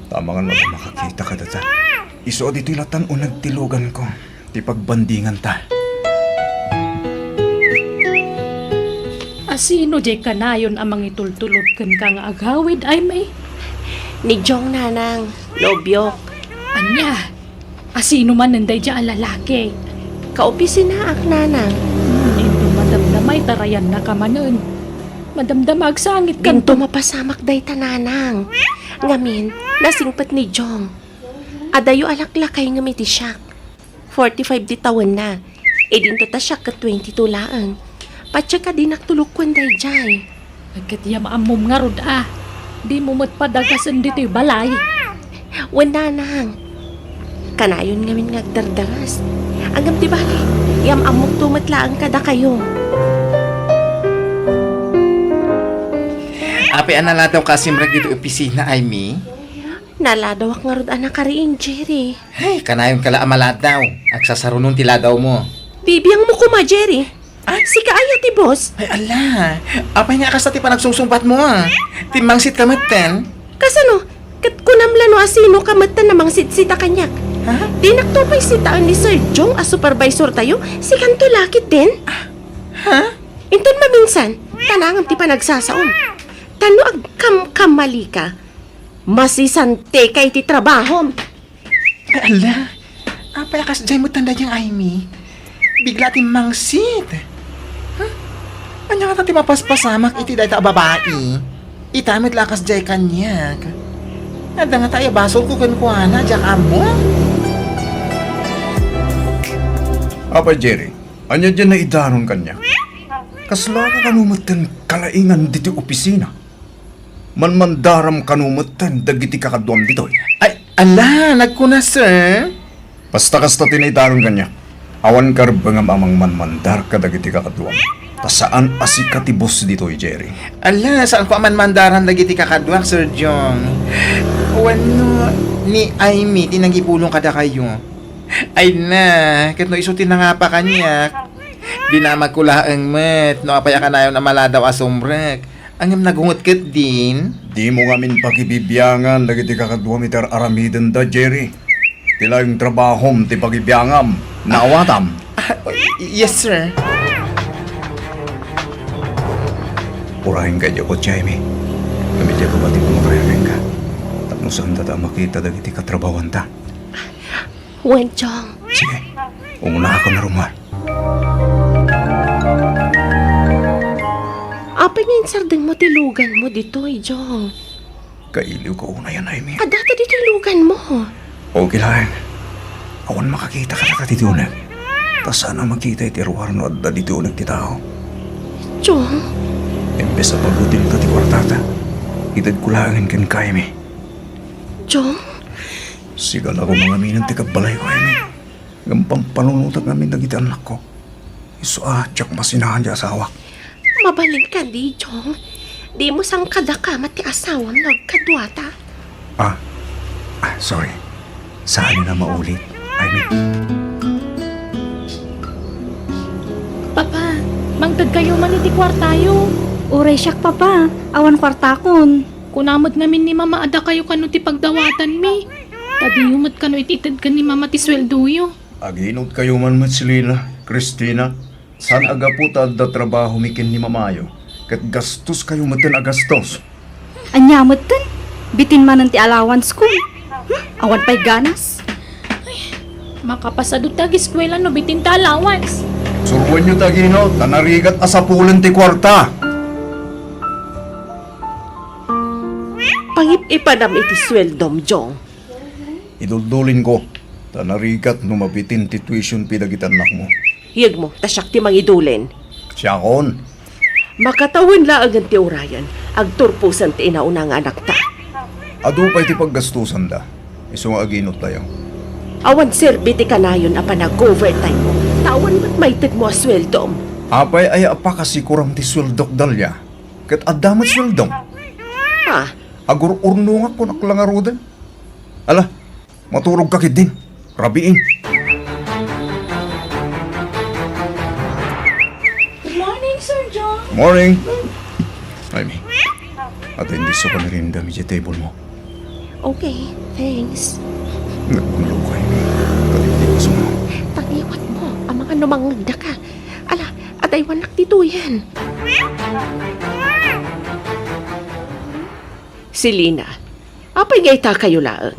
Ta amangan no adda makakita kadata. Isu a ditoy latan uneg ti luganko, ti pagbandinganta. A sino diay kanayon a mangitultulod kenka nga agawid, Amy? Ni Jong, nanang, nobiok. Ania? A sino manen daydiay a lalaki? Kaopisinaak, nanang. Hmm, inton madamdama, itarayanna ka manen. Madamdama, agsangit ka. Dinto mapasamak dayta, nanang. Ngamin, nasingpet ni Jong. Adayo a laklakay ngem iti siak. Forty-five ti tawenna. Idinto ta siak ket twenty-two laeng. Patiek a dinak tulokkuan daydiay. Ket yam-ammom ngarud a. Dimo met padagasen ditoy balay. Wen, nanang. Kanayon ngamin nga agdardaras. Ngem di bale, yam-ammokto met laeng kadakayo. Apay a naladawka a simrek ditoy opisina, Amy? Naladawak ngarud a nakariing, Jerry. Ay, kanayonka la a maladaw. Agsasarunon ti ladawmo. Bibiangmo koma, Jerry. Ay. Sika aya ti boss? Ay, ala. Apay nga kasta ti panagsusungbatmo, a? Timmangsitka metten? Kasano? Ket kunam la no a sinoka metten a mangsitsitak kaniak. Ha? Dinakto pay sitaen ni Sir Jong a supervisortayo, sikanto la ketdin? Ha? Inton maminsan, ta naangem ti panagsasaom. Ta no agkamkammalika, masisanteka iti trabahom. Ay, ala! Apay a kasdiay met tan daydiay, Amy? Bigla ti mangsit. Ha? Ania ngata ti mapaspasamak iti dayta a babai? Ita met la a kasdiay kaniak. Adda ngata aya basolko kenkuana, diak ammo? Apay, Jerry, ania diay naidanon kaniak? Kaslaka kano metten kalaingan ditoy opisina? Manmandaram kano metten dagiti kakaduam ditoy? Ay, ala, nagkuna, sir. Basta kasta ti naidanon kaniak. Awan karebbengam a mangmanmandar kadagiti kakaduam. Ta saan a sika ti boss ditoy, Jerry. Ala, saanko a manmandaran dagiti kakaduak, Sir Jong. Wenno ni Aimee ti nangipulong kadakayo? Ay na, ket no isu ti nangapa kaniak, dinamagko laeng met no apay a kanayon a maladaw a sumrek. Ngem nagunget ketdin. Dimo ngamin pakibibiangan dagiti kakaduam iti ar-aramidenda, Jerry. Ti laeng trabahom ti pagibiangam. Naawatam? Ah, yes, sir. Urayenka idiay kotse, Aimee. Ngem idiay baba ti pumakayan kenka. Tapno saanda a makita dagiti katrabahuanta. Wen, Jong. Sige, umunaka a rummuar. Apay nga insardengmo ti luganmo ditoy, Jong? Kailiwko unayen, Aimee. Adda ta ditoy luganmo. Okay laeng. Awan makakita kadata ditoy uneg. Ta saan a makita iti ruar no adda ditoy uneg ti tao. Jong? Imbes a pagutimta ti kuartata, itedko laengen kenka, Aimee. Jong? Sika la koma ngamin ti kabbalayko, Aimee. Ngem pampanunotek ngamin dagiti annakko. Isu a diak masinaan ti asawak. Mabalin kadi, Jong? Dimo sangkadakama ti asawam no agkaduata? Ah, ah, sorry. Saan a maulit, Aimee. Papa, mangtedkayo man iti kuartayo. Uray siak, Papa. Awan kuartakon. Kuna met ngamin ni Mama a dakayo kano ti pagdawatanmi. Ta diyo met kano it-ited ken ni Mama ti sueldoyo. Aginotkayo man met, Selina, Christina. Saan a gapu ta adda trabahomi ken ni Mamayo, ket gastoskayo metten a gastos. Ania metten? Bitin manen ti allowance ko. Hmm? Awan pay ganas. Makapasado ti ageskuela no bitin ti allowance. Suroenyo ti aginot, ta narigat a sapulen ti kuarta. Pangip-ipanam iti sueldom, Jong. Iduldulinko, ta narigat no mabitin ti tuition fee dagiti annakmo. Yegmo, ta siak ti mangidulin. Siakon. Makatawen laengen ti urayen, agturposen ti inauna nga anakta. Adu pay ti paggastusanda, isu nga aginottayo. Awan serbi ti kanayon a panag-overtime mo, ta awan met maitedmo a sueldom. Apay aya a pakasikuram ti sueldok, Dalia? Ket adda met sueldom. Ah. Agur-urnongak kunak la ngaruden. Ala, maturogka ketdin. Rabiin. Good morning, Sir John. Morning. Ay, mi. Ata hindi so ka merienda mi table mo. Okay, thanks. Nagbunlo ka, Amy. Pati di ko sumo. Tagiwat mo, amang ano mangagda ka. Ala, adaywanak ditoyen. Selina, apay nga ita kayo laeng?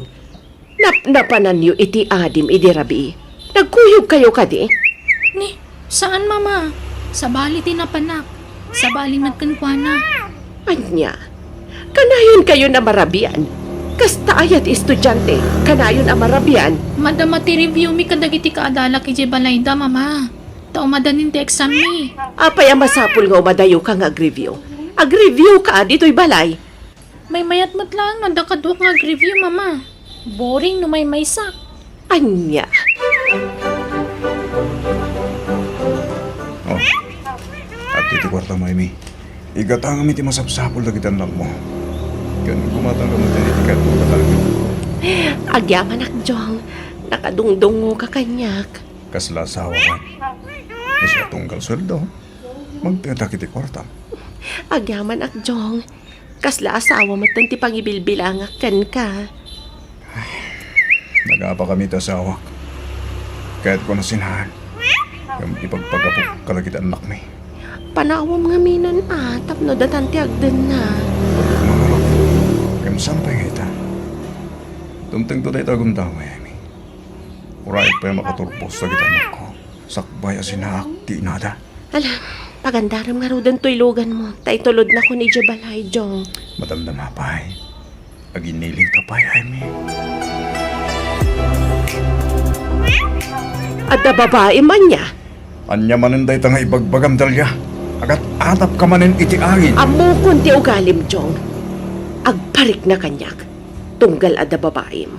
Napnapananyo iti adim idi rabii? Nagkuyog kayo kadi? Ni, saan, Mama. Sabali ti napanak. Sabali met kenkuana. Ania? Kanayon kayo a marabian? Kasta aya ti estudiante, kanayon a marabian? Madama ti review mi kadagiti kaadalak idiay balayda, Mama. Ta umadanin ti exam mi. Apay a masapul nga umadayo ka nga agreview? Agreview ka ditoy balay. Maymayat met laeng no adda kaduak nga agreview, Mama. Boring no maymaysak. Ania? Oh. Adtoy ti kuartam, Amy. Igatangam iti masapsapul dagiti annakmo. Ken gumatangka met iti kayatmo a gatangem. Agyamanak, Jong. Nakadungdungngoka kaniak. Kasla asawa ka. Isu a tunggal sueldo. Magtetak iti kuartam. Agyamanak, Jong. Kasla asawa metten ti pangibilbilangak kenka. Nagapa kami ti asawak. Kayatko a sinaan. Ngem ipagpagapok kadagiti annakmi. Panawam ngaminen a tapno datan ti agdenna. Mangarok. Ngem saan pay nga ita? Dumtengto dayta a gundaway, Amy. Uray pay a makaturpos dagiti annakko. Sakbay a sinaak ti inada. Ala, Pagandarem ngaruden toy luganmo, ta itulodnakon idiay balay, Jong. Madamdama pay. Aginnilingka pay, Aimee. Adda babaim ania? Ania manen dayta nga ibagbagam, Dalia? Agat-atapka manen iti angin. Ammokon ti ugalim, Jong. Agparikna kaniak, tunggal adda babaim.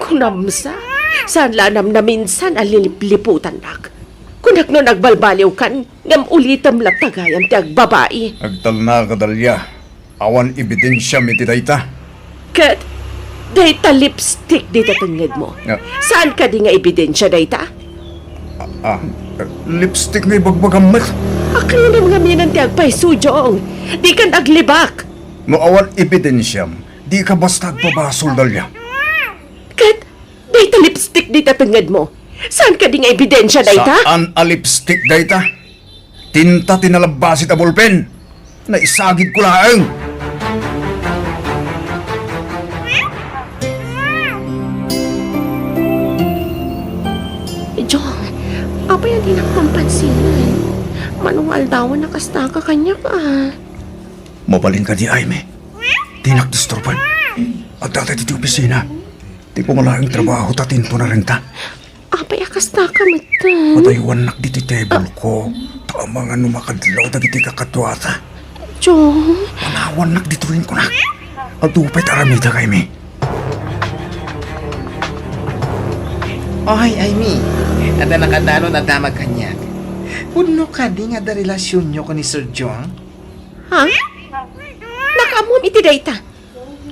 Kunam sa, saan la a namnaminsan a lilipliputannak. Kunak no nagbalbaliwkan, ngem ulitem latta gayam ti agbabai. Agtalnaka, Dalia. Awan ebidensiam iti dayta. Ket dayta lipstick dita tengngedmo. Nga? Saan kadi nga ebidensia dayta? Ah, ah, lipstick nga ibagbagam met. Aklonam ngamin ti agpayso, Jong. Dikan aglibak. No awan ebidensiam, dika basta agpabasol, Dalia. Ket dayta lipstick dita tengngedmo. Saan kadi nga ebidensia dayta? Saan a lipstick dayta? Tinta ti nalabbasit a bolpen. Naisagidko laeng. Jong, apay a dinak pampansinan? Mano nga aldawan a kastaka kaniak, a? Mabalin kadi, Aimee? Dinak disturban. Adda ta ditoy opisina. Ti pumalaeng trabaho ta tinto na renta. Apay a kastaka metten? Padayowannak ditoy table ko. Ta amangan no makadlaw dagiti kakaduata. Jong. Panawannak ditoy, kunak. Adu pay ti aramidek, Aimee. Oy, Aimee. Adda nakadannon a damag kaniak. Pudno kadi nga adda relasionyo ken ni Sir Jong? Ha? Nakaammoam iti dayta.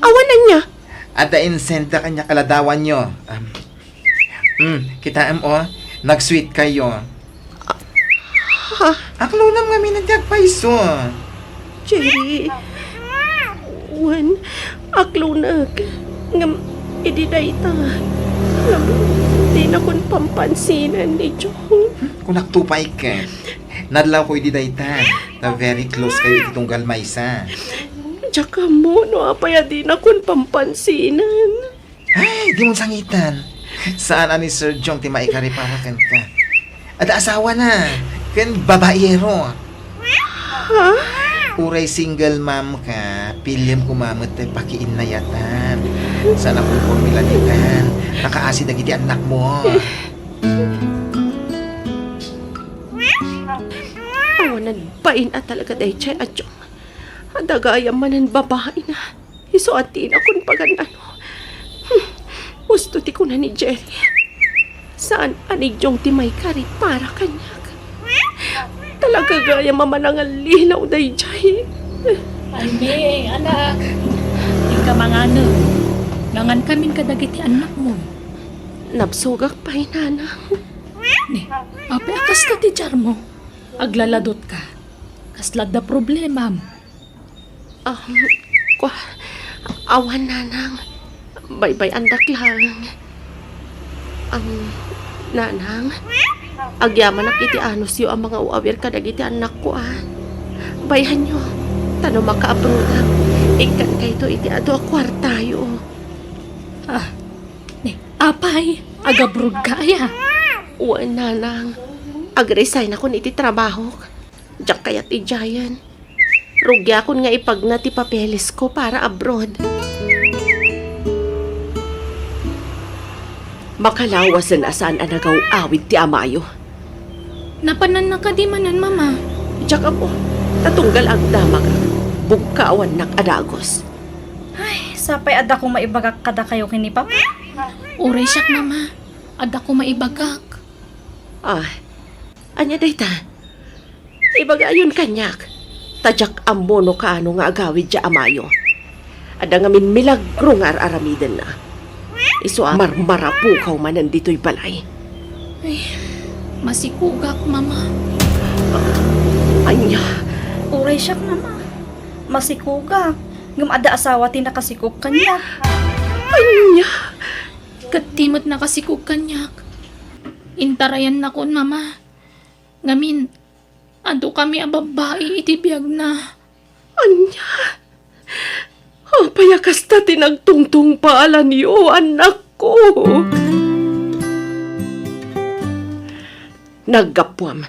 Awan ania? Adda insenda kaniak a ladawanyo. Um, mm, kitaem, o. Nag-sweet kayo. Ha? Aklonam ngamin ti agpayso. Jerry, wen, aklonek. Ngem, idi dayta, ngem, dinakon pampansinan ni Jong. Kunakto pay ket. Nadlawko idi dayta. Ta very close kayo iti tunggal maysa. Diak ammo no apay a dinakon pampansinan. Ay, dimon sangiten. Saan a ni Sir Jong ti maikari para kenka. Adda asawana, ken babaero. Ha? Uray single mom ka, piliem koma met ti pakiinnayatan. Saan a konforme la ditan. Nakaasi dagiti annakmo. Awanen bain a talaga daydiay a Jong. Adda gayam manen babaina. Isu a dinakon pagan-ano. Hmm. Husto ti kuna ni Jerry. Saan a ni Jong ti maikari para kaniak. Talaga gayam a manangallilaw daydiay. Aimee, anak. Inka manganem. Nangankamin kadagiti annakmo. Nabsogak pay, nanang. Ni, apay a kasta ti diarmo? Aglaladotka. Kasla adda problemam? Um, kua, awan, nanang. Baybay-andak laeng. Um, nanang, agyamanak iti anusyo a mangaw-awir kadagiti annakko, a. Bayhanyo, ta no makaabrodak, ikkankayto iti adu a kuartayo. Ah, ni, apay, agabrodka aya? Wen, nanang, agresignakon iti trabahok. Diak kayat idiayen. Rugiakon nga ipagna ti papelesko para abroad. Makalawasen a saan a nagaw-awid ti amayo. Napananna kadi manen, Mama? Diak ammo, ta tunggal agdamagak, bugkawannak a dagus. Ay, sapay adda koma ibagak kadakayo ken ni Papa. Uray siak, Mama. Adda koma ibagak. Ah, ania dayta? Ibagayon kaniak, ta diak ammo no kaano nga agawid ti amayo. Adda ngamin milagro nga ar-aramidenna. Isu a marmarapukaw manen ditoy balay. Ay, masikogak, Mama. Ania? Uray siak, Mama. Masikogak. Ngem adda asawa ti nakasikog kaniak. Ania? Ket ti met nakasikog kaniak. Intarayannakon, Mama. Ngamin, adu kami a babbai iti biagna. Ania? Apay a kasta ti nagtungtungpaalanyo, annakko? Naggapuam,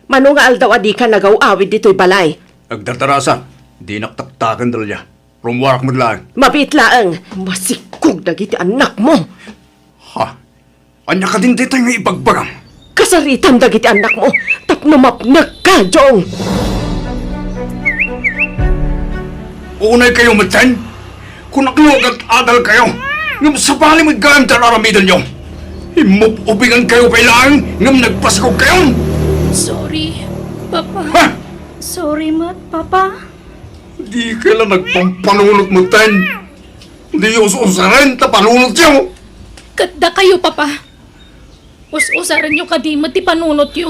Mano nga aldaw a dika nagaw-awid ditoy balay? Agdardarasak, dinak taktaken, Delia. Rummuarak met laeng. Mabiit laeng. Masikkog dagiti annakmo. Ha? Ania kadin daytoy nga ibagbagam? Kasaritam dagiti annakmo tapno mapnekka, Jong. Unay kayo metten? Kunak no agat-adal kayo, ngem sabali met gayam ti ar-aramidenyo. Immupupingan kayo pay laeng, ngem nagpasikog kayo. Sorry, Papa. Ha? Sorry met, Papa. Di kay la nagpampanunot metten. Di us-usaren ta panunotyo. Ket dakayo, Papa. Us-usarenyo kadi met ti panunotyo.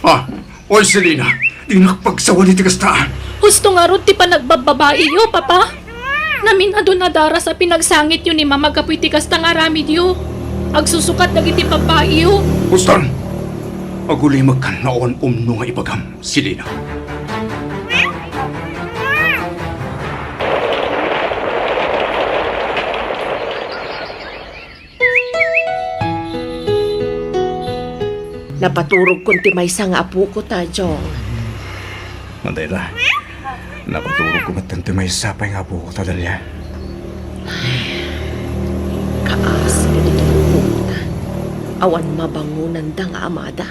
Ha? Oy, Selina, dinak pagsawani ti kasta. Husto ngarud ti panagbababaiyo, Papa. Naminadun a daras a pinagsangityo ni Mama gapu iti kasta nga aramidyo. Agsusukat dagiti babbaiyo. Huston, agulimekkan no awan umno nga ibagam, Selina. Napaturogkon ti maysa nga apoko ta, Jong. Mantay ta. Napaturogko metten ti maysa pay nga apoko ta, Delia. Kaasi dagiti apoko ta. Awan mabangonanda nga amada.